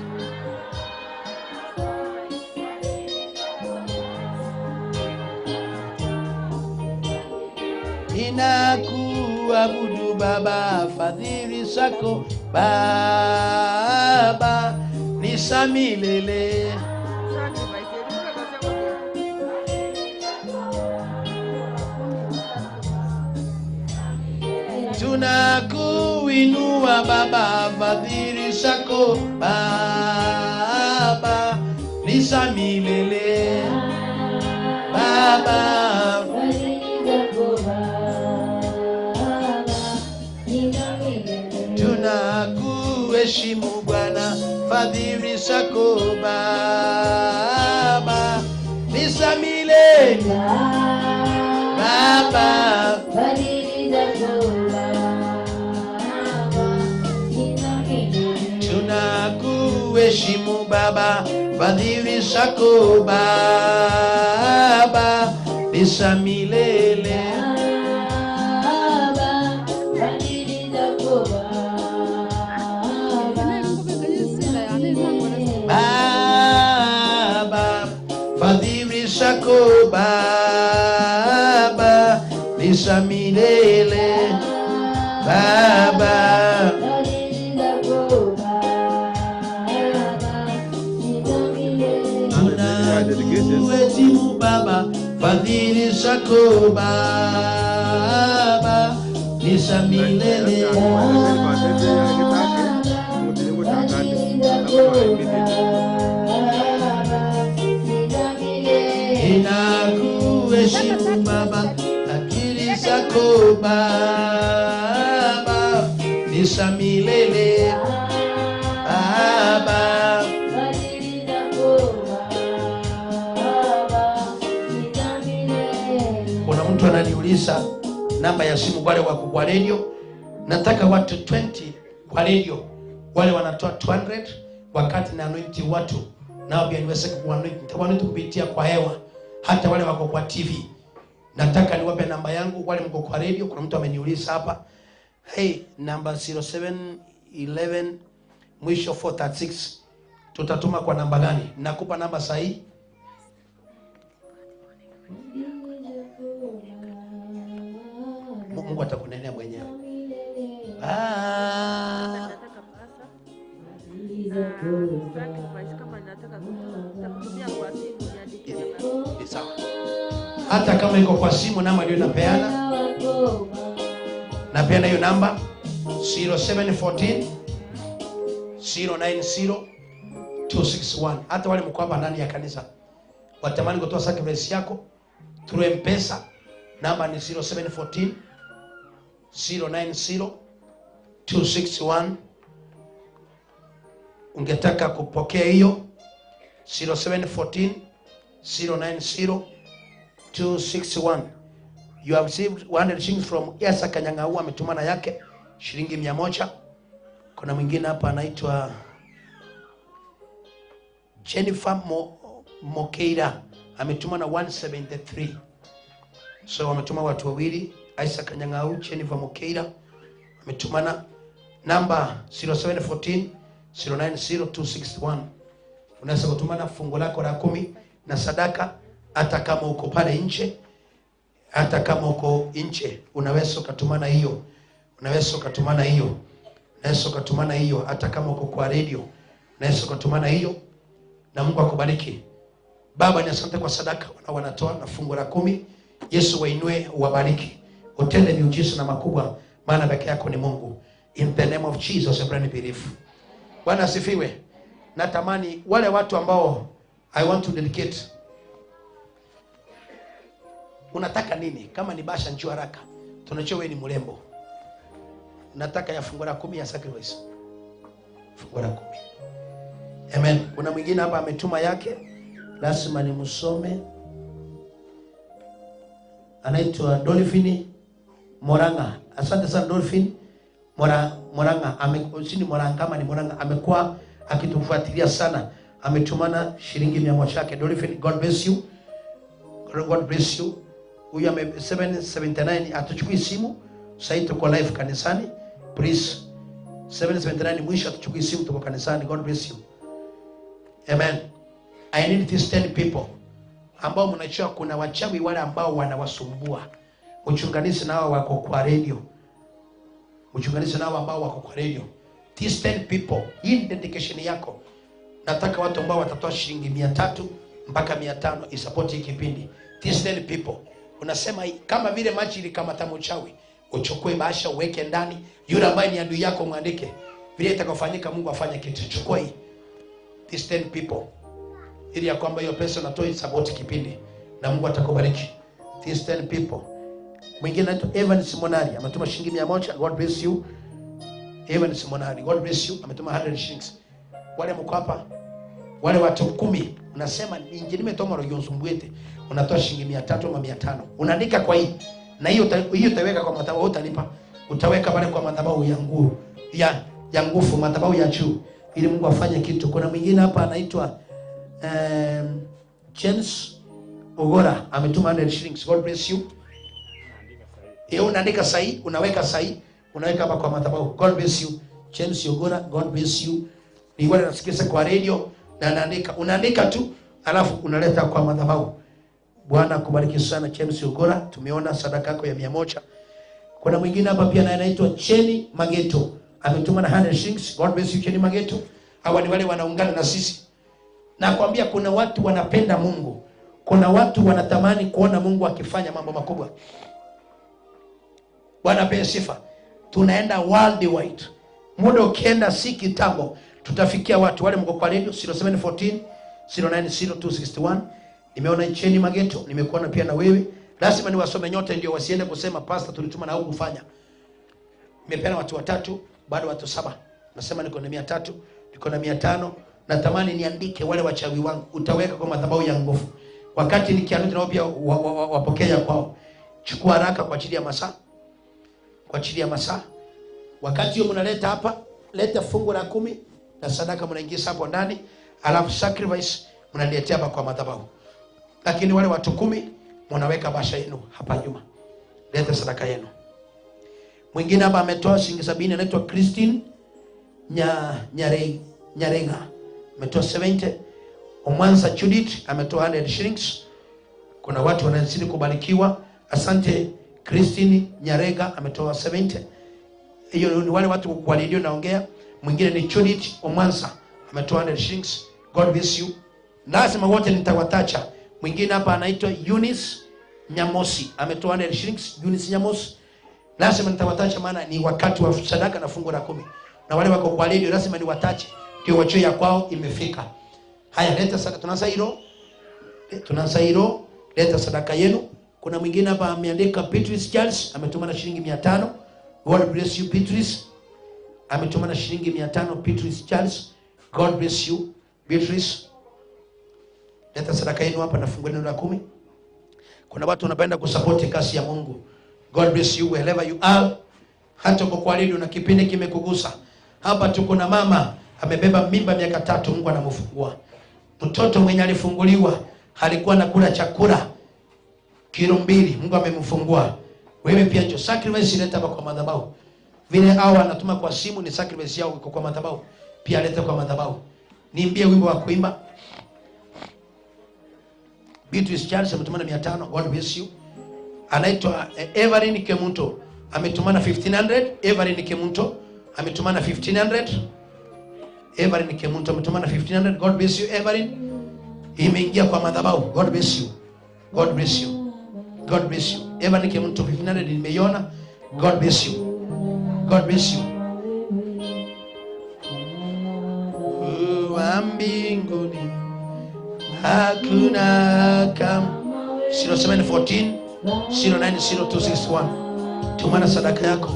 Ninakuabudu Baba, fadhili zako Baba ni za milele. Tunakuinua Baba, fadhili zako Baba ni za milele. Baba tunakuheshimu Bwana, fadhili zako Baba ni za milele. Baba tunakuheshimu Baba, fadhili zako Baba ni za milele. Baba, fadhili zako Baba ni za milele. Baba tunakuheshimu Baba, fadhili zako Baba ni za milele. Ninakuheshimu Baba, akili zako Baba ni za milele. Baba kuna mtu ananiuliza namba ya simu, wale wako kwa radio. Nataka watu 20 kwa radio, wale wanatoa 200 wakati na anointi watu nao pia niweze kuanointi. Nitawaanointi kupitia kwa hewa, hata wale wako kwa TV. Nataka niwape namba yangu, wale mko kwa radio. Kuna mtu ameniuliza hapa, hey, namba 0711 mwisho 436 tutatuma kwa namba gani? Nakupa namba sahihi. Mungu atakunenea mwenyewe. Ni sawa. Hata kama iko kwa simu, namba ndio napeana. Napeana hiyo namba 0714 090 261. Hata wale mko hapa ndani ya kanisa watamani kutoa sacrifice yako through M-Pesa, namba ni 0714 090 261. Ungetaka kupokea hiyo 0714 090 261. You have received 100 shillings from Yasa Kanyang'au, ametuma na yake shilingi 100. Kuna mwingine hapa anaitwa Jennifer Mokeira ametuma na 173. So wametuma watu wawili, Isaac Kanyang'au, Jennifer Mokeira ametuma namba 0714 090 261. Unaweza kutuma na fungu lako la 10 na sadaka, hata kama uko pale nje, hata kama uko nje unaweza ukatumana hiyo, unaweza ukatumana hiyo, unaweza ukatumana hiyo, hata kama uko kwa radio unaweza ukatumana hiyo. Na Mungu akubariki. Baba, ni asante kwa sadaka wanatoa na fungu la 10. Yesu wainue, wabariki, utende miujiza na makubwa, maana peke yako ni Mungu. In the name of Jesus I pray and believe. Bwana asifiwe. Natamani wale watu ambao I want to dedicate. Unataka nini? Kama ni basha njoo haraka. Tunajua wewe ni mrembo. Nataka ya fungu la 10 ya sacrifice. Fungu la 10. Amen. Kuna mwingine hapa ametuma yake. Lazima nimsome. Anaitwa Dolphine Moranga. Asante sana Dolphine Moranga. Sini Moranga kama ni Moranga, amekuwa akitufuatilia sana. Ametumana shilingi 100 yake. Dolphine, God bless you. God bless you. Huyu ame 779 atuchukui simu. Sasa tuko live kanisani. Please 779 mwisho atuchukui simu, tuko kanisani. God bless you. Amen. I need these 10 people ambao mnajua kuna wachawi wale ambao wanawasumbua. Mchunganishi nao wako kwa radio. Mchunganishi nao ambao wako kwa radio. These 10 people, hii ni dedication yako. Nataka watu ambao watatoa shilingi 300 mpaka 500 isupport hii kipindi. These 10 people. Unasema kama vile maji ilikamata mchawi, uchukue bahasha uweke ndani, yule ambaye ni adui yako mwandike. Vile itakofanyika Mungu afanye kitu. Chukua hii. These 10 people. Ili ya kwamba hiyo pesa unatoa isupport kipindi na Mungu atakubariki. These 10 people. Mwingine anaitwa Evans Monari ametuma shilingi 100. God bless you. Evans Monari, God bless you, ametuma 100 shillings. Wale mko hapa, wale watu 10, unasema injili nimetoma roho yonzumbuete, unatoa shilingi 300 ama 500. Unaandika kwa hii. Na hiyo hiyo utaweka kwa madhabahu, utalipa. Utaweka pale kwa madhabahu ya nguvu, ya nguvu, madhabahu ya juu, ili Mungu afanye kitu. Kuna mwingine hapa anaitwa James Ogora ametuma 100 shillings. God bless you. Hiyo unaandika sahihi, unaweka sahihi, unaweka hapa kwa madhabahu. God bless you. James Ogora, God bless you. Ni wale nasikiliza kwa radio na naandika. Unaandika tu alafu unaleta kwa madhabahu. Bwana akubariki sana James Ogora, tumeona sadaka yako ya 100. Kuna mwingine hapa pia naye anaitwa Cheni Mageto. Ametuma na 100 shillings. God bless you Cheni Mageto. Hawa ni wale wanaungana na sisi. Nakwambia kuna watu wanapenda Mungu. Kuna watu wanatamani kuona Mungu akifanya mambo makubwa. Bwana apewe sifa. Tunaenda worldwide. Muda ukienda si kitambo tutafikia watu wale mko kwa radio 0714 090261. Nimeona Cheni Mageto, nimekuona pia na wewe. Lazima niwasome nyote ndio wasiende kusema pastor tulituma na hukufanya. Nimepeana watu 3, bado watu 7. Nasema niko na 300, niko na 500. Natamani niandike wale wachawi wangu. Utaweka kwa madhabahu ya nguvu. Wakati nikianza nao pia wapokea kwao. Chukua haraka kwa ajili ya masaa. Kwa ajili ya masaa. Wakati hiyo mnaleta hapa, leta fungu la 10 na sadaka mnaingiza hapo ndani, alafu sacrifice mnaletea hapa kwa madhabahu. Lakini wale watu 10 mnaweka basha yenu hapa nyuma. Leta sadaka yenu. Mwingine hapa ametoa shilingi 70, anaitwa Christine Nyarenga. Ametoa 70. Omwanza Judith ametoa 100 shillings. Kuna watu wanazidi kubarikiwa. Asante Christine Nyarega ametoa 70. Hiyo ni wale watu kwa redio naongea. Mwingine ni Judith Omwanza ametoa 100 shillings. God bless you. Lazima wote nitawatacha. Mwingine hapa anaitwa Eunice Nyamosi ametoa 100 shillings. Eunice Nyamosi. Lazima nitawatacha maana ni wakati wa sadaka na fungu la 10. Na wale wako kwa redio lazima niwatache ndio wajue ya kwao imefika. Haya, leta sadaka. Tunaanza hilo. Tunaanza hilo. Leta sadaka yenu. Kuna mwingine hapa ameandika Beatrice Charles ametuma na shilingi 500. God bless you Beatrice. Ametuma na shilingi 500 Beatrice Charles. God bless you Beatrice. Leta sadaka yenu hapa na fungu lenu la 10. Kuna watu wanapenda kusupport kazi ya Mungu. God bless you wherever you are. Hata uko kwa redio na kipindi kimekugusa. Hapa tuko na mama amebeba mimba miaka 3, Mungu anamfungua. Mtoto mwenye alifunguliwa alikuwa anakula chakula kilo 2, Mungu amemfungua. Wewe pia njoo sacrifice leta hapa kwa madhabahu. Vile hao wanatuma kwa simu ni sacrifice yao iko kwa madhabahu. Pia leta kwa madhabahu. Niimbie wimbo wa kuimba. Beatrice Charles ametumana 500, God bless you. Anaitwa Everin Kemunto ametumana 1500. Everin Kemunto ametumana 1500. Everin Kemunto ametumana 1500. God bless you Everin. Imeingia kwa madhabahu. God bless you. God bless you. God bless you. Everin Kemunto 1500 nimeiona. God bless you. God bless you. Wa mbinguni hakuna kama. 0714 090261. Tumana sadaka yako,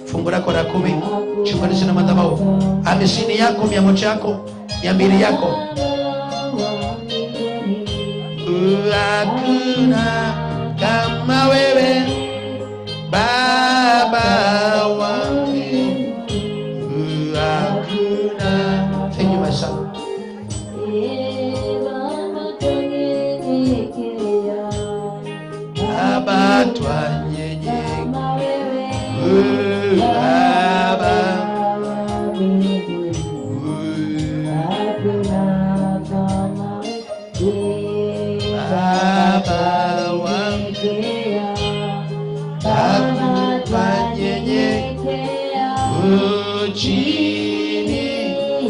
fungu lako la 10, chunganisha na madhabahu. 50 yako, 100 yako, 200 yako. Hakuna kama wewe Baba wangu. Hakuna. Thank you my son. Baba twanyenyekea. Baba Chini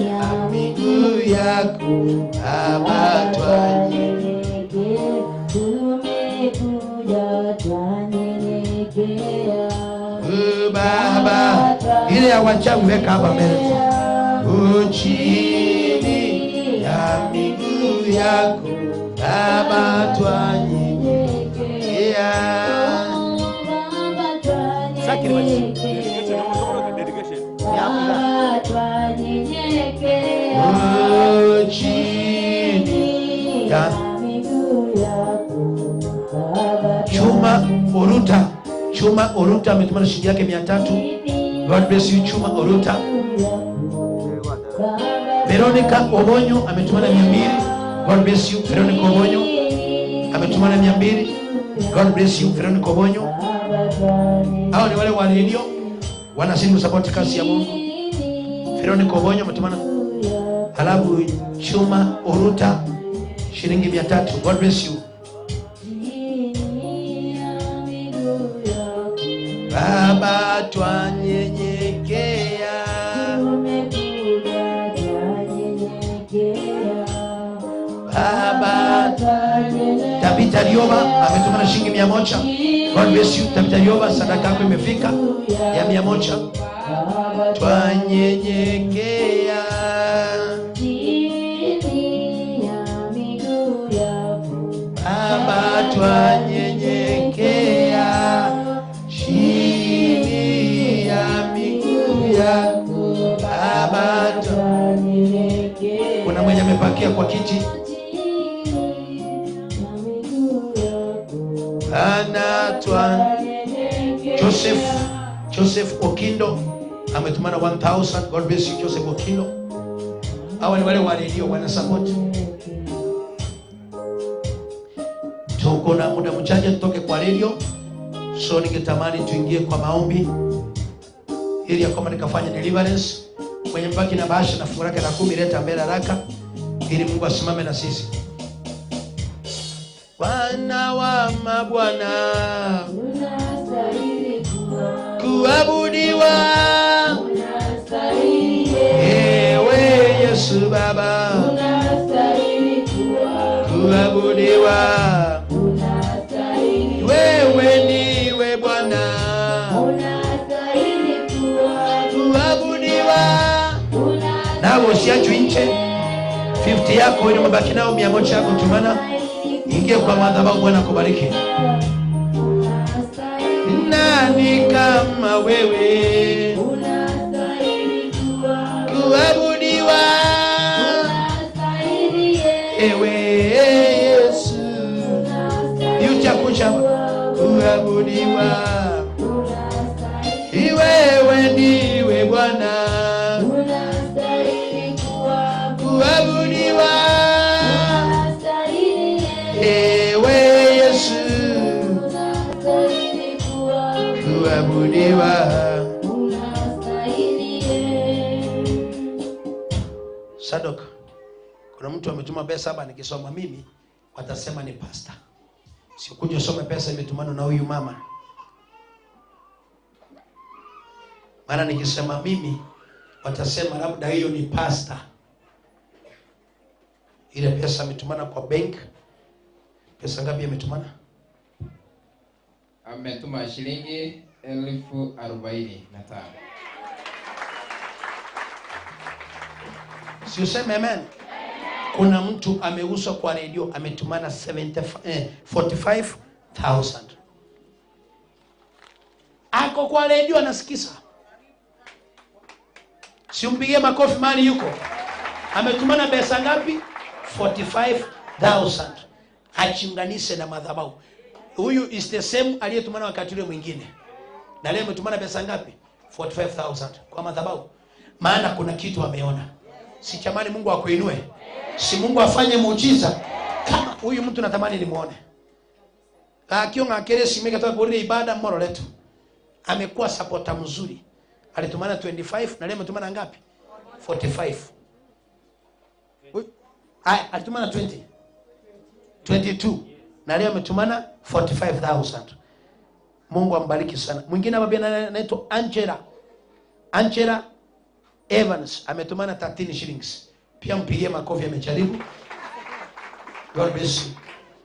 ya miguu yako Baba twanyenyekea, Tumekuja twanyenyekea. Baba, ile ya wachawi weka hapa mbele. Chini ya miguu yako Baba twanyenyekea. Baba twanyenyekea. Baba twanyenyekea. Chini ya miguu yako Baba. Chuma Oruta, Chuma Oruta ametuma shilingi yake 300. God bless you Chuma Oruta. Veronica Obonyo ametuma na 200. God bless you Veronica Obonyo ametuma na 200. God bless you Veronica Obonyo. Hao ni wale wa radio wanazidi kusupport kazi ya Mungu. Veronica Obonyo ametuma na, halafu Chuma Oruta shilingi 300. God bless you. Baba twanyenyekea. Tumekuja twanyenyekea. Baba Tabita Rioba ametuma na shilingi 100. God bless you Tabita Rioba, sadaka yako imefika ya 100. Twanyenyekea. Chini ya miguu yako Baba twanyenyekea. Chini ya miguu yako Baba twanyenyekea. Kuna mwenye amepakia kwa kiti. Anatwa Joseph Okindo ametumana 1000. God bless you Joseph Okindo. Hawa ni wale wa radio wana support. Tuko na muda mchache tutoke kwa radio, so ningetamani tuingie kwa maombi ili ya kwamba nikafanya deliverance. Mwenye mbaki na bahasha na fungu lake la 10 leta mbele haraka ili Mungu asimame na sisi. Bwana wa mabwana Unastahili kuabudiwa, unastahili, ewe Yesu Baba unastahili kuabudiwa, unastahili, wewe ndiwe Bwana unastahili kuabudiwa. Nawe usiachwe nje. 50 yako ile mabaki nao 100 yako tumana, ingie kwa madhabahu. Bwana kubariki. Nani kama wewe kuabudiwa, ewe Yesu yutakucha kuabudiwa, wewe ndiwe Bwana kuabudiwa, ewe Yesu kuabudiwa. Sadok, kuna mtu ametuma pesa hapa, nikisoma mimi watasema ni pastor. Sikuja usome pesa imetumana na huyu mama, maana nikisema mimi watasema labda hiyo ni pastor. Ile pesa ametumana kwa bank, pesa ngapi ametumana? Ametuma shilingi 45,000. Si useme amen. Kuna mtu ameuswa kwa radio ametumana 45,000. Ako kwa radio anasikiza. Simpigie makofi mahali yuko. Ametumana pesa ngapi? 45,000. Achiunganishe na madhabahu. Huyu is the same aliyetumana wakati ule mwingine. Na leo ametumana pesa ngapi? 45,000 kwa madhabahu. Maana kuna kitu ameona. Si chamani Mungu akuinue. Si Mungu afanye muujiza. Kama huyu mtu natamani nimuone. Akio ngakere simeka toka kwa ibada moro letu. Amekuwa supporter mzuri. Alitumana 25 na leo ametumana ngapi? 45. Alitumana 20. 22. Na leo ametumana 45,000. Mungu ambariki sana. Mwingine hapa pia anaitwa Angela. Angela Evans ametumana 13 shillings. Pia mpigie makofi, amejaribu. God bless you.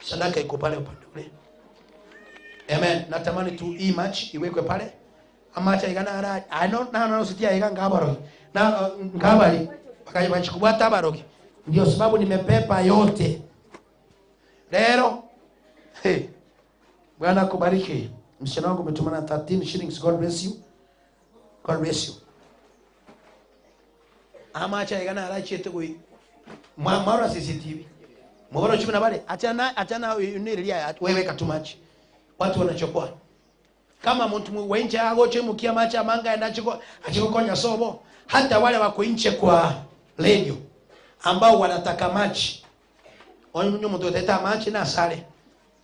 Sadaka iko pale upande ule. Amen. Natamani tu hii match iwekwe pale. Amacha igana ara ano na na sitia iga ngabaro. Na ngabari bakachukua tabaroki. Ndio sababu nimepepa yote. Leo. Hey. Bwana akubariki. Msichana wangu umetumana 13 shillings. God bless you. God bless you. Amacha igana ara chete kui. Mara CCTV. Mworo chumi na bale. Achana achana unilia wewe katumachi. Watu wanachukua. Kama mtu wenje agoche mukia macha manga endachiko achikokonya sobo. Hata wale wako nje kwa radio ambao wanataka machi. Onyo mtu teta machi na sale.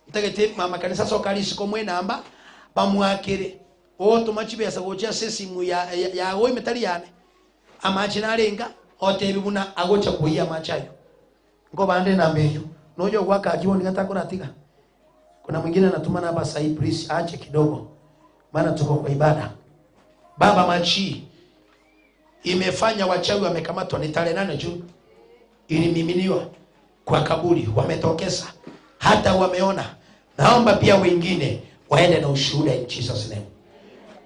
Mtegete mama kanisa soka lisiko mwena amba bamwakire. Oto machi besa gocha sesimu ya ya go imetali yane. Amachi narenga ote bibuna agocha kuia machayo. Ngo bande na mbeyo. Nojo waka ajioni hata kuratiga. Kuna mwingine anatumana hapa sasa hivi, please aache kidogo. Maana tuko kwa ibada. Baba machi imefanya wachawi wamekamatwa ni tarehe 8 Juni. Ilimiminiwa kwa kaburi, wametokeza. Hata wameona. Naomba pia wengine waende na ushuhuda in Jesus name.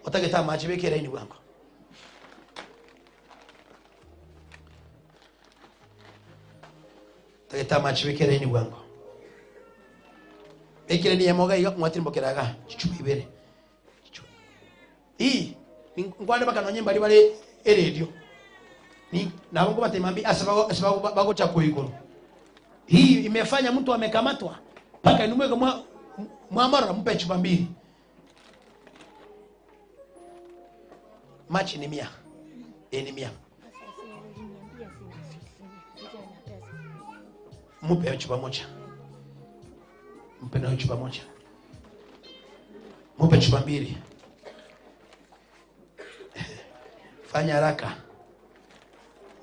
Utaketa machi weke laini wangu. Utaketa machi weke laini wangu. Ekire ni yamoga iga mwatimbokeraga chichupa ibere. Hii ngwande baka nonye mbali bale eredio. Ni na bongo batemambi asaba bako cha kuikolo. Hii imefanya mtu amekamatwa paka inumweka mwamara mpe chupa mbili. Machi ni 100. Ni 100. Mpe chupa moja. Mpe na chupa moja. Mpe chupa mbili. Fanya haraka.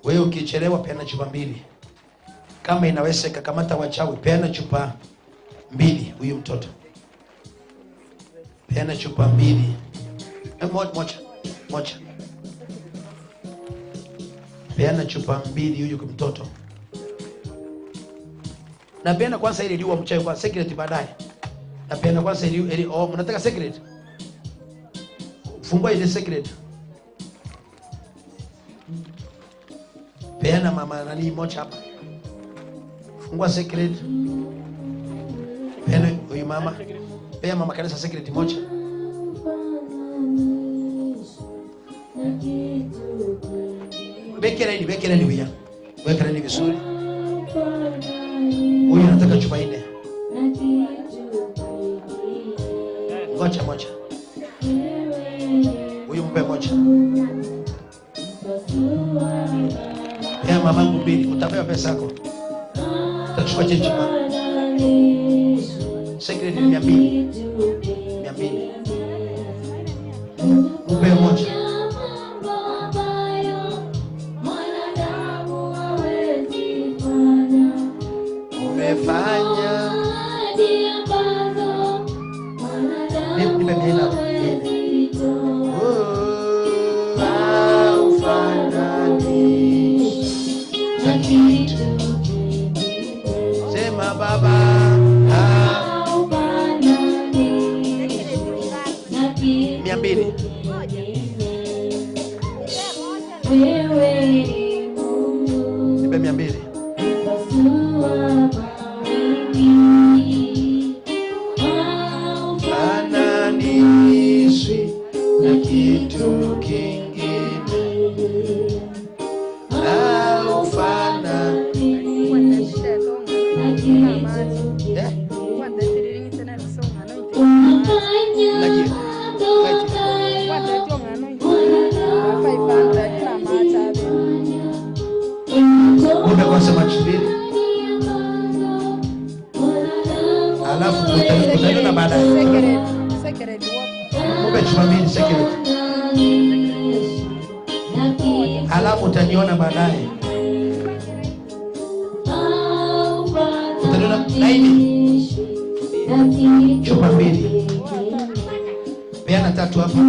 Wewe ukichelewa peana chupa mbili. Kama inawezeka kamata wachawi peana chupa mbili huyu mtoto. Peana chupa mbili. Moja. Moja. Peana chupa mbili huyu mtoto. Na peana kwanza ile liwa mchawi kwa secret baadaye. Na peana kwanza ile oh mnataka secret? Fungua ile secret. Peana mama nani moja hapa. Fungua secret. Peana huyu mama. Pea mama kanisa secret moja. Bekereni huyu. Bekereni vizuri. Huyu anataka chupa 4. Ngoja moja. Huyu mpe moja. Ya mamangu mbili, utapewa pesa yako. Utachukua chenji mama. Secret ni 200. 200. Mpe moja. Umefanya. Nipe mia. Sema baba 200. Nipe 200. Fananishwi na kitu kingine. Alafu utaiona baadaye. Mpe chupa mbili secret. Alafu utaniona baadaye. Utaniona laini. Chupa mbili. Peana tatu hapa.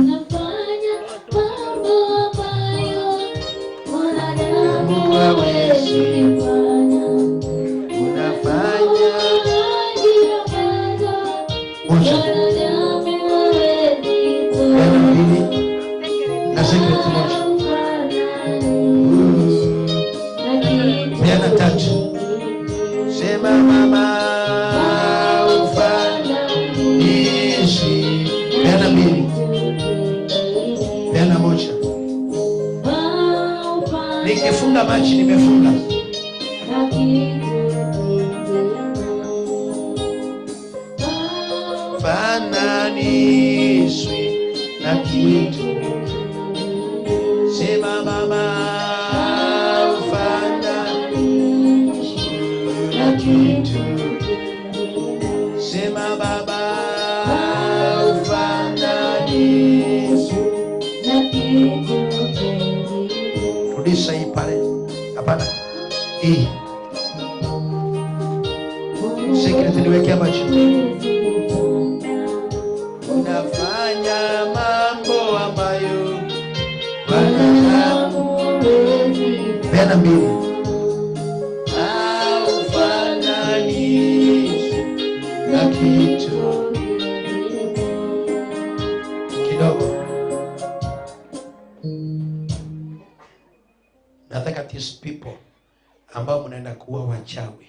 Hawawezi unafanya moja, peana mbili na secret moja, peana tatu. Sema mama ufananishi, peana mbili, peana moja. Nikifunga machi, nimefunga. Fananishwi na kitu. Sema mama ufananishwi na kitu. Sema baba ufananishwi. Rudisha hii pale. Hapana, hii secret niweke hapa chini. Unafanya mambo ambayo wanadamu. Peana mbili. Haufananishwi na kitu kidogo. Nataka these people ambao mnaenda kuwa wachawi,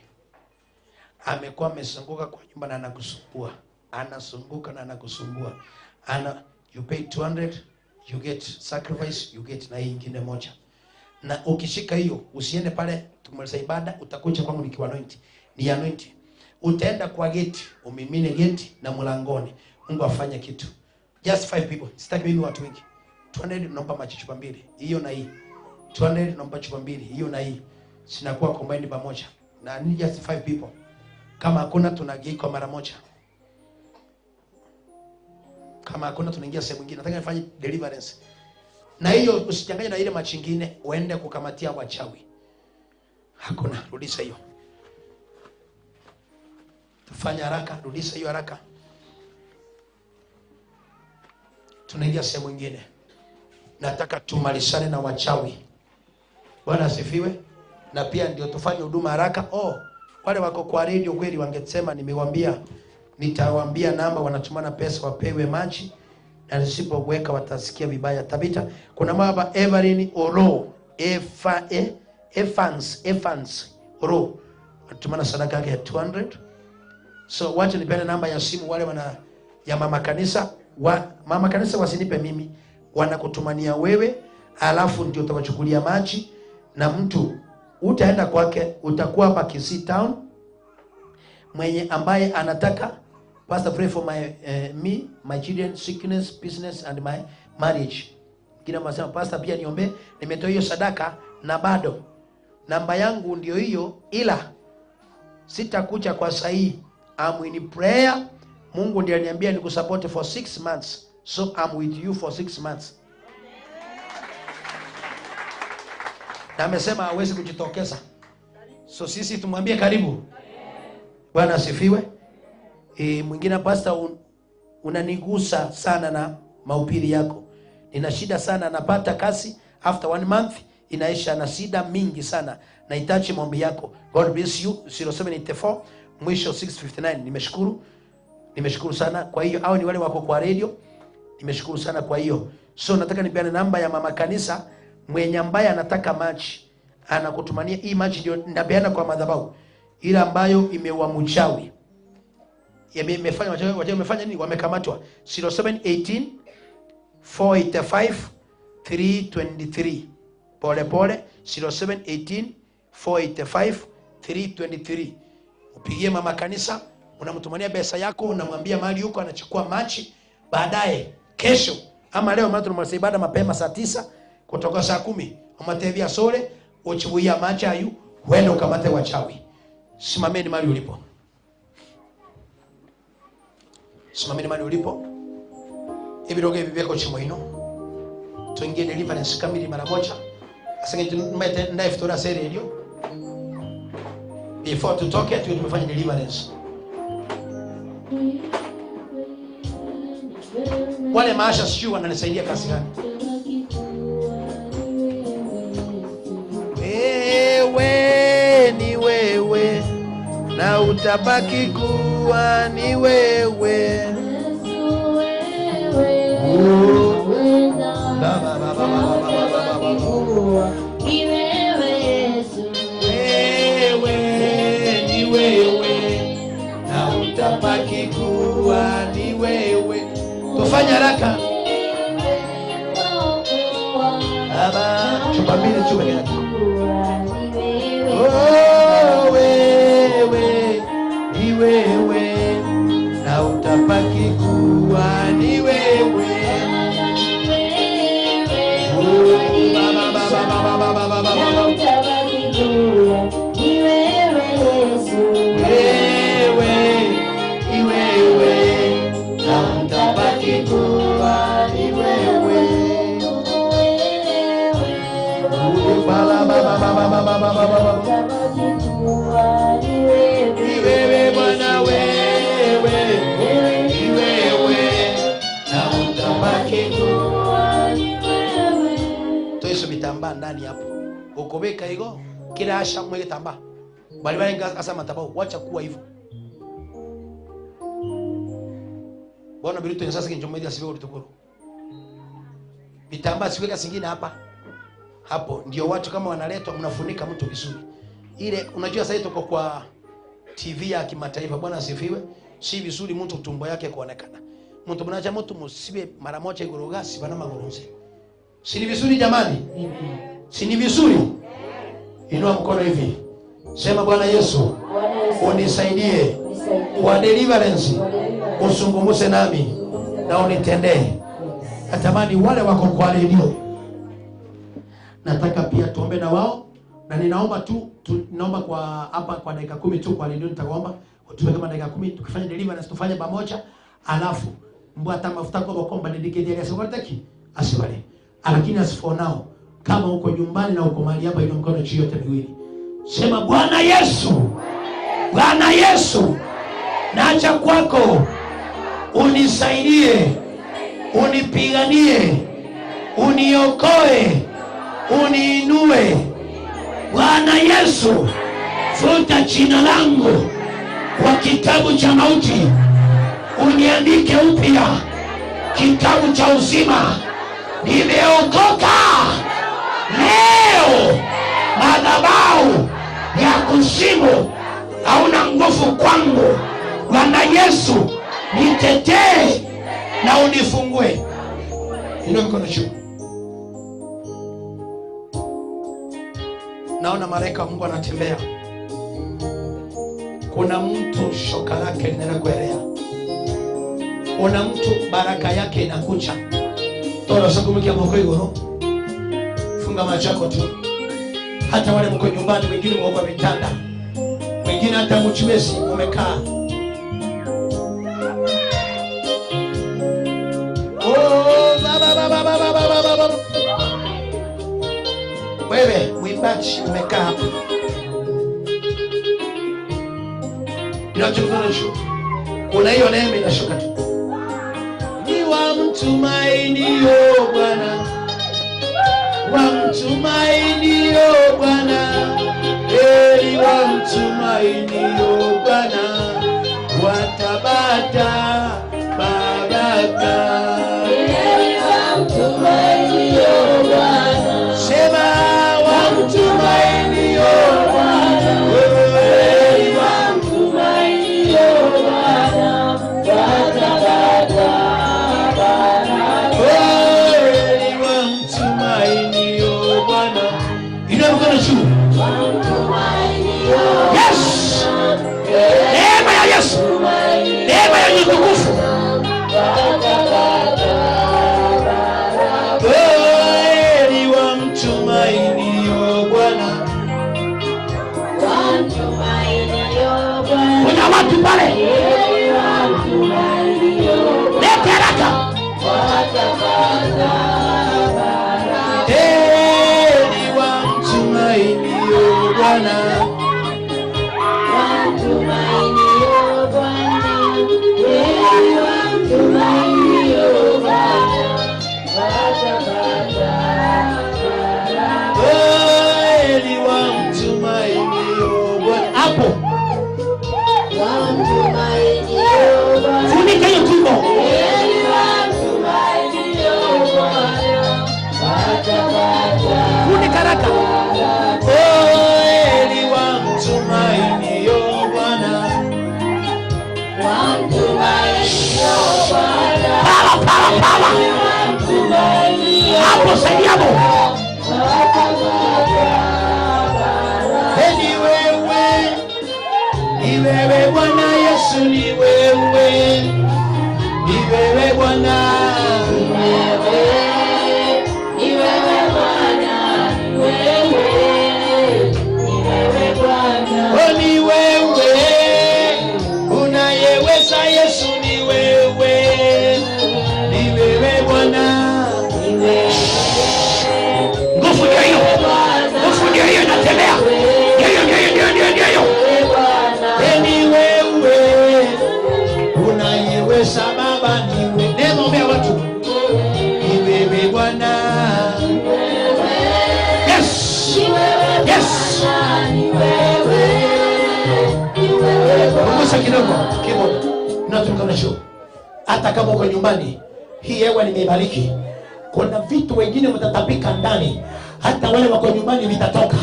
amekuwa amezunguka kwa nyumba na anakusumbua, anazunguka na anakusumbua, ana you pay 200, you get sacrifice, you get na hii ingine moja. Na ukishika hiyo usiende pale, tumaliza ibada utakuja kwangu nikiwa anoint, ni anoint. Utaenda kwa geti, umimine geti na mlangoni, Mungu afanye kitu. Just five people, sitaki mimi watu wengi. 200 naomba maji chupa mbili, hiyo na hii. 200 naomba chupa mbili, hiyo na hii, zinakuwa combined pamoja, na ni just five people. Kama hakuna, tunagei kwa mara moja. Kama hakuna, tunaingia sehemu nyingine. Nataka nifanye deliverance na hiyo, usichanganye na ile machingine uende kukamatia wachawi. Hakuna, rudisha hiyo, tufanye haraka, rudisha hiyo haraka, tunaingia sehemu nyingine. Nataka tumalizane na wachawi. Bwana asifiwe. Na pia ndio tufanye huduma haraka. Oh, wale wako kwa radio kweli wangesema nimewambia, nitawaambia namba wanatumana pesa wapewe maji, na nisipoweka watasikia vibaya. Tabita, kuna mama Evelyn Oro, Efa, Evans, Evans Oro anatumana sadaka yake ya 200. So wacha nipeane namba ya simu wale wana ya mama kanisa wa, mama kanisa wasinipe mimi, wanakutumania wewe, alafu ndio utawachukulia maji na mtu utaenda kwake, utakuwa hapa Kisii town. Mwenye ambaye anataka, "Pastor, pray for my me, my children, sickness, business and my marriage." Mwingine anasema, "Pastor, pia niombe, nimetoa hiyo sadaka na bado namba yangu ndio hiyo, ila sitakuja kwa sahihi. I'm in prayer. Mungu ndiye aliniambia nikusupport for 6 months, so I'm with you for 6 months." Na amesema hawezi kujitokeza, so sisi tumwambie karibu. Bwana asifiwe. E, mwingine, "Pastor, unanigusa sana na mahubiri yako. Nina shida sana, napata kazi, after one month inaisha, na shida mingi sana. Nahitaji maombi yako. God bless you." 0784 mwisho 659. Nimeshukuru, nimeshukuru sana. Kwa hiyo au ni wale wako kwa radio, nimeshukuru sana kwa hiyo. So nataka nipeane namba ya mama kanisa. Mwenye ambaye anataka maji anakutumania hii maji, ndio napeana kwa madhabahu, ile ambayo imeua mchawi, imefanya wachawi wamefanya nini? Wamekamatwa. 0718 485 323. Pole pole, 0718 485 323. Upigie mama kanisa, unamtumania pesa yako, unamwambia mahali yuko, anachukua maji. Baadaye kesho ama leo, maana tunamaliza ibada mapema saa 9, kutoka saa 10 umatevia sole uchibuia maji ayu, huenda ukamate wachawi. Simameni mahali ulipo, simameni mahali ulipo. Ibiroge hivi vyako chimoino, tuingie deliverance kamili mara moja. Asenge ndaifutora se radio before tutoke tuwe tumefanya deliverance. Wale maasha sijui wananisaidia kazi gani. utabaki kuwa ni wewe. Wewe ni wewe na utabaki kuwa ni wewe. Tufanye haraka. Baba, chupa mbili tu peke yake. Oh, wewe ni wewe na utabaki kuwa ni wewe. Oh, baba, baba, baba, baba, baba, baba. Wewe ni wewe na utabaki kuwa ni wewe. Baba, baba, baba, baba, baba, baba. Ni wewe Bwana, wewe ni wewe na utabaki kuwa ni wewe. Toa hizo vitambaa ndani hapo, ukobeka higo kila asha mweke tambaa bali bali asa matabao, wacha kuwa hivyo. Bwana biruto sasa kinchomedia siwe ulitukuru vitambaa siweka singine hapa hapo, ndio watu kama wanaletwa mnafunika mtu vizuri. Ile unajua sasa tuko kwa TV ya kimataifa, Bwana asifiwe. Si vizuri mtu tumbo yake kuonekana. Mtu mnacha mtu musibe mara moja igorogasi bana magoronze. Si ni vizuri jamani? Si ni vizuri? Inua mkono hivi. Sema Bwana Yesu, unisaidie kwa deliverance, usungumuse nami na unitendee. Natamani wale wako kwa redio, nataka pia tuombe na wao, na ninaomba tu naomba kwa hapa kwa dakika 10 tu kwa redio nitaomba utupe kama dakika 10 tukifanya deliverance tufanye pamoja, alafu mbwa mafuta kwa komba dedicate ya sokoltaki asibale. Lakini as for now, kama uko nyumbani na uko mahali hapa, inua mkono juu yote miwili. Sema Bwana Yesu, Bwana Yesu, naja kwako, unisaidie, unipiganie, uniokoe, uniinue. Bwana Yesu, futa jina langu kwa kitabu cha mauti, uniandike upya kitabu cha uzima. Nimeokoka leo. Madhabahu ya kuzimu hauna nguvu kwangu. Bwana Yesu, nitetee na unifungue. Inua mkono juu. Naona malaika wa Mungu anatembea. Kuna mtu shoka lake linaenda kuelea. Kuna mtu baraka yake inakuja. Tola sakumkia mko igoro. Funga macho yako tu. Hata wale mko nyumbani, wengine mko kwa vitanda, wengine hata mchiwezi umekaa. Oh, baba baba baba baba baba. Wewe mwimbaji umekaa hapa. Inachukua kuna hiyo neema inashuka tu. Ni wa mtumainio Bwana, wa mtumainio Bwana, heri wa mtumainio Bwana, watabata baraka. Heri wa mtumainio Bwana, sema wa mtumainio Bwana, heri wa mtumainio Bwana, watabata baraka. Heri wa mtumainio Bwana. Inua mkono juu. Yes! Neema ya Yesu, neema ya utukufu. Heri wa mtumainio Bwana. Kuna watu pale, leta haraka. Heri wa mtumainio Bwana. Mtumainio Bwana, heri wa mtumainio Bwana, watapata baraka. Heri wa mtumainio Bwana. Hapo wewe Bwana Yesu, ni wewe, ni wewe Bwana, ni wewe, ni wewe Bwana, ni wewe, ni wewe Bwana. Oh, ni wewe unayeweza Yesu, ni wewe, ni wewe Bwana, ni wewe. Nguvu ndio hiyo, nguvu ndio hiyo inatembea, ndio hiyo, ndio hiyo, ndio hiyo, ndio hiyo. Ni wewe unayeweza Baba, ni wewe. Neema, ombea watu, ni wewe Bwana. Yes, yes. Punguza kidogo keyboard, inatumika na show. Hata kama uko nyumbani, hii hewa nimeibariki. Kuna vitu wengine mtatapika ndani, hata wale wako nyumbani vitatoka.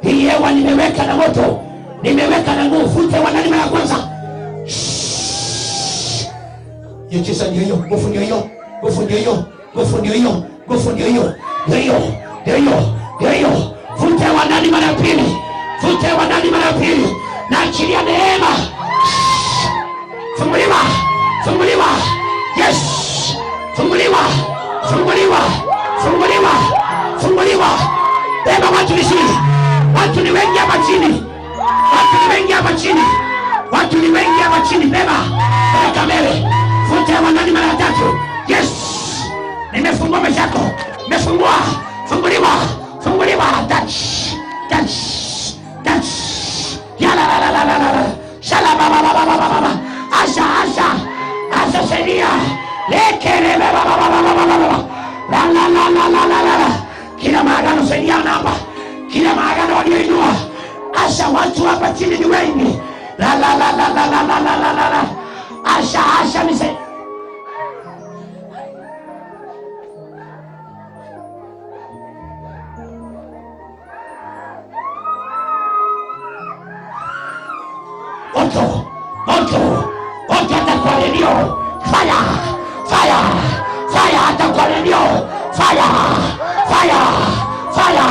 Hii hewa nimeweka na moto, nimeweka na nguvu. Fute wanani mara ya kwanza. Hiyo chesa ndio hiyo, nguvu ndio hiyo, nguvu ndio hiyo, nguvu ndio hiyo, nguvu ndio hiyo, ndio hiyo, ndio hiyo, ndio hiyo. Fute wanani mara ya pili, fute wanani mara ya pili, na achilia neema. Funguliwa, funguliwa, yes, funguliwa, funguliwa, funguliwa, funguliwa. Beba watu vizuri, watu ni wengi hapa chini, watu ni wengi hapa chini, watu ni wengi hapa chini. Beba, peleka mbele, futa wanani mara ya tatu. Yes, nimefungua maisha yako, nimefungua, funguliwa, funguliwa. Touch, touch, touch. Ya la la la la la la. Shala ba ba ba ba ba ba ba. Asha, asha, asha saidia. Lekele ba ba ba ba ba ba ba ba. La la la la la la la la. Kila maagano saidia hapa. Kila maagano walioinua. Asha, watu hapa chini ni wengi. La la la la la la la la la la la. Asha, asha nise. Moto, moto, moto hata kwa redio. Fire, fire, fire hata kwa redio. Fire, fire, fire,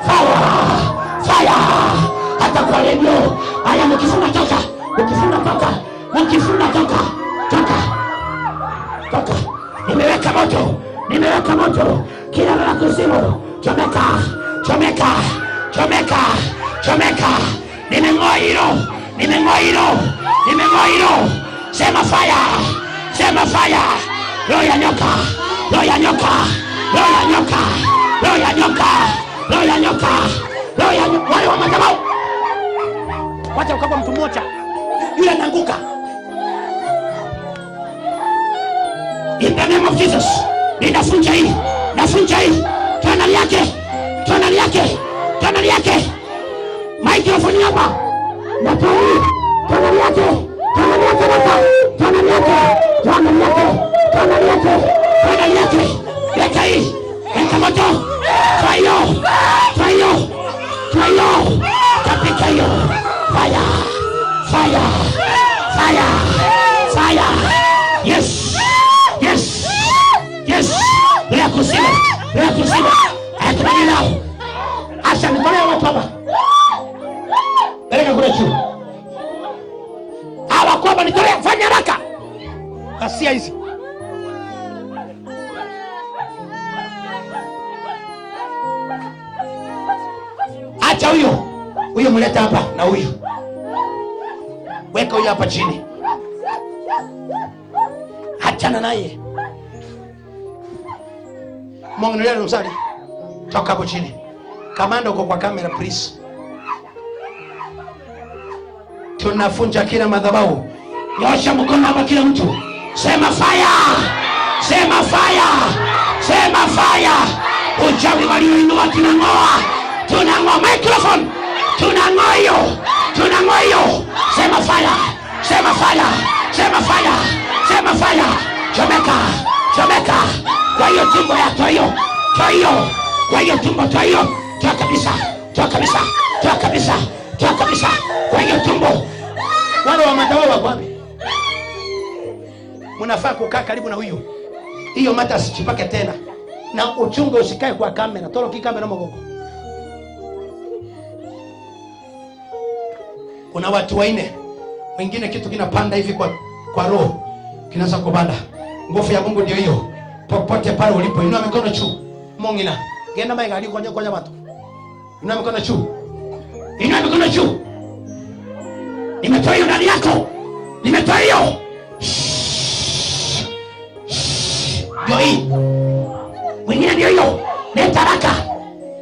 fire, fire hata kwa redio. Haya, mkifunga toka, mkifunga toka, mkifunga toka, toka, toka. Nimeweka moto, nimeweka moto. Kila la kuzimu, chomeka, chomeka, chomeka, chomeka. Nimeng'oa hilo, nimeng'oa hilo, nimeng'oa hilo. Sema fire, sema fire. Roho ya nyoka, roho ya nyoka, roho ya nyoka, roho ya nyoka, roho ya nyoka, roho ya nyoka. Wale wa madhabahu, wacha ukawa mtu mmoja, yule anaanguka. In the name of Jesus, ninafunja hii, nafunja hii. Tonali yake, tonali yake, tonali yake. Microphone hapa. Natoa hii. Tonali yake, tonali yake hapa. Tonali yake, tonali yake, tonali yake, tonali yake. Weka hii. Weka moto. Toa hiyo. Toa hiyo. Toa hiyo. Tapika hiyo. Fire. Fire. Fire. Fire. Yes. Yes. Yes. Roho ya kuzimu. Roho ya kuzimu. Haya, nao. Asha, nitolee watu hapa. Peleka kule juu. Hawa kwamba nitolee, fanya haraka. Ghasia hizi. Acha huyo. Huyo mleta hapa na huyu. Weka huyo hapa chini. Achana naye. Mwangalie msali. Toka hapo chini. Kamanda uko kwa kamera please. Tunafunja kila madhabahu. Nyosha mkono hapa kila mtu. Sema fire. Sema fire. Sema fire. Uchawi walioinua tunang'oa. Tunang'oa microphone. Tunang'oa hiyo. Tunang'oa hiyo. Sema fire. Sema fire. Sema fire. Sema fire. Chomeka. Chomeka. Kwa hiyo tumbo ya toa hiyo. Toa hiyo. Kwa hiyo tumbo toa hiyo. Toa kabisa. Toa kabisa. Toa kabisa. Toa kabisa. Kwa hiyo tumbo. Wale wa madhabahu wako wapi? Mnafaa kukaa karibu na huyu. Hiyo mata asichipake tena. Na uchungu usikae kwa kamera. Toroki kamera mogogo. Kuna watu wanne Mwingine kitu kinapanda hivi kwa roho, kinaanza kupanda. Nguvu ya Mungu ndio hiyo. Popote pale ulipo, inua mikono juu. Mongina, genda maiga ali konya konya watu. Inua mikono juu. Inua mikono juu. Nimetoa hiyo ndani yako. Nimetoa hiyo. Ndio hii. Mwingine ndio hiyo. Leta haraka.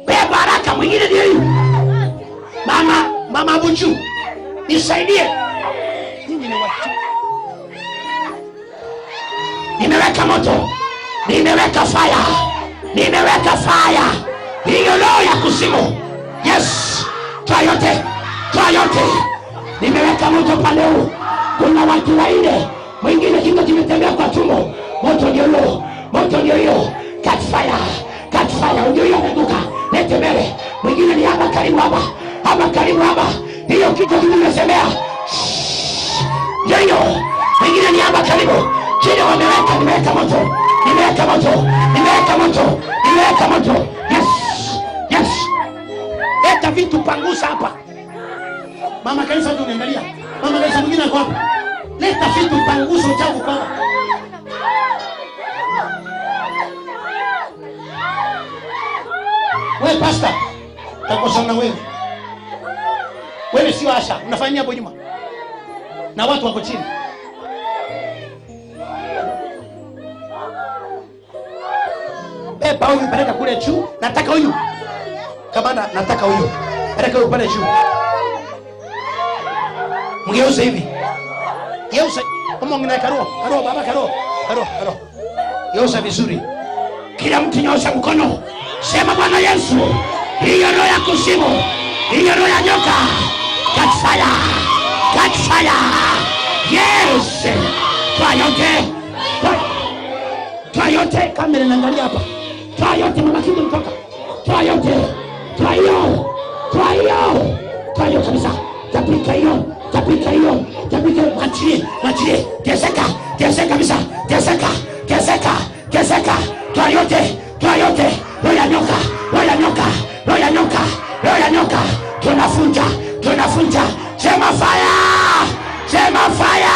Beba haraka. Mwingine ndio hiyo. Mama Buchu, nisaidie. Nyinyi ni watu. Nimeweka moto. Nimeweka fire. Nimeweka fire. Hiyo roho ya kuzimu. Yes. Toa yote. Toa yote. Nimeweka moto pale huu. Kuna watu wanne. Mwingine kitu kimetembea kwa tumbo. Moto ndio hiyo. Moto ndio hiyo. Catch fire. Catch fire. Ndio hiyo ameanguka. Lete mbele. Mwingine ni hapa karibu hapa. Hapa karibu hapa. Hiyo kitu kimesemea. Ndio hiyo. Mwingine ni hapa karibu. Chini wameweka, nimeweka moto. Nimeweka moto. Nimeweka moto. Nimeweka moto. Yes. Yes. Leta vitu pangusa hapa. Mama kanisa ndio unaangalia. Mama kanisa mwingine ako hapa. Leta vitu pangusa uchafu kwa hapa. Wewe pastor, takosana wewe. Wewe sio Asha, unafanya hapo nyuma? Na watu wako chini. Beba huyu peleka kule juu. Nataka huyu. Kamanda, nataka huyu. Peleka huyu pale juu. Mgeuze hivi. Geuza. Kama ungina karo, karo baba karo. Karo, karo. Geuza vizuri. Kila mtu nyosha mkono. Sema Bwana Yesu, hiyo roho ya kuzimu, hiyo roho ya nyoka, catch fire, catch fire. Yes. Toa yote. Toa yote, kamera inaangalia hapa. Toa yote mama kitu mtoka. Toa yote. Toa hiyo. Toa hiyo. Toa hiyo kabisa. Tapika hiyo. Tapika hiyo. Tapika, mwachie, mwachie. Teseka, teseka kabisa. Teseka, teseka, teseka. Toa yote. Toa yote. Roho ya nyoka, roho ya nyoka, roho ya nyoka, roho ya nyoka. Tunafunja, tunafunja. Sema fire! Sema fire!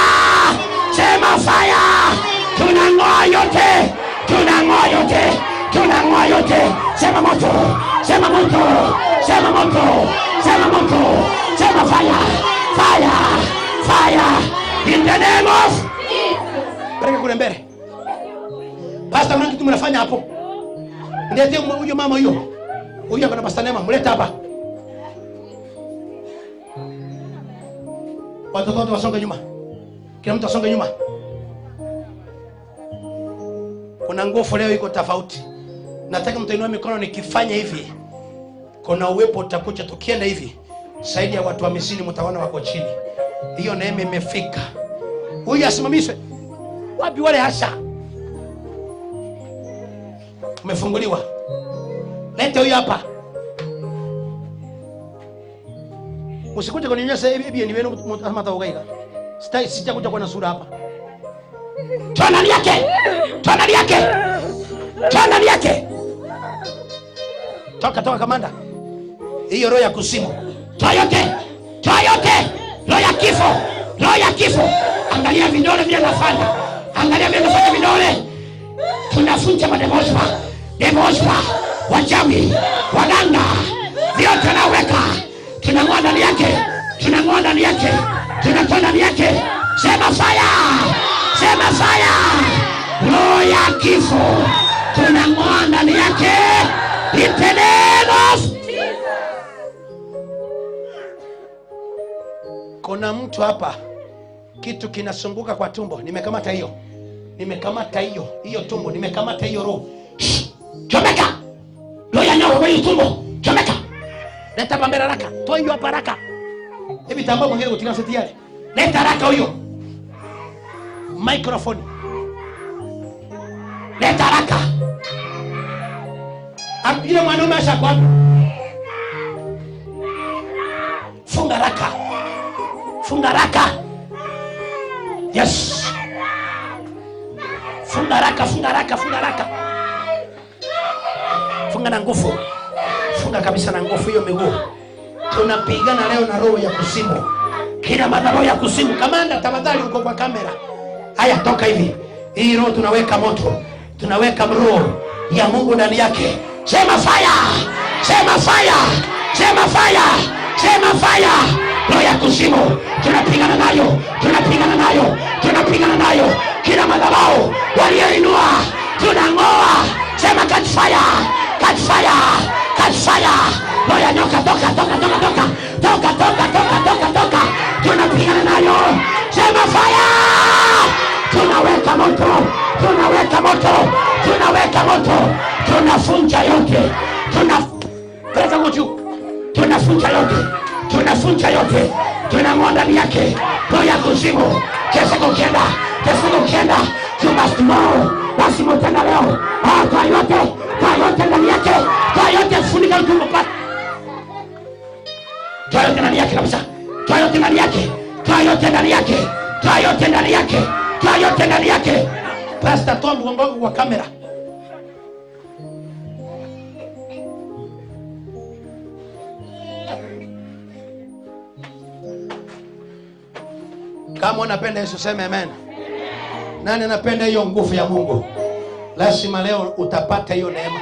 Sema fire! Tunang'oa yote. Tunang'oa yote. Tunang'oa yote. Sema moto. Sema moto. Sema moto. Sema moto. Sema fire. Fire. Fire. In the name of Jesus. Peleka kule mbele. Pastor, kuna kitu mnafanya hapo? Niletee huyo mama huyo. Huyo ana Pastor Neema, mlete hapa. Watoto wote wasonge nyuma. Kila mtu asonge nyuma. Kuna nguvu leo iko tofauti. Nataka mtainua mikono nikifanya hivi. Kuna uwepo utakuja tukienda hivi. Zaidi ya watu 50 mtaona wako chini. Hiyo neema imefika. Huyu asimamishwe. Wapi wale hasa? Umefunguliwa. Leta huyu hapa. Usikuje kunionyesha hivi ni wenu mata ugaika. Sitaki, sijakuja kwa sura hapa. Toa ndani yake. Toa ndani yake. Toa ndani yake. Toka, toka kamanda. Hiyo roho ya kuzimu. Toa yote. Toa yote. Roho ya kifo. Roho ya kifo. Angalia vidole vile nafanya. Angalia vile nafanya vidole. Tunafunja mademospa. Demospa, wachawi, waganga, vyote naweka. Tunang'oa ndani yake. Tunang'oa ndani yake. Tunatoa ndani yake. Sema fire. Sema fire. Roho ya kifo. Tunang'oa ndani yake. In the name of Jesus. Kuna mtu hapa kitu kinasunguka kwa tumbo. Nimekamata hiyo. Nimekamata hiyo. Hiyo tumbo. Nimekamata hiyo roho. Shh. Chomeka. Roho ya nyoka kwenye tumbo. Chomeka. Leta hapa mbele haraka. Toa hiyo hapa haraka. Hebu tambua mwingine kutika seti yale. Leta haraka huyo. Microphone. Leta haraka. Yule mwanaume ashakwambia. Funga haraka. Funga haraka. Yes. Funga haraka, funga haraka, funga haraka. Funga na nguvu. Funga kabisa na nguvu hiyo miguu. Tunapigana leo na roho ya kuzimu. Kila madhabahu ya kuzimu. Kamanda, tafadhali uko kwa kamera. Haya, toka hivi. Hii roho tunaweka moto, tunaweka roho ya Mungu ndani yake. Sema fire, sema fire, sema fire, sema fire. Roho ya kuzimu tunapigana nayo, tunapigana nayo, tunapigana nayo. Kila madhabahu walioinua tunang'oa. Sema catch fire, catch fire, catch fire. Roho ya nyoka, toka, toka, toka, toka, toka, toka, toka, toka, toka. Tunapigana nayo. Sema fire. Tunaweka moto, tunaweka moto, tunaweka moto, tunafunja yote, tunapeleka huko juu, tunafunja yote, tunafunja yote, tunang'oa ndani yake roho ya kuzimu. Teseka ukienda, teseka ukienda, you must know, lazima utenda leo. Ah, toa yote, toa yote ndani yake, toa yote, funika utumbo pale, toa yote ndani yake kabisa, toa yote ndani yake, toa yote ndani yake, toa yote ndani yake, toa yote ndani yake. Pastor, toa mgongo wangu kwa kamera. Kama unapenda Yesu sema amen. Nani anapenda hiyo nguvu ya Mungu? Lazima leo utapata hiyo neema.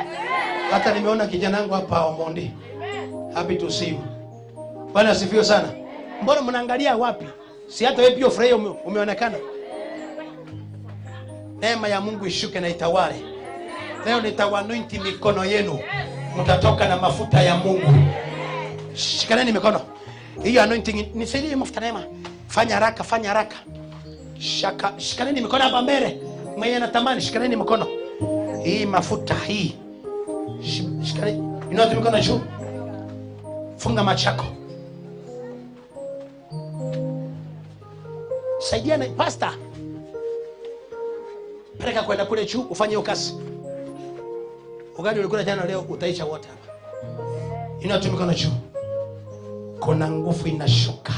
Hata nimeona kijana wangu hapa Omondi. Happy to see you. Bwana asifiwe sana. Mbona mnaangalia wapi? Si hata wewe pia ufurahie umeonekana. Neema ya Mungu ishuke na itawale. Leo nitawaanointi mikono yenu. Mtatoka na mafuta ya Mungu. Shikaneni mikono. Hiyo anointing nisaidie mafuta neema. Fanya haraka, fanya haraka. Shaka, shikaneni mikono hapa mbele. Mwenye anatamani shikaneni mikono. Hii mafuta hii. Shikaneni. Inua tu mikono juu. Funga macho yako. Saidiana pastor. Peleka kwenda kule juu ufanye hiyo kazi. Ugali ulikula jana leo utaisha wote hapa. Inua tu mikono juu. Kuna nguvu inashuka.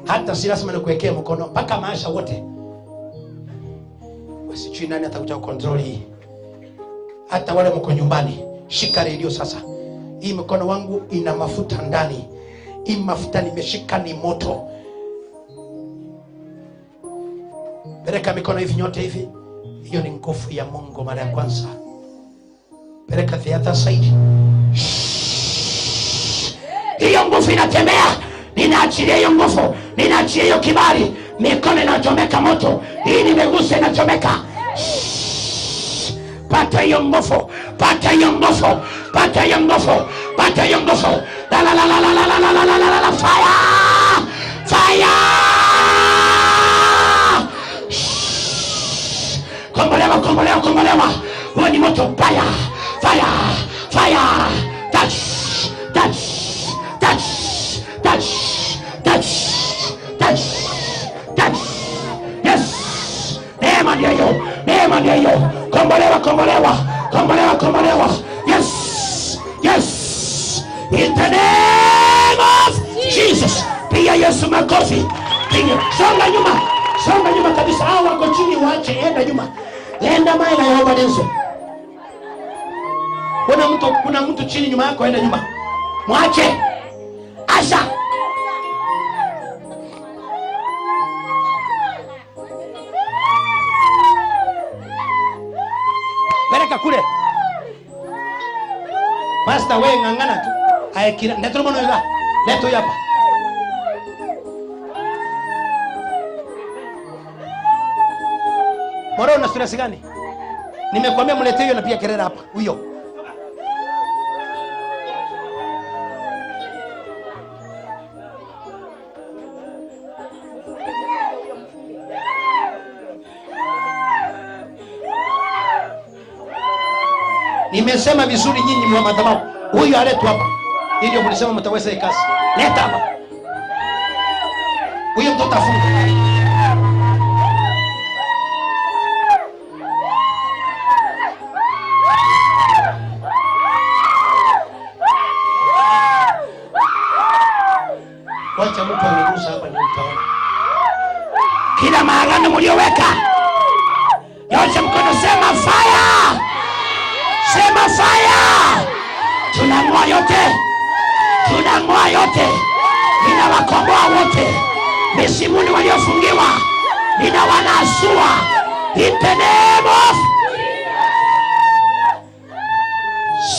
Hata si lazima nikuwekee mkono mpaka maisha wote. Wasijui nani atakuja kucontrol hii. Hata wale mko nyumbani, shika redio sasa. Hii mkono wangu ina mafuta ndani. Hii mafuta nimeshika ni moto. Peleka mikono hivi nyote hivi. Hiyo ni nguvu ya Mungu mara ya kwanza. Peleka the other side. Hiyo nguvu inatembea. Ninaachilia hiyo nguvu, ninaachilia hiyo kibali. Mikono inachomeka moto. Hii nimegusa inachomeka. Pata hiyo nguvu, pata hiyo nguvu, pata hiyo nguvu, pata hiyo nguvu. La la la la la la la la la la la la. Fire! Fire! Kombolewa, kombolewa, kombolewa. Huo ni moto. Fire! Fire! Fire! Touch! Touch! Touch! Touch! Touch! Touch! Touch! Yes! Neema ndio hiyo. Neema ndio hiyo. Kombolewa, kombolewa. Kombolewa, kombolewa. Yes! Yes! In the name of Jesus. Piga Yesu makofi. Piga. Songa nyuma. Songa nyuma kabisa. Hao wako chini waache, enda nyuma. Enda maila ya Obadenzo. Kuna mtu chini nyuma yako, enda nyuma. Mwache. Asha. Peleka kule. Pastor wewe ngangana tu. Aekira. Neto mwana yuga. Neto hapa. Moro una stress gani? Nimekuambia mletee hiyo na pia kelele hapa. Huyo. Nimesema vizuri nyinyi mwa madhabahu. Huyu aletwe hapa. Hii ndio mlisema mtaweza kazi. Leta hapa. Huyo mtoto afunge. Wacha mtu anigusa hapa ndio mtaona. Kila maagano mlioweka, nyosha mkono, sema fire. Sema fire. Tunang'oa yote. Tunang'oa yote. Ninawakomboa wote. Misimuni waliofungiwa ninawanasua in the name of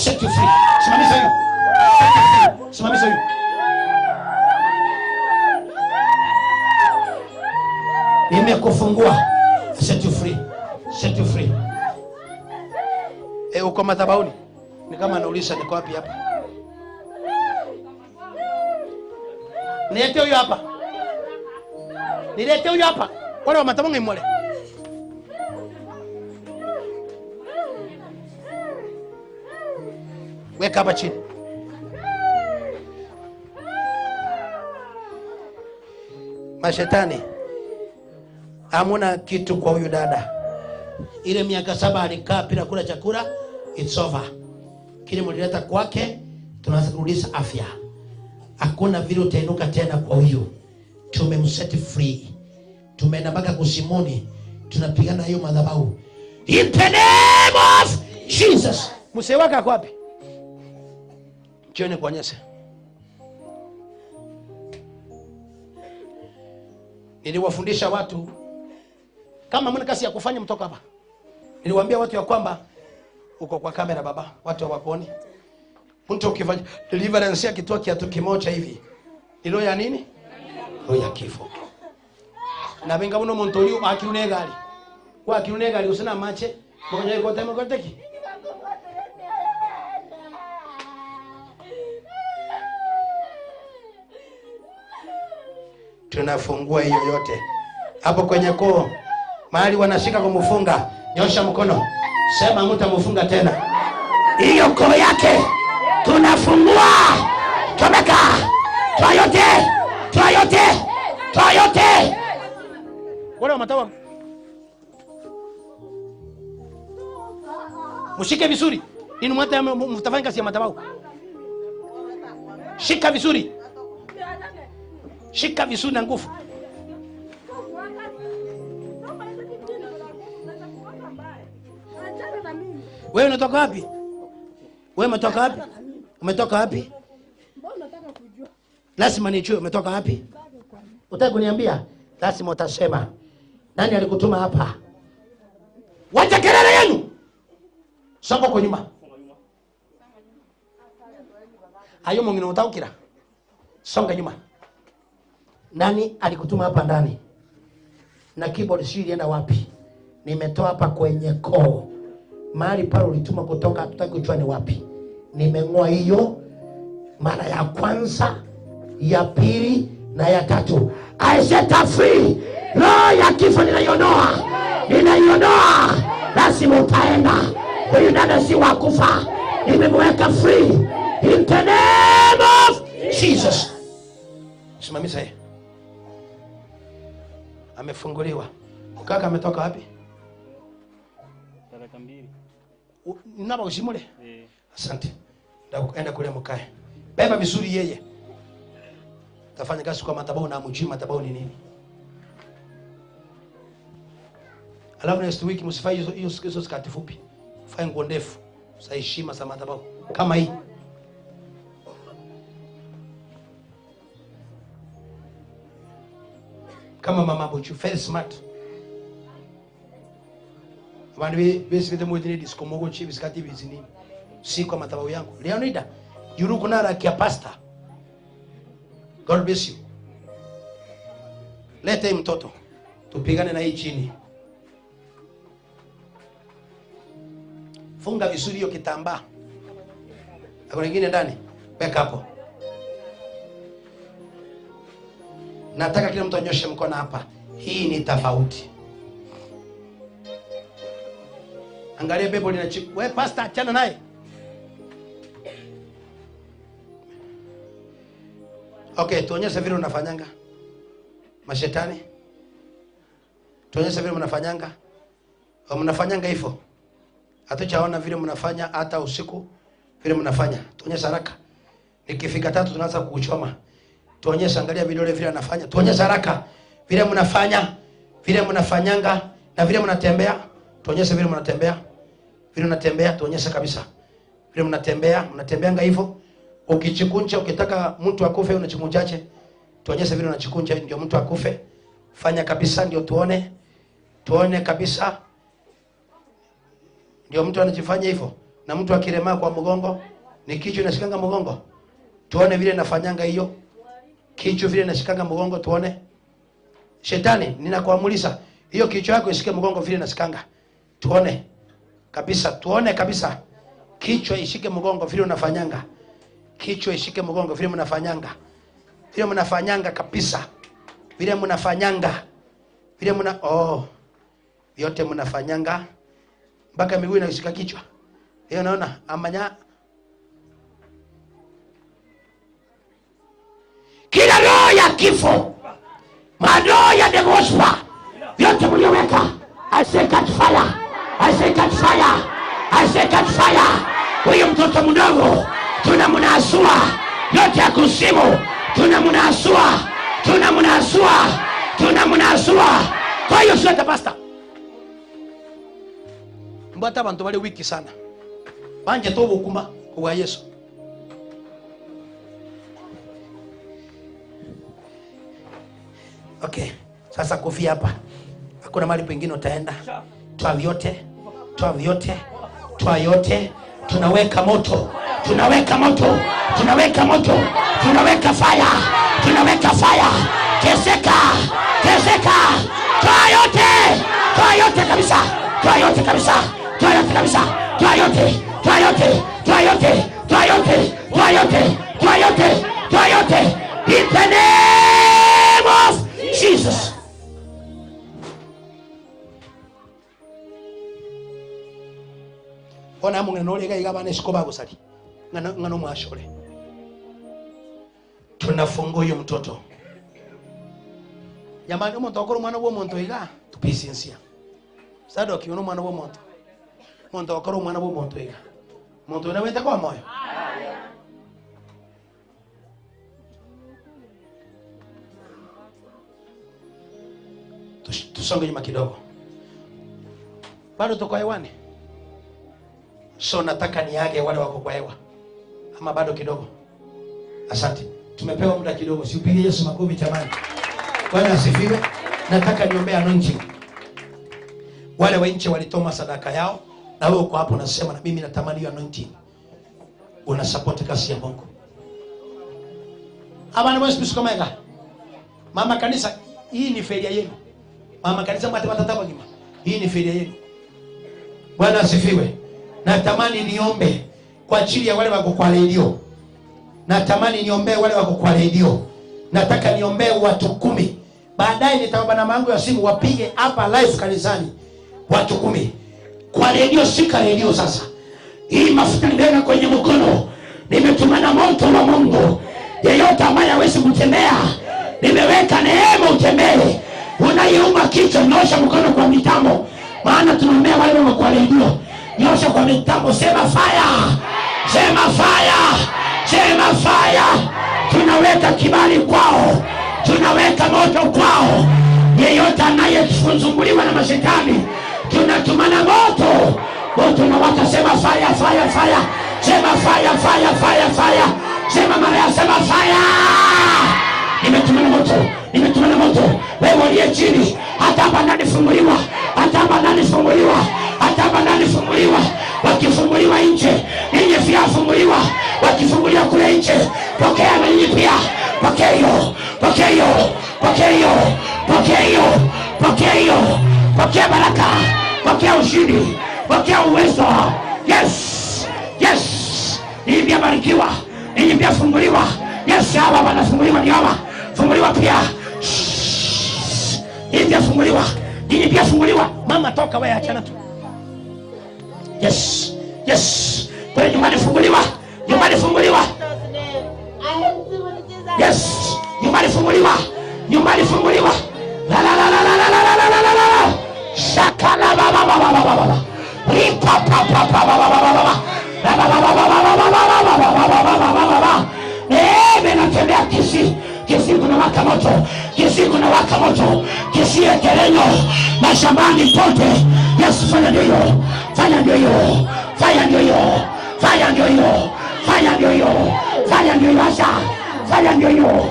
set you free. Simamisha hiyo, simamisha hiyo. Nimekufungua, set you free, set you free. Uko madhabahuni? Ni kama anauliza niko wapi hapa. Nilete huyo hapa. Nilete huyo hapa. Wale wa madhabahu mwale. Weka hapa chini. Mashetani, hamuna kitu kwa huyu dada. Ile miaka 7 alikaa bila kula chakula, it's over. Kile mlileta kwake, tunaanza kurudisha afya. Hakuna vile utainuka tena kwa huyu. Tumemset free. Tumeenda mpaka kusimoni, tunapigana hiyo madhabahu. In the name of Jesus. Mzee wake ako wapi? Jioni kuonyesha. Niliwafundisha watu kama mna kazi ya kufanya mtoka hapa. Niliwaambia watu ya kwamba uko kwa kamera baba, watu hawakuoni. Mtu ukifanya deliverance akitoa kiatu kimoja hivi, ni roho ya nini? Roho ya kifo. Na benga uno montorio akirune gari. Kwa akirune gari usina mache, mkonye kote mkoteki. Tunafungua hiyo yote. Hapo kwenye koo mahali wanashika kumfunga, nyosha mkono. Sema mtamfunga tena. Hiyo koo yake tunafungua. Chomeka. Toa yote. Toa yote. Toa yote. Wale matawa. Mshike vizuri. Nini mwata mtafanya kazi ya madhabahu? Shika vizuri. Shika vizuri na nguvu. Wewe unatoka wapi? Wewe umetoka wapi? Umetoka wapi? Lazima nijue umetoka wapi? Utaki kuniambia? Lazima utasema. Nani alikutuma hapa? Wacha kelele yenu. Songa kwa nyuma. Ayo mwingine utaukira. Songa nyuma. Nani alikutuma hapa ndani? Na keyboard si ilienda wapi? Nimetoa hapa kwenye koo. Mahali pale ulituma kutoka, hatutaki kujua ni wapi. Nimengoa hiyo mara ya kwanza, ya pili na ya tatu. I set her free. Roho ya kifo ninaiondoa. Ninaiondoa. Lazima utaenda. Huyu dada si wa kufa. Nimemweka free. In the name of Jesus. Simamisha yeye. Amefunguliwa. Mkaka ametoka wapi? Taraka 2. Naba usimule? Eh. Asante. Enda kule mkae. Beba vizuri yeye. Tafanya kazi kwa madhabahu na mjui madhabahu ni nini. Alafu next week msifai hizo skati fupi. Fai nguo ndefu. Za heshima za madhabahu kama hii. Kama mama Buchu, very smart. Abantu besibete mwetini disco mogo chibi skati bizini. Si kwa madhabahu yangu. Leonida, yuruku nara kia pastor. God bless you. Lete mtoto. Tupigane na hii chini. Funga vizuri hiyo kitambaa. Hakuna nyingine ndani. Weka hapo. Nataka kila mtu anyoshe mkono hapa. Hii ni tofauti. Angalia bebo linachukua. Wewe pastor achana naye. Okay, tuonyeshe vile unafanyanga. Mashetani. Tuonyeshe vile mnafanyanga. Mnafanyanga hivyo. Hatujaona vile mnafanya hata usiku vile mnafanya. Tuonyeshe haraka. Nikifika 3 tunaanza kukuchoma. Tuonyeshe, angalia vidole vile anafanya. Tuonyeshe haraka vile mnafanya, vile mnafanyanga na vile mnatembea. Tuonyeshe vile mnatembea. Vile mnatembea, tuonyeshe kabisa. Vile mnatembea, mnatembeanga hivyo. Ukichikunja, ukitaka mtu akufe unachikunjaje? Tuonyeshe vile unajikunja ndio mtu akufe. Fanya kabisa ndio tuone. Tuone kabisa. Ndio mtu anajifanya hivyo. Na mtu akilemaa kwa mgongo, ni kichwa inashikanga mgongo. Tuone vile nafanyanga hiyo. Kichwa vile inashikanga mgongo tuone. Shetani, ninakuamulisha hiyo kichwa yako ishike mgongo vile inashikanga. Tuone kabisa, tuone kabisa. Kichwa ishike mgongo vile unafanyanga. Kichwa ishike mgongo vile mnafanyanga. Vile mnafanyanga kabisa. Vile mnafanyanga. Vile mna oh. Vyote mnafanyanga mpaka miguu inashika kichwa. Hiyo naona amanya kila roho ya kifo, maroho ya demospa, vyote mlioweka, I say catch fire, I say catch fire, I say catch fire. Huyu mtoto mdogo tunamnasua, yote ya kusimu tunamnasua, tunamnasua, tunamnasua. Kwa hiyo sio pastor mbata bantu bali wiki sana banje tobukuma kwa Yesu. Okay, sasa kofia hapa. Hakuna mahali pengine utaenda. Toa vyote, toa vyote, toa yote. Tunaweka moto, tunaweka moto, tunaweka moto, tunaweka fire, tunaweka fire. Teseka, teseka. Toa yote, toa yote kabisa, toa yote kabisa, toa yote kabisa, toa yote, toa yote, toa yote, toa yote, toa yote, toa yote, toa yote. In the name of Jesus. Ona mungu nole ga bana sikoba gusali. Ngano mwashole. Tunafungua huyo mtoto. Jamani umuntu akora umwana wo muntu iga tupisinsia. Sadoki uno mwana wo muntu. Muntu akora umwana wo muntu iga. Muntu unaweza kwa moyo. Tusonge nyuma kidogo. Bado tuko hewani. So nataka niage wale wako kwa hewa. Ama bado kidogo. Asante. Tumepewa muda kidogo. Siupige Yesu makofi jamani. Bwana asifiwe. Nataka niombee anointing. Wale wa nchi walitoa sadaka yao na wewe uko hapo unasema na mimi natamani hiyo anointing. Una support kazi ya Mungu. Abana wewe sikusomeka. Mama kanisa, hii ni feria yenu. Mama kanisa mwate watata bagima. Hii ni feria yenu. Bwana asifiwe. Natamani niombe kwa ajili ya wale wako kwa redio. Natamani niombe wale wako kwa redio. Nataka niombe watu 10. Baadaye nitawapa namba yangu ya simu wapige hapa live kanisani. Watu 10. Kwa redio, shika redio sasa. Hii mafuta nimeweka kwenye mkono. Nimetumana moto wa Mungu. Yeyote ambaye hawezi kutembea, nimeweka neema utembee. Unaiuma kichwa, nyosha mkono kwa mitambo. Maana tunaombea wale wako kwa redio. Nyosha kwa mitambo, sema fire. Sema fire. Sema fire. Tunaweka kibali kwao. Tunaweka moto kwao. Yeyote anayesumbuliwa na mashetani, tunatumana moto. Moto unawaka, sema fire, fire, fire. Sema fire, fire, fire, fire. Sema mara, sema fire. Nimetumana moto, nimetumana moto. Wewe uliye chini, hata hapa ndani funguliwa, hata hapa ndani funguliwa, hata hapa ndani funguliwa. Wakifunguliwa nje, ninyi pia funguliwa. Wakifunguliwa kule nje, pokea na ninyi pia. Pokea hiyo, pokea hiyo, pokea hiyo, pokea hiyo, pokea hiyo. Pokea baraka, pokea ushindi, pokea uwezo. Yes, yes. Ninyi pia barikiwa, ninyi pia funguliwa. Yes, hawa wanafunguliwa ni hawa. Funguliwa pia. Ninyi pia funguliwa. Ninyi pia funguliwa. Mama toka wewe, achana tu. Yes. Yes. Kwa nyumbani funguliwa. Nyumbani funguliwa. Yes. Nyumbani funguliwa. Nyumbani funguliwa. La la la la la la la la la la la. Shaka la ba ba ba ba ba ba ba. Ripa pa pa pa ba ba ba ba ba. La ba ba ba ba ba ba ba ba ba ba ba ba ba ba ba. Neema inatembea Kisii. Kisii kuna waka moto. Kisii kuna waka moto. Kisii Ekerenyo, mashambani pote. Yesu fanya ndio hiyo. Fanya ndio hiyo. Fanya ndio hiyo. Fanya ndio hiyo. Fanya ndio hiyo. Fanya ndio hiyo. Asha. Fanya ndio hiyo.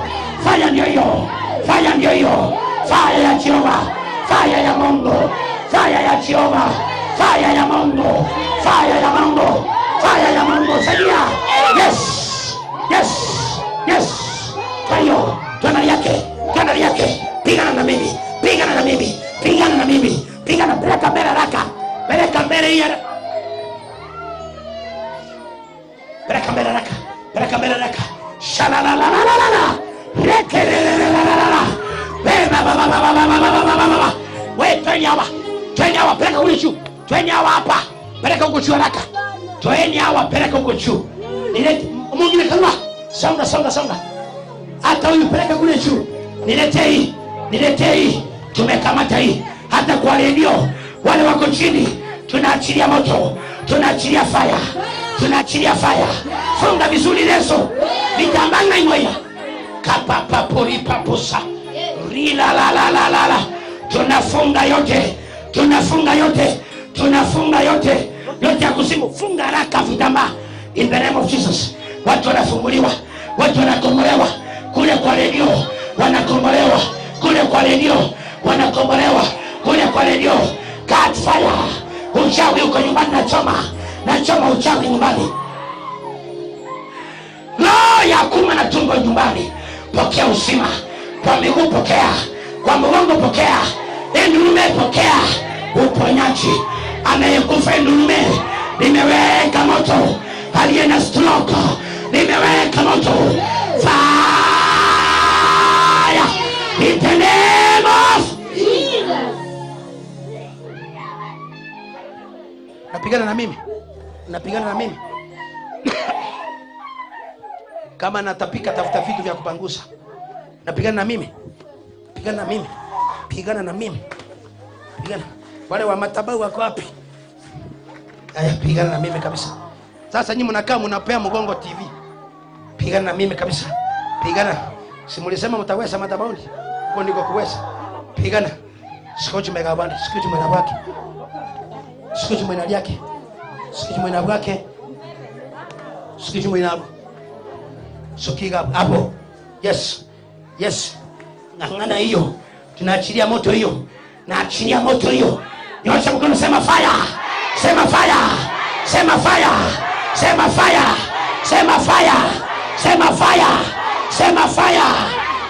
Fire ndio hiyo. Fire ndio hiyo. Fire ya Jehova. Fire ya Mungu. Fire ya Jehova. Fire ya Mungu. Fire ya Mungu. Fire ya Mungu. Saidia. Yes. Yes. Yes. Kwa hiyo, twana yake. Twana yake. Pigana na mimi. Pigana na mimi. Pigana na mimi. Pigana, peleka mbele haraka. Peleka mbele hii. Peleka mbele haraka. Peleka mbele haraka. Shalalalalala. Rekelelelelelala. Beba baba baba baba baba baba baba. Wewe toeni hawa. Toeni hawa, peleka kule juu. Toeni hawa hapa. Peleka huko juu haraka. Toeni hawa, peleka huko juu. Nilete mwingine kama. Songa songa songa. Hata huyu peleka kule juu. Niletee hii. Niletee hii. Tumekamata hii. Hata kwa redio wale wako chini tunaachilia moto, tunaachilia fire, tunaachilia fire. Funga vizuri leso, vitambanga imwaya kapapaporipaposa rila la la la la la. Tunafunga yote, tunafunga yote, tunafunga yote yote ya kuzimu. Funga haraka vitambaa in the name of Jesus. Watu wanafunguliwa, watu wanakombolewa kule kwa redio, wanakombolewa kule kwa redio, wanakombolewa kule kwa redio. God fire. Uchawi uko nyumbani, nachoma, nachoma uchawi nyumbani. Roho ya kuma na tumbo nyumbani, pokea uzima. Kwa miguu pokea, kwa mgongo pokea, endurume pokea uponyaji. Anayekufa endurume, nimeweka moto. Aliye na stroke, nimeweka moto. Fire in the name of Jesus. Napigana na mimi. Napigana na mimi. Kama natapika, tafuta vitu vya kupangusa. Napigana na mimi. Pigana na mimi. Pigana na mimi. Pigana. Wale wa matabau wako wapi? Haya, pigana na mimi kabisa. Sasa nyinyi mnakaa mnapea mgongo TV. Pigana na mimi kabisa. Pigana. Si mlisema mtaweza madhabahuni? Huko ndiko kuweza. Pigana. Sikoji mega bandi, sikoji mwana wake. Sikoji mwana yake. Sikoji mwana wake. Sikoji mwana. Sokiga hapo. Yes. Yes. Ng'ang'ana hiyo. Tunaachilia moto hiyo. Naachilia moto hiyo. Nyosha mkono, sema fire. Sema fire. Sema fire. Sema fire. Sema fire. Sema fire. Sema fire.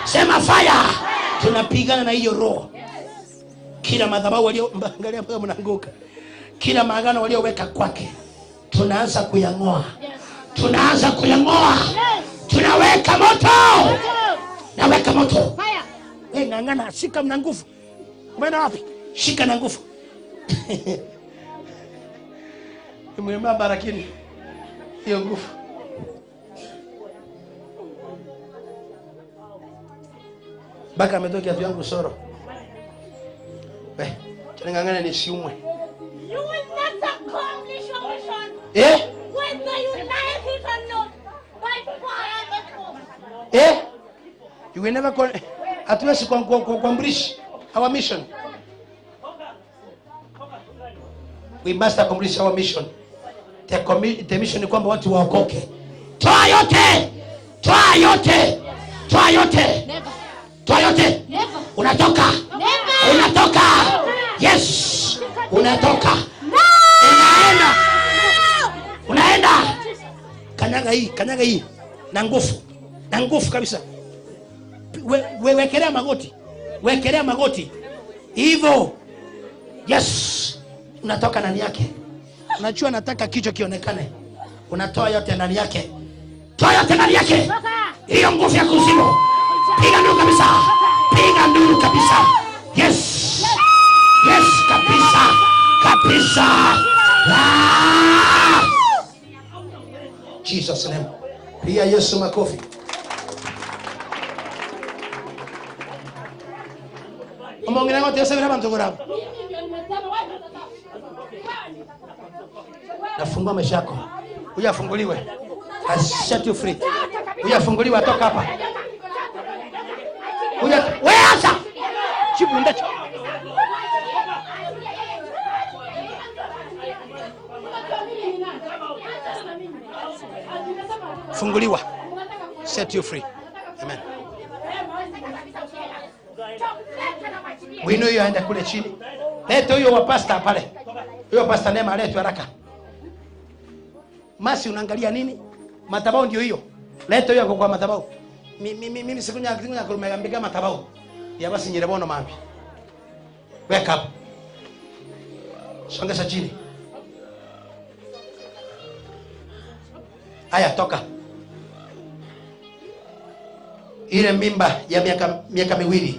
Sema fire. Tunapigana na hiyo roho. Kila madhabahu walio, angalia mpaka mnaanguka. Kila maagano walioweka kwake, tunaanza kuyang'oa. Tunaanza kuyang'oa. Tunaweka moto. Naweka moto. Wewe ng'ang'ana, shika na nguvu. Umeenda wapi? Shika na nguvu. Nimwambia lakini hiyo nguvu. Baka ametoka kiatu yangu soro. Ng'ang'ana nisiumwe. You will not accomplish your mission. Eh? Whether you like it or not, by fire and force. Eh? You will never call. Hatuwezi kuamrish our mission. We must accomplish our mission. The mission ni kwamba watu waokoke. Toa yote. Toa yote. Toa yote. Never. Toa yote. Never. Unatoka. Never. Unatoka. Yes. Unatoka. No. Unaenda. Unaenda. Kanyaga hii, kanyaga hii. Na nguvu. Na nguvu kabisa. Wekelea magoti. Wekelea magoti. Hivyo. Yes. Unatoka ndani yake. Unajua nataka kichwa kionekane. Unatoa yote ndani yake. Toa yote ndani yake. Hiyo nguvu ya kuzimu. Piga nduru kabisa. Piga nduru kabisa. Yes. Yes kabisa. Kabisa. Ah! Jesus name. Piga Yesu makofi. Omongera ngote yose birabantu gorabo. Nafungua maisha yako. Huyu afunguliwe. I set you free. Huyu afunguliwe atoka hapa. Huyu wewe acha. Chibu ndacho. Funguliwa. Set you free. Amen. Mwino hiyo aende kule chini. Lete huyo wa pasta pale. Huyo pasta Neema aletwe haraka. Masi unaangalia nini? Madhabahu ndio hiyo. Lete huyo kwa madhabahu. Mimi sikunya sikunya kulumegambika madhabahu. Ya basi nyerebono mambi. Wake up. Songesha chini. Haya toka. Ile mimba ya miaka 2.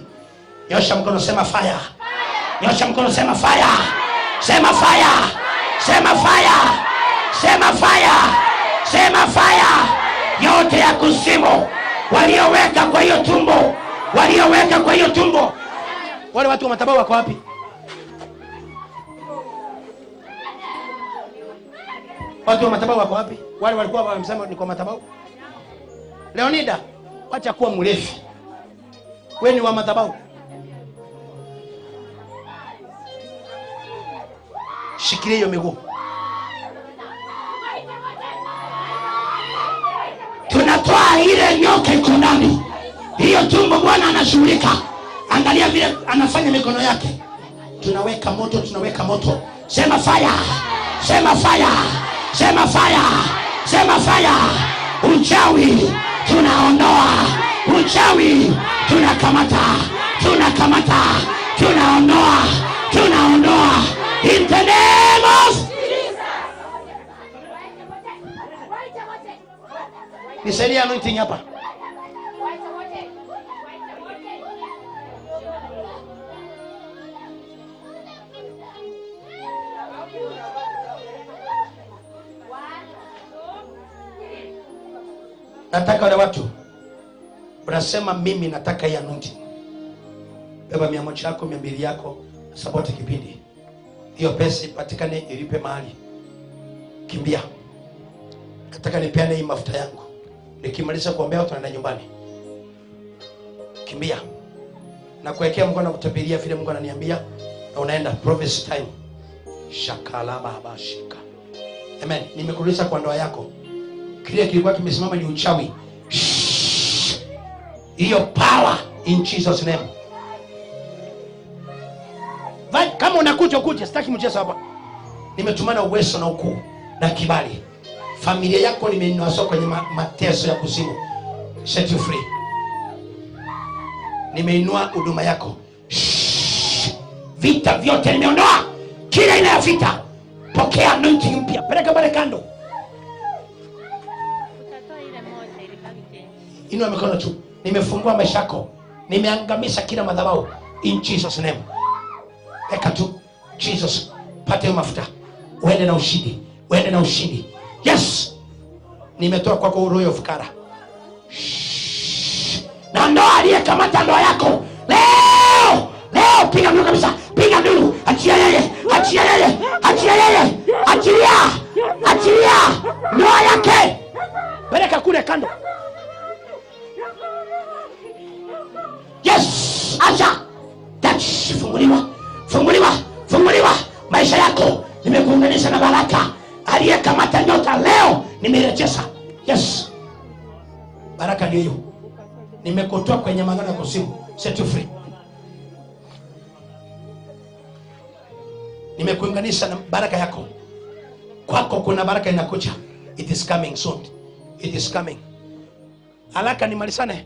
Nyosha mkono sema fire. Nyosha mkono sema fire. Sema fire. Sema fire. Sema fire. Sema fire. Yote ya kuzimu walioweka kwa hiyo tumbo, walioweka kwa hiyo tumbo. Wale watu wa madhabahu wako wapi? Watu wa madhabahu wako wapi? Wale walikuwa wamesema ni kwa madhabahu. Leonida, acha kuwa mrefu. Wewe ni wa madhabahu. Shikilia hiyo miguu. Tunatoa ile nyoka iko ndani. Hiyo tumbo Bwana anashughulika. Angalia vile anafanya mikono yake. Tunaweka moto, tunaweka moto. Sema fire. Sema fire. Sema fire. Sema fire. Uchawi tunaondoa. Uchawi tunakamata. Tunakamata. Tunaondoa. Tunaondoa. In the name of Nisaidie anointing hapa. Nataka wale watu unasema mimi nataka hii anointing. Beba 100 yako, 200 yako, support kipindi. Hiyo pesa ipatikane, ilipe mahali. Kimbia. Nataka nipeane hii mafuta yangu. Nikimaliza kuombea tunaenda nyumbani. Kimbia. Na kuwekea mkono na kutabiria vile Mungu ananiambia na unaenda prophecy time. Shakala baba shika. Amen. Nimekuuliza kwa ndoa yako. Kile kilikuwa kimesimama ni uchawi. Hiyo power in Jesus name. Kama unakuja ukuje, sitaki mchezo hapa. Nimetumana uwezo na ukuu na kibali. Familia yako nimeinua kwenye mateso ya kuzimu. Set you free. Nimeinua huduma yako. Shhh. Vita vyote nimeondoa. Kila aina ya vita. Pokea anointing mpya. Peleka pale kando. Inua mikono tu. Nimefungua maisha yako. Nimeangamiza kila madhabahu in Jesus name. Weka tu Jesus, pate hiyo mafuta. Uende na ushindi. Uende na ushindi. Yes. Nimetoa kwako roho ya ufukara. Na ndoa aliyekamata ndoa yako leo, leo piga nduru kabisa. Piga nduru. Achia yeye. Achia yeye. Achia yeye. Achilia. Achilia ndoa yake. Peleka kule kando. Yes, acha. Touch, funguliwa. Funguliwa, funguliwa. Maisha yako nimekuunganisha na baraka. Aliyekamata nyota leo nimerejesha. Yes. Baraka ndio hiyo. Nimekutoa kwenye magano ya kuzimu. Set you free. Nimekuunganisha na baraka yako. Kwako kuna baraka inakuja. It is coming soon. It is coming. Haraka nimalizane.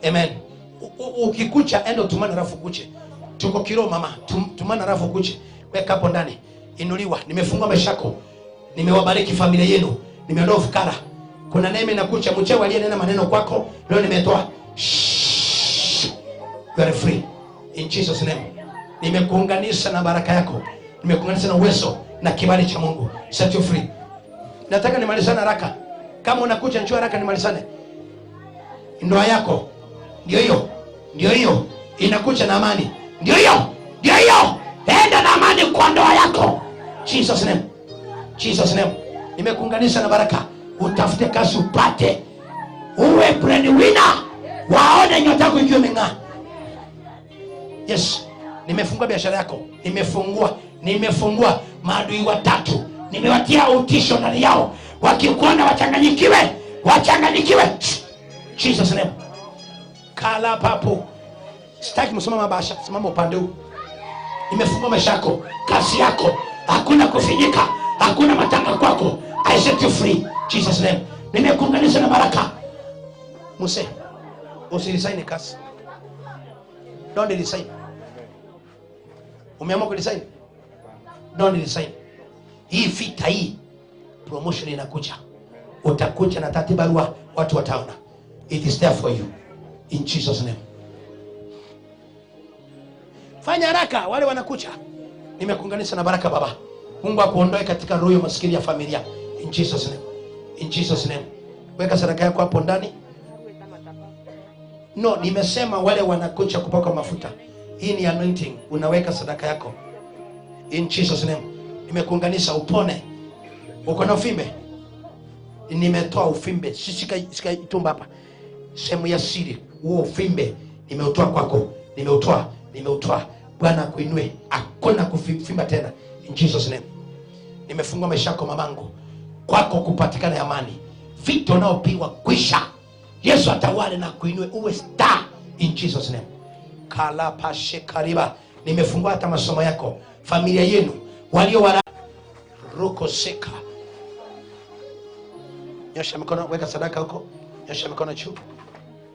Amen. Ukikucha endo tumana rafu kuche. Tuko kiroho mama. Tumana rafu kuche. Weka hapo ndani. Inuliwa. Nimefungua maisha yako. Nimewabariki familia yenu. Nimeondoa ufukara. Kuna neema inakucha. Mchewa aliyenena maneno kwako leo nimetoa. Shh. You are free in Jesus name. Nimekuunganisha na baraka yako. Nimekuunganisha na uwezo na kibali cha Mungu. Set you free. Nataka nimalizane haraka. Kama unakuja njoo haraka nimalizane. Ndoa yako ndio hiyo. Ndio hiyo. Inakuja na amani. Ndio hiyo. Ndio hiyo. Enda na amani kwa ndoa yako. Jesus name. Jesus name. Nimekuunganisha na baraka. Utafute kazi upate. Uwe breadwinner. Waone nyota yako ikiwa imeng'aa. Yes. Nimefungua biashara yako. Nimefungua. Nimefungua maadui watatu. Nimewatia utisho ndani yao. Wakikuona wachanganyikiwe. Wachanganyikiwe. Jesus name. Kala papo. Sitaki msimama basha, simama upande huu. Nimefungua maisha yako, kazi yako, hakuna kufinyika, hakuna matanga kwako. I set you free. Jesus name. Nimekuunganisha na baraka. Muse, usiresign kazi. Don't resign. Umeamua kuresign? Don't resign. Hii vita hii, promotion inakuja. Utakuja na tati barua, watu wataona. It is there for you. In Jesus name. Fanya haraka, wale wanakuja. Nimekuunganisha na baraka baba. Mungu akuondoe katika roho ya maskini ya familia. In Jesus name. In Jesus name. Weka sadaka yako hapo ndani. No, nimesema wale wanakuja kupaka mafuta. Hii ni anointing. Unaweka sadaka yako. In Jesus name. Nimekuunganisha upone. Uko na ufimbe? Nimetoa ufimbe. Sika itumba hapa. Sehemu ya siri. Huo ufimbe nimeutoa kwako. Nimeutoa. Nimeutoa. Bwana akuinue. Hakuna kufimba tena. In Jesus name. Nimefungua maisha yako mamangu. Kwako kupatikana amani. Vita unaopigwa kwisha. Yesu atawale na kuinue uwe star in Jesus name. Kalapashe kariba. Nimefungua hata masomo yako, familia yenu, walio wala roko seka. Nyosha mikono, weka sadaka huko. Nyosha mikono juu.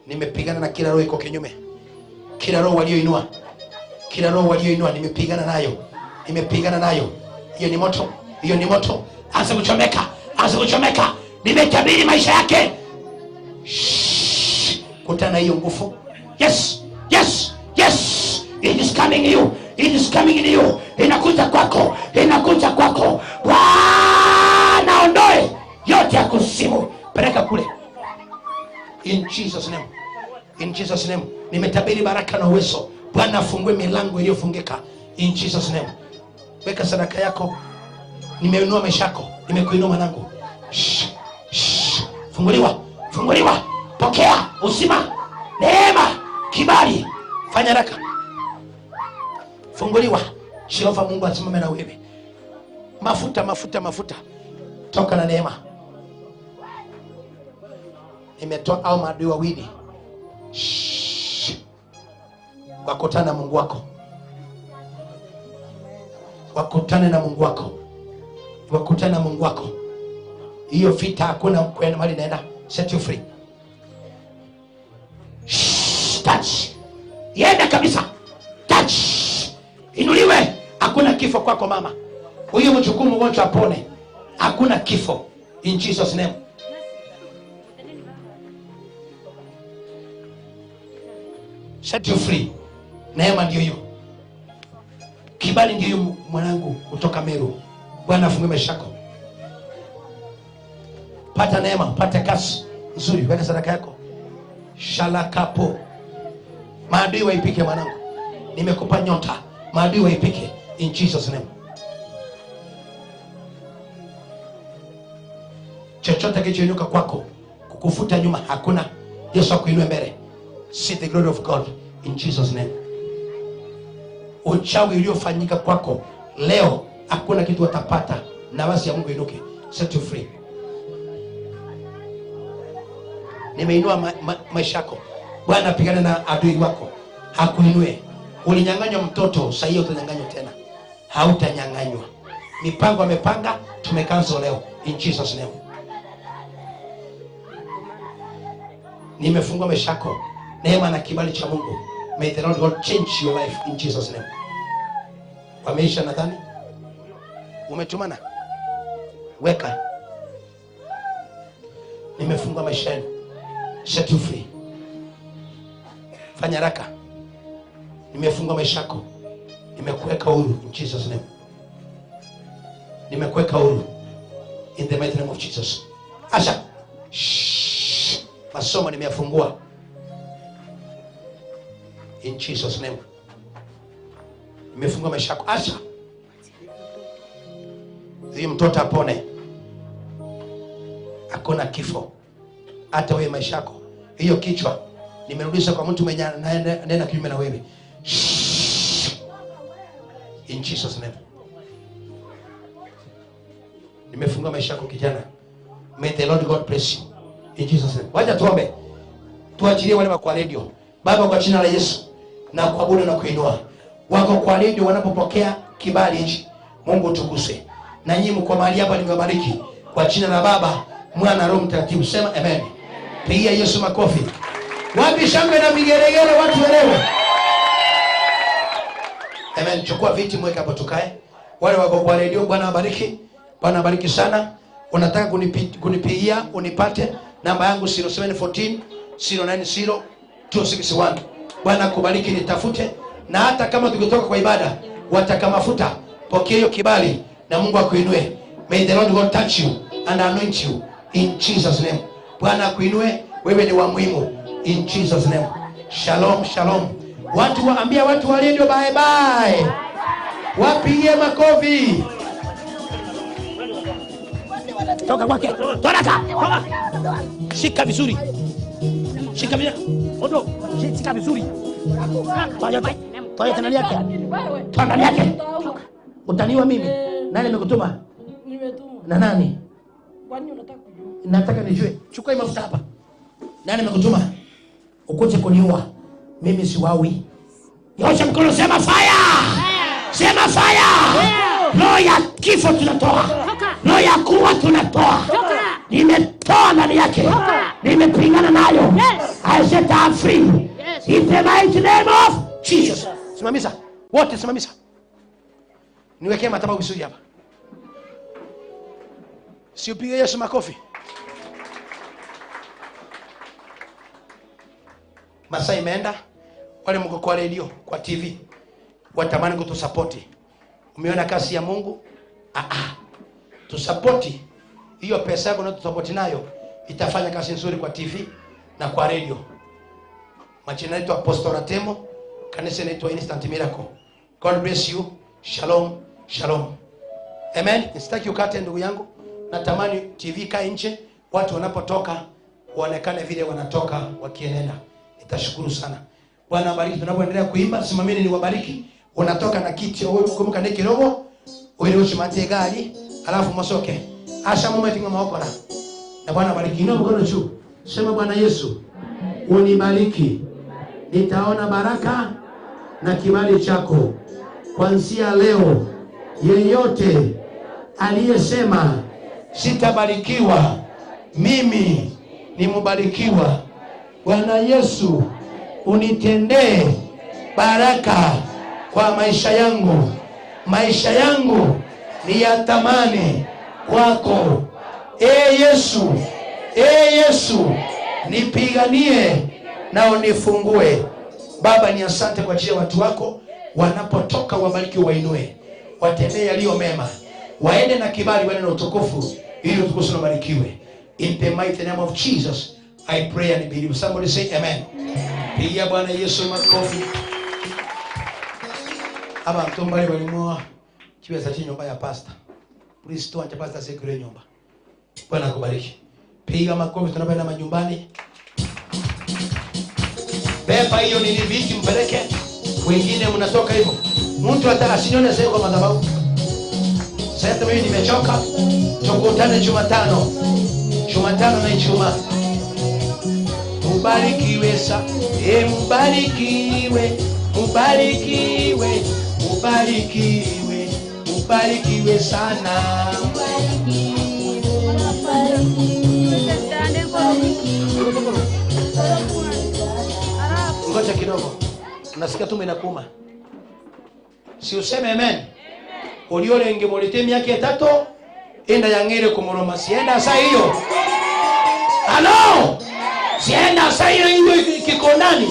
Nimepigana na kila roho iko kinyume. Kila roho walioinua. Kila roho walioinua nimepigana nayo. Nimepigana nayo. Hiyo ni moto. Hiyo ni moto. Anza kuchomeka. Anza kuchomeka. Nimetabiri maisha yake. Shh. Kutana hiyo nguvu. Yes. Yes. Yes. It is coming you. It is coming in you. Inakuja kwako. Inakuja kwako. Bwana ondoe yote ya kuzimu. Peleka kule. In Jesus name. In Jesus name. Nimetabiri baraka na uwezo. Bwana afungue milango iliyofungika. In Jesus name. Weka sadaka yako. Nimeinua maisha yako. Nimekuinua mwanangu. Shh. Shh. Funguliwa. Funguliwa. Pokea uzima, neema, kibali. Fanya haraka. Funguliwa. Jehova Mungu asimame na wewe. Mafuta, mafuta, mafuta. Toka na neema. Nimetoa au maadui wawili. Shh. Wakutane na Mungu wako. Wakutane na Mungu wako. Wakutane na Mungu wako. Hiyo vita hakuna kwenda mahali inaenda. Set you free. Shh, touch. Yenda kabisa. Touch. Inuliwe. Hakuna kifo kwako mama. Huyu mjukuu mgonjwa apone. Hakuna kifo. In Jesus name. Set you free. Neema ndio hiyo. Kibali ndio hiyo mwanangu kutoka Meru. Bwana afungue maisha yako. Pata neema, pata kasi nzuri, weka sadaka yako. Shalakapo. Maadui waipike mwanangu. Nimekupa nyota. Maadui waipike in Jesus name. Chochote kilichoinuka kwako kukufuta nyuma hakuna. Yesu akuinue mbele. See the glory of God in Jesus name. Uchawi uliofanyika kwako leo hakuna kitu watapata. Nafasi ya Mungu inuke. Set you free. Nimeinua maisha yako. Bwana pigana na adui wako. Hakuinue. Ulinyang'anywa mtoto, sasa hiyo utanyang'anywa tena. Hautanyang'anywa. Mipango amepanga, tumecancel leo in Jesus name. Nimefungua maisha yako. Neema na kibali cha Mungu. May the Lord God change your life in Jesus name. Wameisha nadhani? Umetumana? Weka. Nimefungua maisha yenu. Set you free. Fanya haraka. Nimefungua maisha yako. Nimekuweka huru in Jesus name. Nimekuweka huru in the mighty name of Jesus. Asha. Shh. Masomo nimeyafungua. In Jesus name. Nimefungua maisha yako. Asha. Huyu mtoto apone. Hakuna kifo. Hata wewe maisha yako. Hiyo kichwa nimerudisha kwa mtu mwenye anaenda kinyume na wewe. Shh. In Jesus name. Nimefungua maisha yako kijana. May the Lord God bless you. In Jesus name. Wacha tuombe. Tuachilie wale wa kwa radio. Baba, kwa jina la Yesu na kuabudu na kuinua wako kwa redio wanapopokea kibali hichi, Mungu utukuse. Na nyinyi mko mahali hapa, nimewabariki kwa jina la Baba, Mwana, Roho Mtakatifu. Sema amen. Pigia Yesu makofi. Wapi shangwe na migeregere, watu elewe. Amen. Chukua viti mweke hapo tukae. Wale wako kwa redio, Bwana awabariki. Bwana awabariki sana. Unataka kunipigia unipate, namba yangu 0714 090 261. Bwana akubariki, nitafute. Na hata kama tukitoka kwa ibada, wataka mafuta, pokea hiyo kibali na Mungu akuinue. May the Lord God touch you and anoint you in Jesus name. Bwana akuinue, wewe ni wa muhimu in Jesus name. Shalom, shalom. Watu waambia watu wa radio bye bye. Wapigie makofi. Toka kwake. Toka. Toka. Shika vizuri. Shika vizuri. Odo, shika vizuri. Toa tena yake. Toa ndani yake. Utaniwa mimi. Nani amekutuma? Nimetumwa. Na nani? Kwani unataka kujua? Nataka nijue. Chukua hii mafuta hapa. Nani amekutuma? Ukuje kuniua. Mimi siwawi. Nyosha mkono, sema fire. Sema fire. Roho ya kifo tunatoa. Roho ya kuwa tunatoa. Nimetoa ndani yake. Nimepingana nayo. I set her free. In the mighty name of Jesus. Simamisha. Wote simamisha. Niwekee madhabahu vizuri hapa. Si upige Yesu makofi. Masaa imeenda. Wale mko kwa radio, kwa TV, watamani kutusapoti. Umeona kazi ya Mungu? Tusapoti. Hiyo pesa yako unayotusapoti nayo itafanya kazi nzuri kwa TV na kwa radio. Majina yetu Apostle Ratemo, kanisa inaitwa Instant Miracle. God bless you. Shalom, shalom. Amen. Nisitaki ukate ndugu yangu. Natamani TV kae nje, watu wanapotoka waonekane vile wanatoka wakienenda. Nitashukuru sana. Bwana abariki. Tunapoendelea kuimba, simameni niwabariki. Unatoka na kiti wewe kumbuka ni kirogo, wewe usimate gari, alafu mosoke. Asha mume tinga maokora. Na Bwana abariki. Inua mkono juu. Sema Bwana Yesu, unibariki. Nitaona baraka na kibali chako. Kuanzia leo, yeyote aliyesema sitabarikiwa, mimi ni mbarikiwa. Bwana Yesu, unitendee baraka kwa maisha yangu. Maisha yangu ni ya thamani kwako. Yesu, Yesu, nipiganie na unifungue. Baba, ni asante kwa ajili ya watu wako wanapotoka, wabariki, wainue, watendee yaliyo mema, waende na kibali, waende na utukufu, ili utukufu ubarikiwe. In the mighty name of Jesus I pray and believe. Somebody say amen. Pigia Bwana Yesu makofi. Aba mtombale walimoa kiweza cha nyumba ya pastor. Please tuache pastor sekure nyumba. Bwana akubariki. Piga makofi tunapoenda majumbani. Beba hiyo nini viti mpeleke. Wengine mnatoka hivyo. Mtu hata asinione sasa kwa madhabahu. Sasa mimi nimechoka. Tukutane Jumatano. Jumatano na Ijumaa. Mubarikiwe sa, mubarikiwe, mubarikiwe, mubarikiwe, mubarikiwe sana. Ngoja kidogo. Nasikia tumbo inakuuma. Si useme amen. Uliole ingemulete miaka 3 enda yangere kumuroma. Sienda saa hiyo. Halo. Sienda saa hiyo hiyo kiko ndani.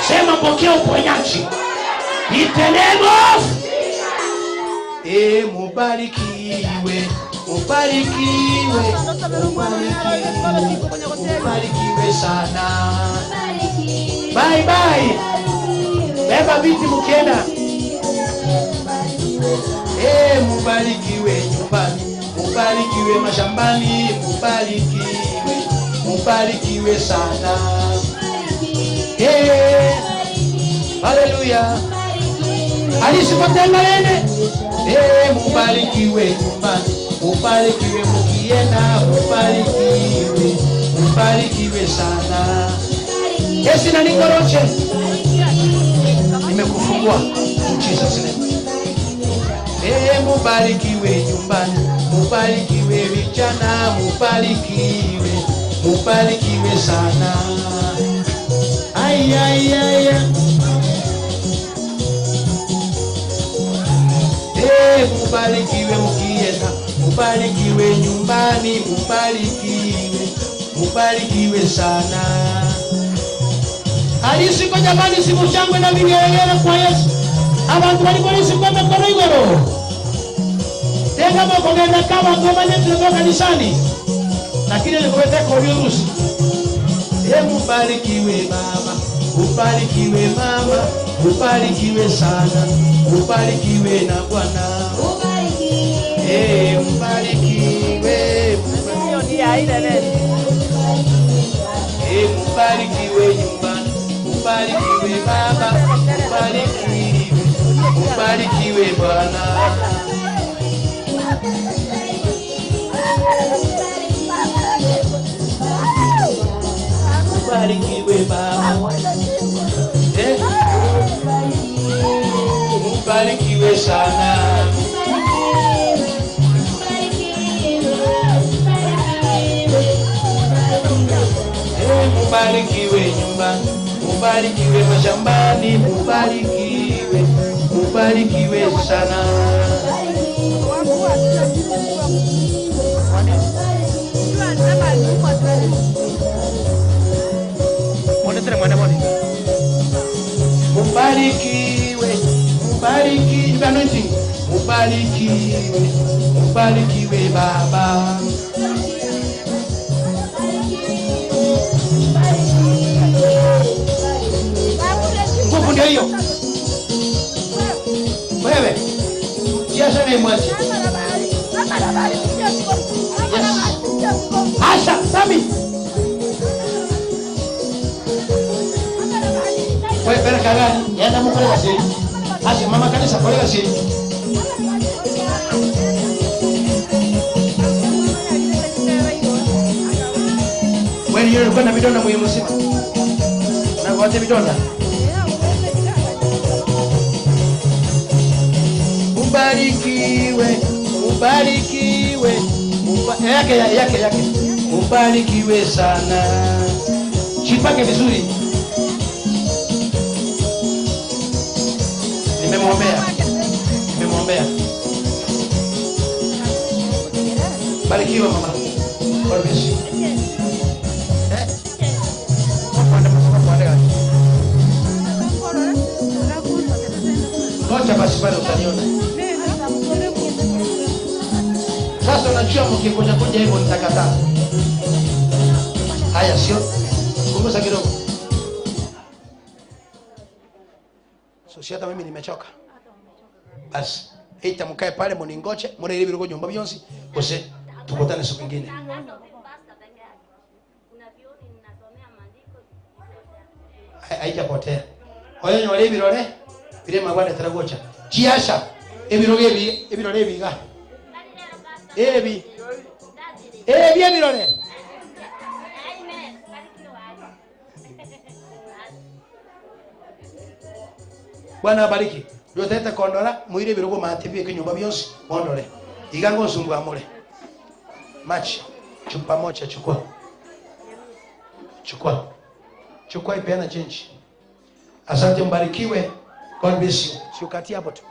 Sema pokea uponyaji. In the name of mubarikiwe, mubarikiwe, mubarikiwe sana. Bye bye. Beba viti mkienda. Mubarikiwe nyumbani, mubarikiwe mashambani, mubarikiwe, mubarikiwe sana. Haleluya. Alisipotenda yeye. Mubarikiwe nyumbani, mubarikiwe mkienda, mubarikiwe, mubarikiwe sana. Yesu na ningoroche. Nimekufungua in Jesus name. Mubarikiwe nyumbani, mubarikiwe vijana, mubarikiwe, mubarikiwe sana. Ay ay ay. Mubarikiwe mkienda, mubarikiwe nyumbani, mubarikiwe, mubarikiwe sana. Alisiko jamani, simushangwe na vigelegele kwa Yesu. Abantu walikuwa kwa mikono igoro. Tenga mokogenda kama ngoma yetu kwa kanisani. Lakini nikuletea kwa urusi. Mubarikiwe baba, ubarikiwe mama, ubarikiwe sana, ubarikiwe na Bwana. Ubarikiwe. Ubarikiwe. Ubarikiwe nyumbani, ubarikiwe baba, ubarikiwe, ubarikiwe Bwana. Ubarikiwe baba. Ubarikiwe sana. Mubarikiwe nyumbani, mubarikiwe mashambani, mubarikiwe, mubarikiwe sana. Mubarikiwe, mubarikiwe, anointing. Mubarikiwe, mubarikiwe baba. Nguvu ndio hiyo. Wewe Yesu ni mwache. Yes. Asha, Sami. Wewe beraka gani? Yenda mukole kasi. Asha mama kanisa kole kasi. Wewe yeye alikuwa na vidonda mwili mzima. Na wote vidonda. Ubarikiwe, ubarikiwe, yake yake yake. Ubarikiwe sana. Jipake vizuri. Nimemwombea. Nimemwombea. Barikiwa mama. God bless you. Ngoja basi pale utaniona. Sasa unajua mkikuja kuja hivyo nitakataa. Haya sio? Punguza kidogo. So si hata mimi nimechoka. Basi ita mkae pale mningoje, mure ile birugo nyumba byonsi, ose tukutane siku nyingine. Haijapotea. Oyo nyore birore bire magwane teragocha. Chiasha ebiroge ebi ebirore ebiga. Ebi. Ebi ebirore. Bwana abariki. Yotete kondora muire birogo matibi kinyumba byonsi kondore. Igango nsumbu amore. Machi chupa moja chukua. Chukua. Chukua ipeana change. Asante, mbarikiwe. God bless you. Si ukatia hapo tu.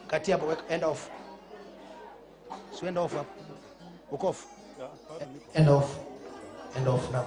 Katia hapo, end off. Si end off hapo. Uko off. End off. End off now.